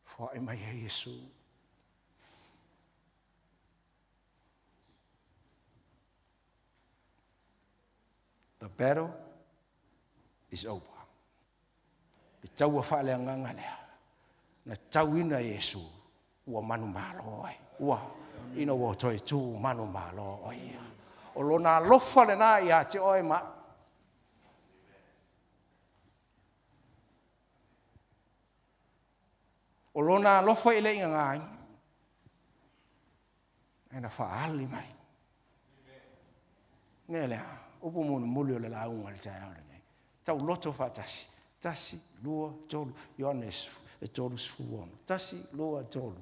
Foa'i mai ai Iesu. The battle is over. Le taua faaleagaga lea na tauina e Iesu ua manumalo ai. Ua ina ua toe tu manumalo o ia. O lona alofa lena ia te oe ma au. O lona alofa e le i gagaina, ae na faaali mai. Mea lea, upu mulimuli o le lauga i le taeao lenei. Tauloto faatasi. Tasi, lua, tolu. Ioane e 36. Tasi, lua, tolu.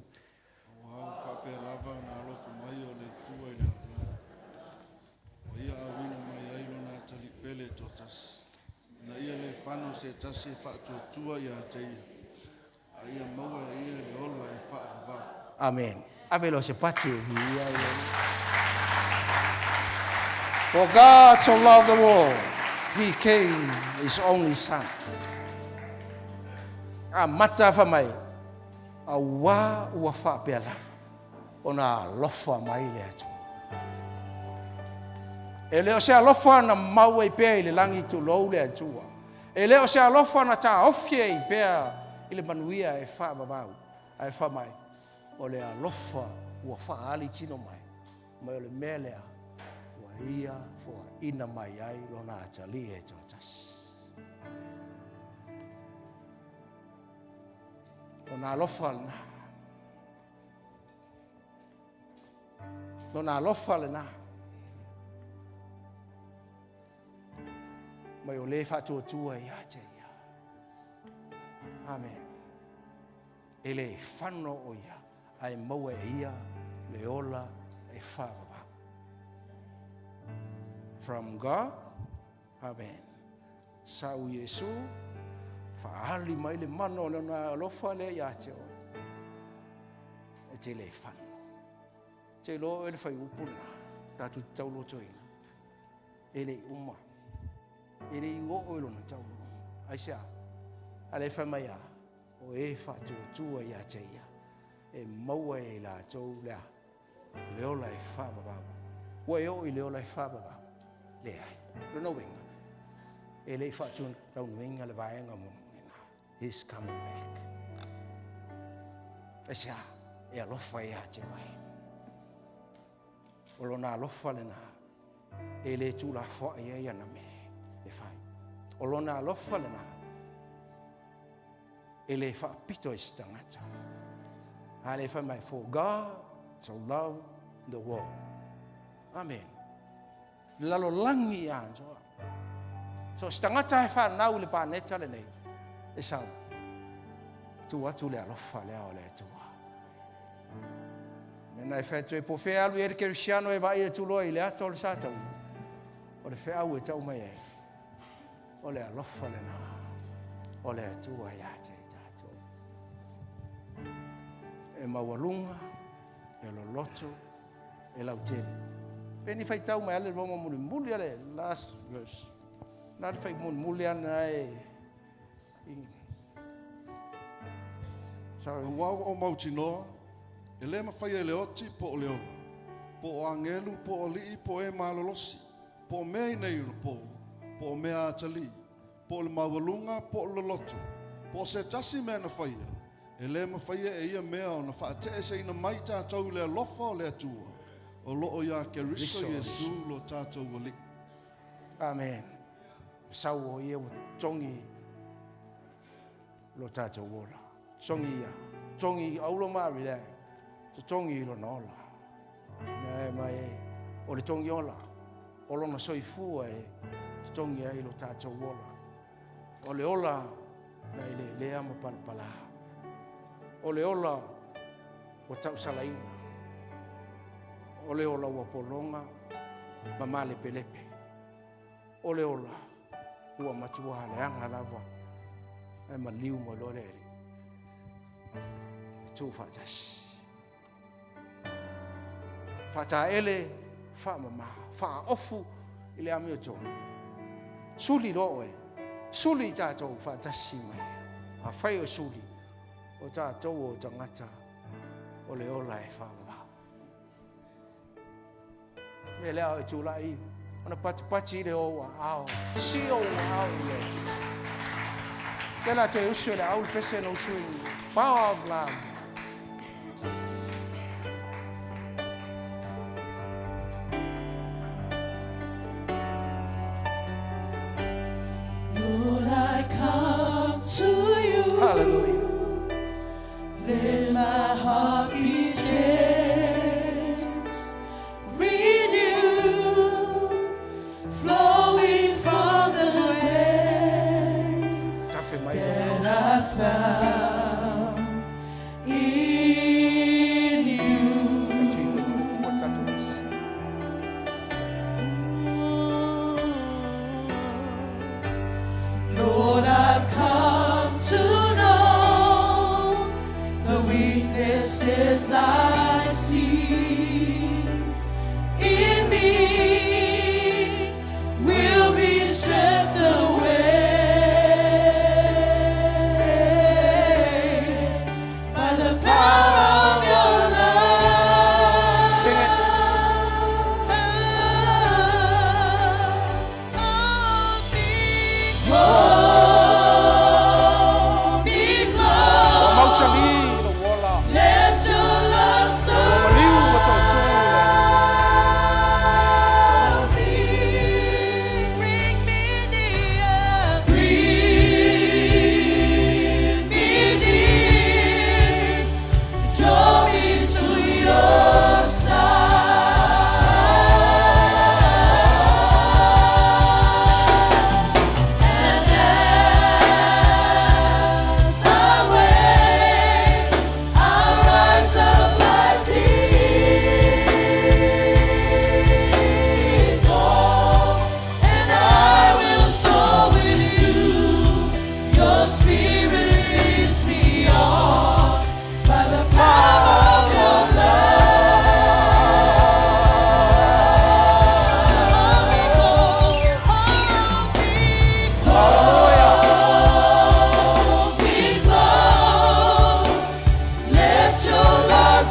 Auā ua faapea lava ona alofa mai o le Atua i le lalolagi, ua Ia auina mai ai Lona Atalii pele e toatasi, ina ia le fano se tasi e faatuatua ia te Ia, a ia maua e ia le ola e faavavau. Amen. Ave loa se pati e viia ai le Alii. For God so loved the world, he gave his only son. Amata fa mai, auā ua faapea lava ona alofa mai le Atua. E le o se alofa na mau ai pea i le lagi tulou le Atua. E le o se alofa na taofi ai pea i le manuia e faavavau, ae fai mai, o le alofa ua faaali tino mai, mai o le mea lea ua Ia foaina mai ai Lona atalii e toatasi. Lona alofa lena. Lona alofa lena. Mai o le faatuatua ia te ia. Amen. E le fano o ia, ae maua e ia le ola e faavavau. From God, Amen. Sau Iesu, faaali mai le mana o lona alofa lea ia te oe. E te le fano. Te iloa oe le faiupu lena, tatou te taulotoina. E le i uma. E le i oo i lona taunuuga. Aisea? A lea e fai mai a, o e faatuatua ia te ia, e maua e i latou le a? Le ola e faavavau. Ua e oo i le ola e faavavau? Leai. Lona uiga, e le i faataunuuina le vaega mulimuli lena. He's coming back. Aisea? E alofa ia te oe. O lona alofa lena e le tuulafoai ai ana mea e fai. O lona alofa lena e le faapito ai se tagata. A le fai mai, for God so loved the world. Amen. Lalolagi atoa. So se tagata e whanau i le paneta lenei, e sau, tu atu le alofa lea o le Atua. Mena e whai atu e po whea alu i le kerisiano e vai e tuloa i le ata o le sātau. O le wheau e tau mai ai. O le alofa lena o le Atua ia te i tātou. E maualuga, e loloto, e lautele. Pe ni faitau mai ale Roma mulimuli ale last verse. Na le fai mulimuli ana e Sorry. Auā ua ou mautinoa, e le mafai e le oti po o le ola, po o agelu, po o alii, po o e malolosi, po o mea i nei ona pō, po o mea atalii, po o le maualuga, po o le loloto, po o se tasi mea na faia, e le mafaia e ia mea ona faateeseina mai tatou i le alofa o le Atua o lo o iā Keriso Iesu lo tatou Alii. Amen. Sau o ia ua togi lo tatou ola. Togi ia. Togi aulo maori le. Totogi i lona ola. Mea e mai e, o le togi ola. O lona soifua e totogi ai lo tatou ola. O le ola na eleelea ma palapala. O le ola ua tausalaina. O le ola ua pologa ma malepelepe. O le ola ua matua leaga lava ae maliu mai loa le Alii. E tu faatasi. Faataele, faamama, faaofu i le amiotonu. Suli loa oe, suli i tatou faatasi ma ia. Afai o suli, o tatou o tagata o le ola e faavavau. Mea lea o e tulai ona patipati i le ou aao, si ou aao i le Atua. Ke la toe usu e le au le pese na usu i power of love. Lord, I come to you. Hallelujah. Let my heart be changed, renewed, flowing from the grace Tafe mai. that I found in you. E tui fo ni ko tatou isi. Lord, I've come to know the weaknesses I see in me will be stripped away by the power of your love. Sing it. Hold me, hold me close. Mausali lo wola. Let your love Maliu ma tau tū le. surround me. Bring me near. Bring me near. Draw me to your side. And as I wait, I rise up like the eagle, and I will soar with you. Your spirit leads me on by the power of your love. Hold me close, hold me Hold me close. Let your love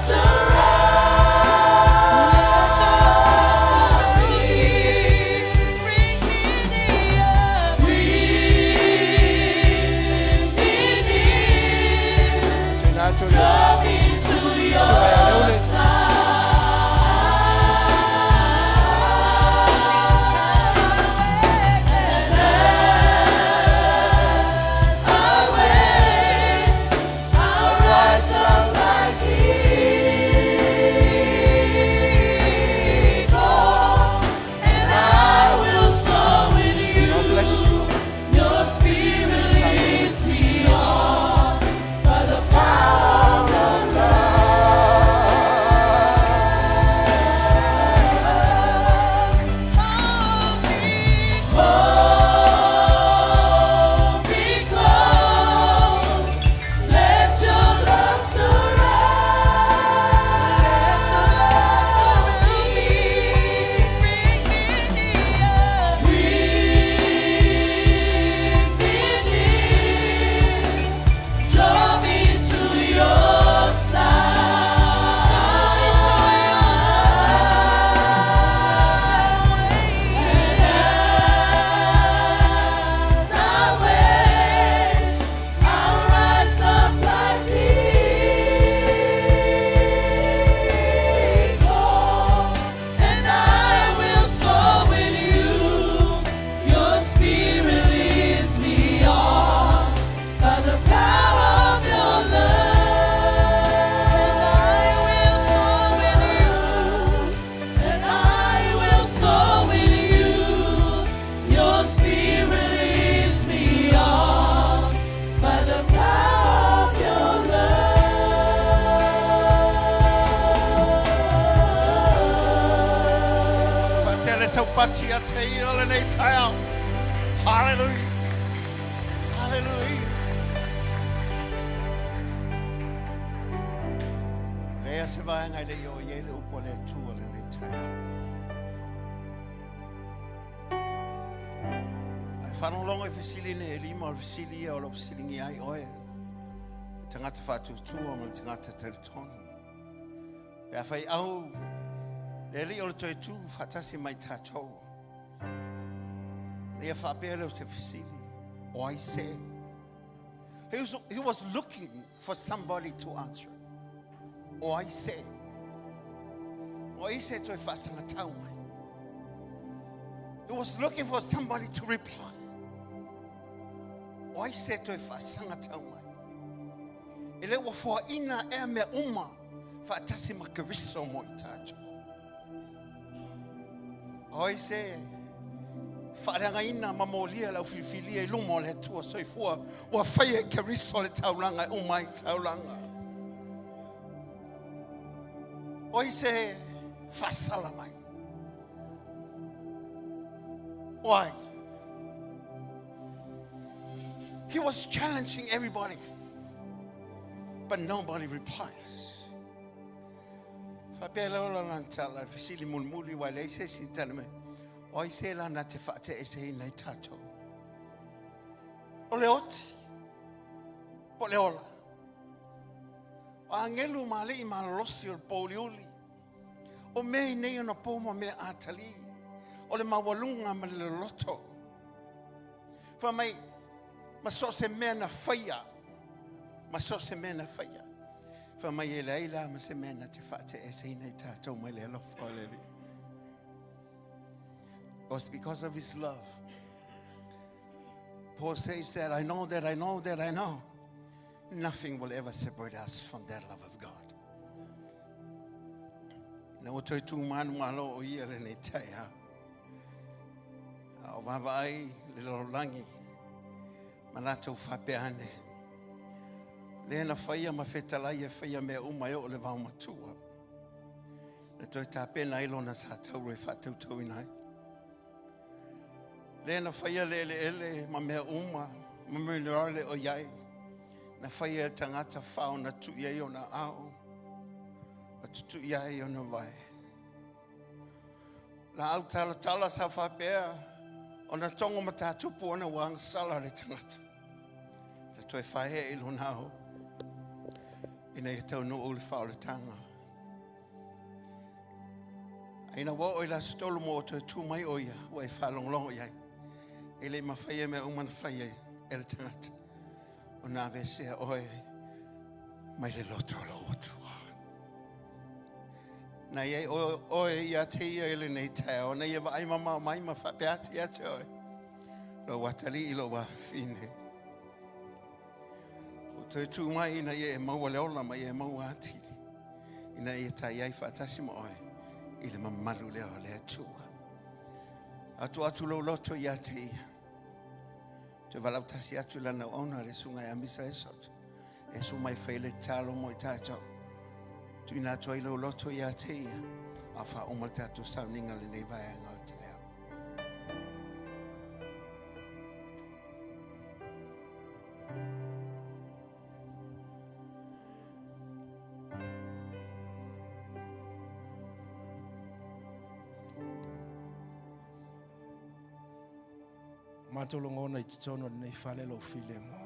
surround me. Bring me near. Bring me near. Tui nā tui. Draw me to your Suka ia leule. side. As I wait, I'll rise up like the eagle, and I will soar with you. God bless you. Your spirit leads me on by the power of love. Hold me, hold me close. Let your love surround. Let your love surround me. Bring me near. Bring me near. Draw me to your side. Draw me to your side. And as I wait, I'll rise up like the eagle, and I will soar with you. Your spirit leads me on by the power of your love. And I will soar with you, and I will soar with you. Your spirit leads me on by the power of your love. Faatele sau pati a te ia lenei taeao. Hallelujah. Hallelujah. Lea se vaega e le i o i ai le upu a le Atua lenei. taeao. Ae faalogologo i fesili nei e lima o le fesili ia o lo o fesiligia ai oe, le tagata faatuatua ma le tagata talitonu. Pe afai au le Alii o le toe tu faatasi mai tatou, na ia faapea lea o se fesili, o ai se? He was, he was looking for somebody to answer. O ai se? O ai se toe faasagatau mai? He was looking for somebody to reply. O ai se toe faasagatau mai? E le ua foaina ea mea uma faatasi ma Keriso mo i tatou. O ai se faaleagaina ma molia lau filifilia i luma o le Atua soifua ua faia e Keriso le taulaga e uma ai taulaga. O ai se faasala mai? O ai? He was challenging everybody, but nobody replies. Faapea lea o lana tala, fesili mulimuli ua leai se isi tali mai. O ai se lana te faateeseina i tatou? O le oti, po le ola. O agelu ma alii malolosi o le pouliuli. O mea i nei ona po ma mea atali. O le maualuga ma le loloto. Fai mai, ma so o se mea na faia, ma so o se mea na faia. Fai mai e leai la ma se mea na te faateeseina i tatou mai le alofa o le Alii. It was because of his love. Paul says that I know that I know that I know nothing will ever separate us from that love of God. Na ua toe tū manumalo o ia lenei taeao. A o vaavaai le lalolagi ma latou faapea ane. Lea na faia ma fetalai e faia mea uma e oo le vaomatua. Na toe tapena ai lona sa tauro e faatautauina ai. Lea na faia le eleele ma mea uma ma minerale o i ai. Na faia e tagata fao na tui ai ona ao, ma tutui ai ona vae. Laau talatala sa faapea ona togo matatupu ona ua agasala le tagata. Ta toe faea i lona ao ina ia taunuu le faaolataga. A ina ua oo i le aso tolu ma ua toe tu mai o ia, ua e faalogologo i ai. E le i mafai e mea uma na fai ai e le tagata ona aveesea oe mai le loto o lou Atua. Na i ai oe ia te ia i lenei taeao, na ia vaai mamao mai ma faapea atu ia te oe, lou atalii, lou afafine. O toe tū mai ina ia e maua le ola ma ia e maua atili, ina ia tai ai faatasi ma oe i le mamalu lea o le Atua. Atu atu lou loto ia te ia. Toe valautasi atu lana auauna le susuga ia Misa Esot. E su mai fai le tatalo mo i tatou. Tuuina atu ai lou loto ia te ia. A faauma le tatou sauniga lenei vaega o le taeao. Matou logona i totonu o lenei fale lou filemu.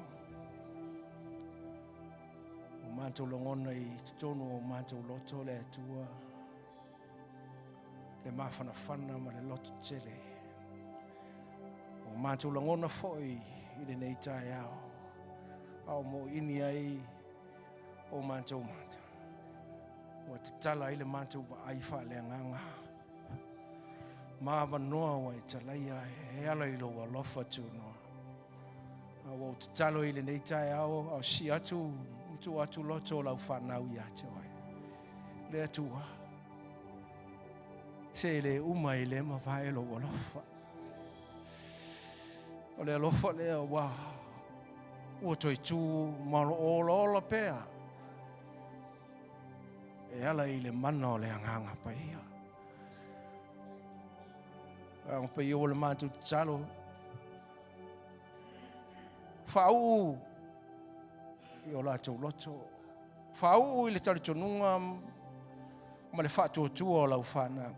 O matou logona i totonu o matou loto le Atua, le mafanafana ma le loto tele. O matou lagona foi i lenei taeao, a o moini ai o matou mata. Ua tatala ai le matou vaai faaleagaga. Ma avanoa ua e talaia e ala i lou alofa tunoa. A ua ou tatalo i lenei taeao, a o si atu, ma tuu atu loto o lau fanau ia te oe. Le Atua, se e le uma e le mavae lou alofa. O le alofa lea ua ua toe tū ma o lo o olaola pea e ala i le mana o le Agaga Paia. Agaga Paia ua le matou tatalo, faauu i o latou loto, faauu i le talitonuga ma le faatuatua o lau fanau.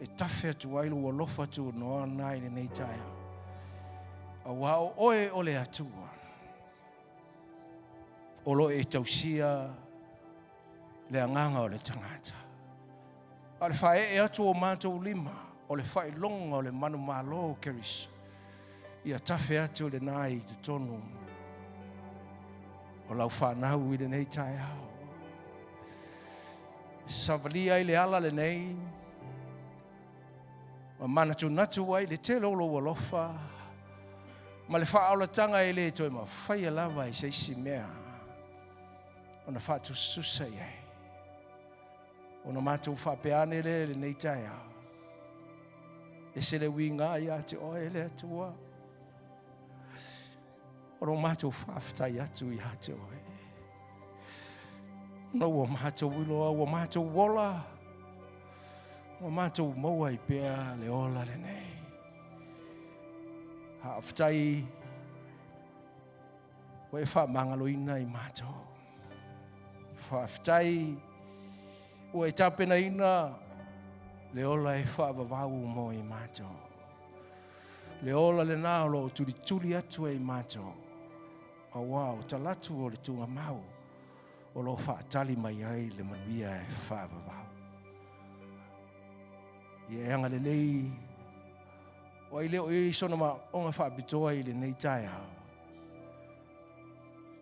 E tafe atu ai lou alofa tunoa lena i lenei taeao. Auā o oe o le Atua o lo o e tausia le agaga o le tagata. A o le faaee atu o matou lima, o le faailoga o le manumalo o Keriso, ia tafe atu lena i totonu o lau fanau i lenei taeao. Savalia ai le ala lenei, ma manatunatu ai le tele o lou alofa ma le faaolataga e le toe mafaia lava i se isi mea ona faatusatusa i ai. Ona matou faapea ane lea i lenei taeao, ese le uiga ia te oe le Atua. O lo matou faafetai atu ia te oe. Ona ua matou iloa, ua matou ola, ua matou maua ai pea le ola lenei. Faafetai ua e faamagaloina i matou. Faafetai ua e tapenaina le ola e faavavau mo i matou. Le ola lena o lo o tulituli atu e i matou, auā o talaatu o le tugamau o lo o faatali mai ai le manuia e faavavau. Ia e agalelei o ai le o i ai sona maoga faapitoa i lenei taeao,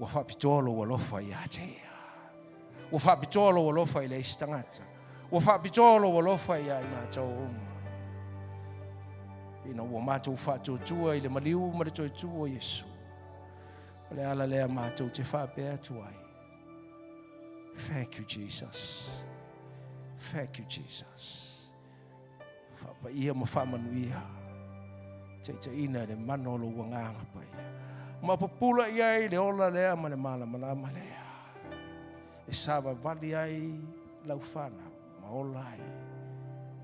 ua faapitoa lou alofa ia te ia. Ua faapitoa lou alofa i le isi tagata. Ua faapitoa lou alofa ia i matou uma. Ina ua matou faatuatua i le maliu ma le toe tu o Iesu. O le ala lea matou te faapea atu ai. Thank you, Jesus. Thank you, Jesus. Faapaia ma faamanuia, taitaiina e le mana o lou Agaga Paia. Ma pupula i ai le ola lea ma le malamalama lea, e savavali ai lau fanau ma ola ai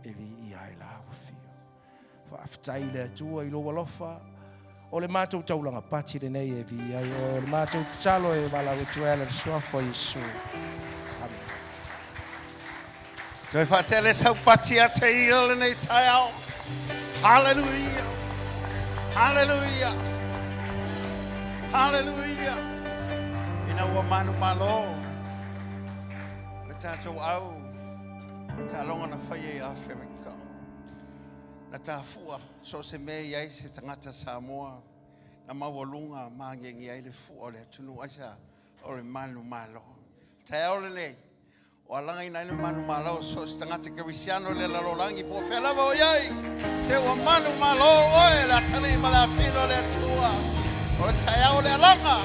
e viia ai lau afio. Faafetai i le Atua i lou alofa, o le matou taulaga pati lenei e viia ai oe, o le matou tatalo e valaau atu ai ala i le suafa o Iesu. Amene. Toe faatele sau pati ia te ia lenei taeao. Hallelujah. Hallelujah. Hallelujah. Ina ua manu malo le tātou au taaloga na faia i Aferika. Na tafua so o se mea i ai se tagata Samoa na maualuga ma agiagi ai le fua o le atunuu aisa o le manu malo. Taeao lenei, o alagaina ai le manu malo so o se tagata kerisiano i le lalolagi po o fea lava o i ai. Se ua manu malo oe le atalii ma le afino o le Atua. O le taeao o le alaga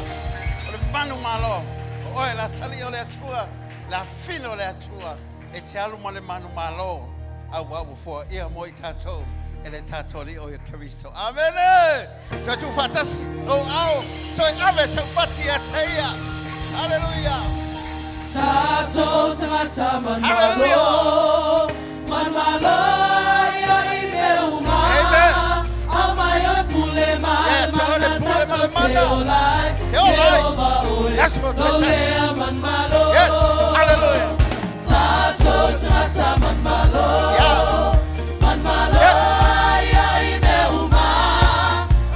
o le manu malo. O oe le atalii o le Atua, le afino o le Atua. E te alu ma le manu malo, auā ua foaia mo i tatou e le tatou Alii o ia Keriso. Amene! Toe tuufaatasi lou ao, toe ave sau pati ia te ia. Haleluia! Tatou tagata manumalo, manumalo ia i mea uma. Amen. Aumai o le pule ma Yeah, le te o le mana pule ma le tatou te mana. ola ai. Te ola ai. Ieova oe, Yes, Lord, toe tasi. lolea manumalo. Yes, hallelujah. Tatou tagata manumalo, Yeah. manumalo Yes. ia i mea uma.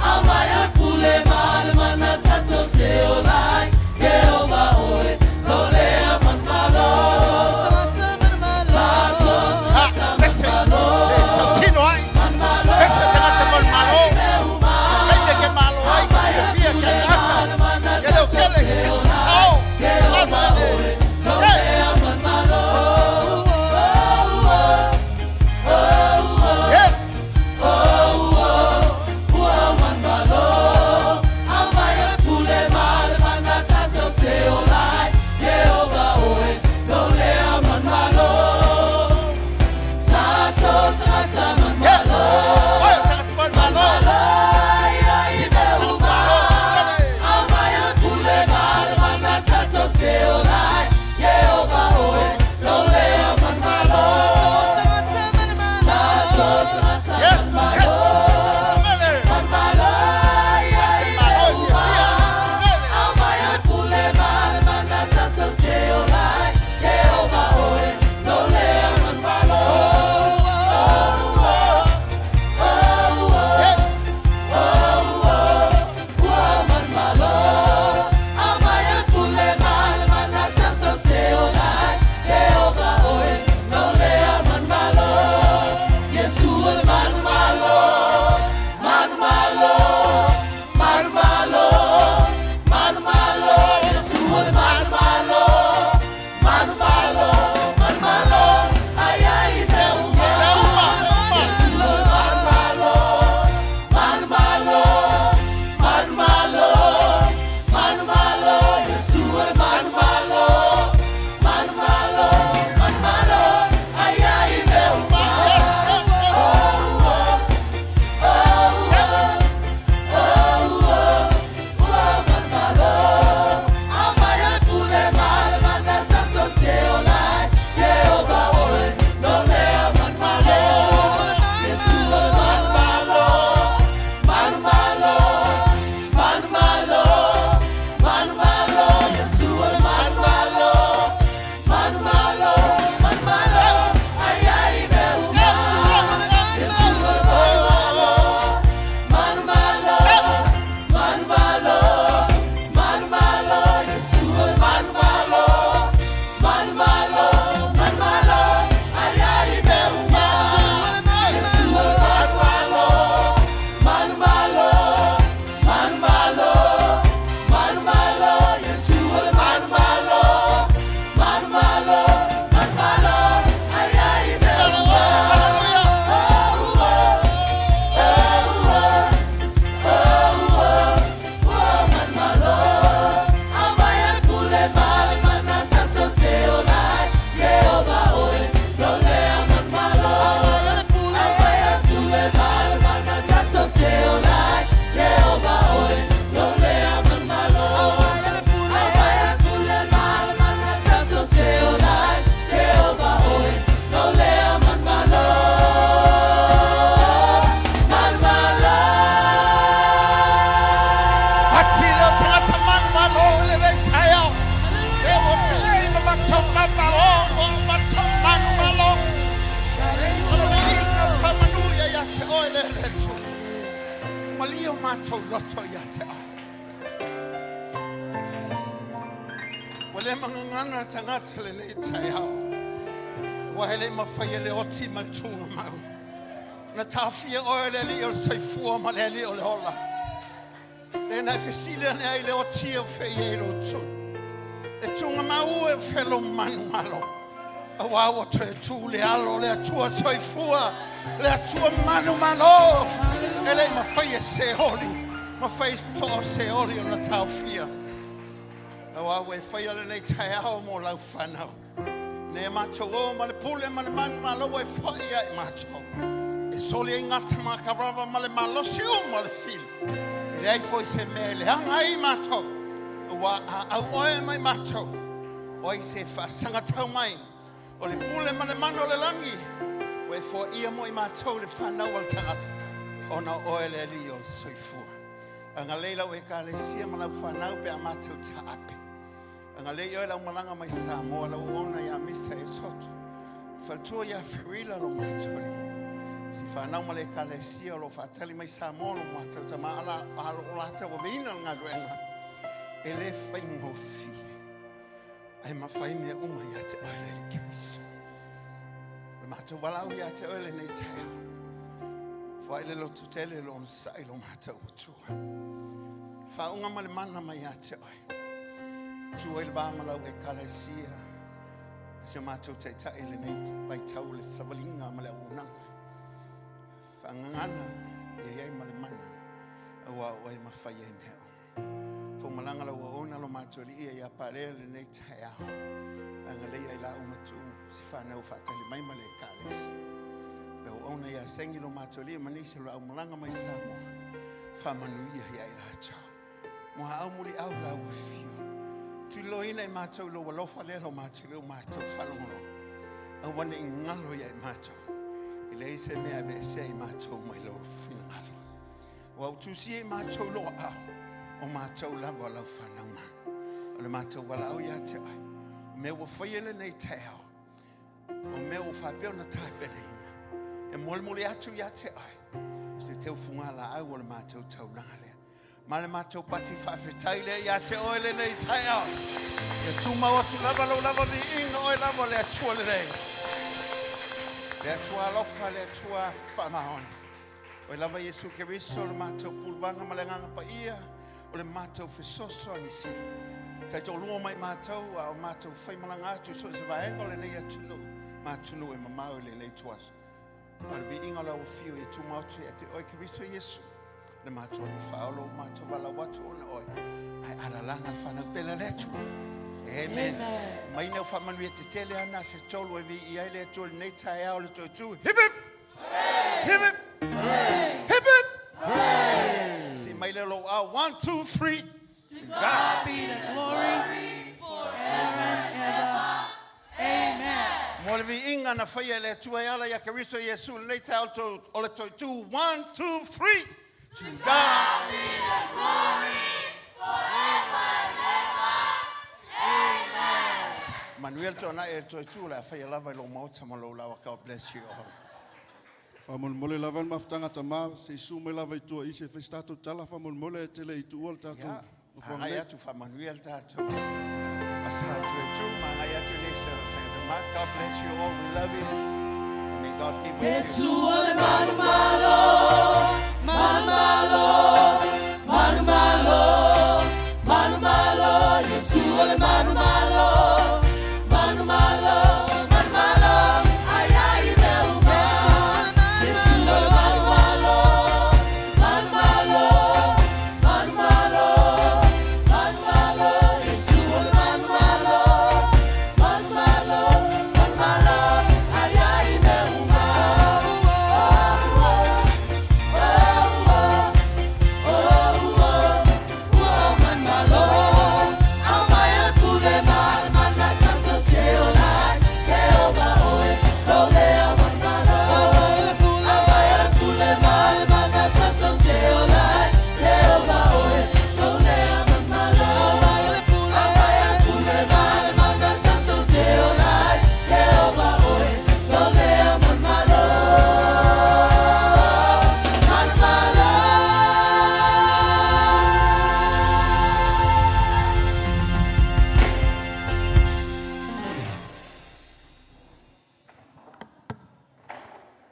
Aumai o le pule ma le mana tatou te ola ai. Ieova oe, lolea manumalo. Tatou Ha, tagata listen. E tautino ai. manumalo, Listen, tagata manumalo. ia i mea uma. Kaime ke malo ai, ke fiafia, ke akaaka. Ke leokele, ke kisikisao. Alma e. matou loto ia te oe. Ua le magagana le tagata lenei taeao. Ua e le i mafai e le oti ma le tugamau. Na taofia oe e le Alii o le soifua ma le Alii o le ola. Le na e fesili ane ai le oti e o fea i ai lou tu. E tugamau e o fea lou manumalo. Auā ua toe tu le alo o le Atua soifua, le Atua manumalo. E le i mafai e Seoli, mafai e toa o Seoli ona taofia. Auā ua e faia lenei taeao mo lau fanau. Nei a matou o ma le pule ma le manumalo ua e foai ia i matou. E soli ai gata ma kavarava ma le malosi uma o le fili. E leai foi se mea e leaga ai i matou. Ua a au oe mai matou. O ai se faasagatau mai o le pule ma le mana o le lagi ua e foaia mo i matou le fanau a le tagata ona o oe le Alii o le soifua. Agalelei lau Ekalesia ma lau fanau pe a matou taape. Agalelei oe lau malaga mai Samoa, lau auauna ia Misa e Soto, faletua ia Ferila lo matou alii. Si fanau ma le Ekalesia o lo o faatali mai Samoa lo matou tama ala a lo o latou aveina le galuega e le faigofie. Ae mafai mea uma ia te oe le Alii Keriso. O le matou valaau ia te oe lenei taeao. Foai le loto tele lo onosai lo matou Atua. Faauga ma le mana mai ia te oe. Tu ai le va ma lau Ekalesia. Si o matou taitai lenei vaitau le savaliga ma le auaunaga. Faagagana ia i ai ma le mana aua o oe mafai ai mea uma. Fomalaga lau auauna lo matou alii ia palea lenei taeao. Agalelei ai lau matu si fanau faatali mai ma le Ekalesia. Lau auauna ia sengi lo matou alii ma nisi o lau malaga mai Samoa. Faamanuia ia i latou. Mua au muli au lau afio. Tuliloaina i matou i lou alofa lea lo matou leo matou faalogologo. Aua ne i galo ia i matou. E leai se mea e aveesea i matou mai lou finagalo. Ua ou tusia i matou lou aao, o matou lava o lau fanau mana. O le matou valaau ia te oe, o mea ua faia lenei taeao, o mea ua faapea ona tapenaina, e molimoli atu ia te oe, se teufuga laau o le matou taulaga lea. Ma le matou pati faafetai lea ia te oe lenei taeao. Ia tumau atu lava lou lava viiga oe lava o le Atua lelei. Le Atua alofa, le Atua faamaoni. Oe lava Iesu Keriso o le matou puluvaga ma le Agaga Paia o le matou fesoasoani sili. Taitoalua mai matou a o matou faimalaga atu so o se vaega o lenei atunuu ma atunuu e mamao i lenei tuaso. A o le viiga o lau afio ia tumau atu ia te oe Keriso Iesu le matou Alii Faaola ua matou valaau atu ona oe ae alalaga le fanau pele a le Atua. Amen. Amen. Mai nei o faamanuia tetele ana se tolu e viia ai le Atua i lenei taeao le toe tu. Hip hip! Hip hip! Hip hip! Si mai le lou au. 1, 2, 3. To God be the glory forever and ever. Amen. Mo le viiga na faia e le Atua e ala ia Keriso Iesu lenei taeao o le toe tu. 1, 2, 3. To God be the glory forever and ever. Amen. Manuia le toanai e le toe tu o le a faia lava i lou maota ma lou lawa. God bless you all. Faamolemole lava le mafutaga tama se i susu mai lava i tua i se fai se tatou tala faamolemole ae tele i tuua le tatou Ia, nofoaga agai nei. atu faamanuia le tatou asa toe tu ma agai atu le se sa tama. God bless you all. We love you. May God be with you. Jesu o le manumalo, manumalo.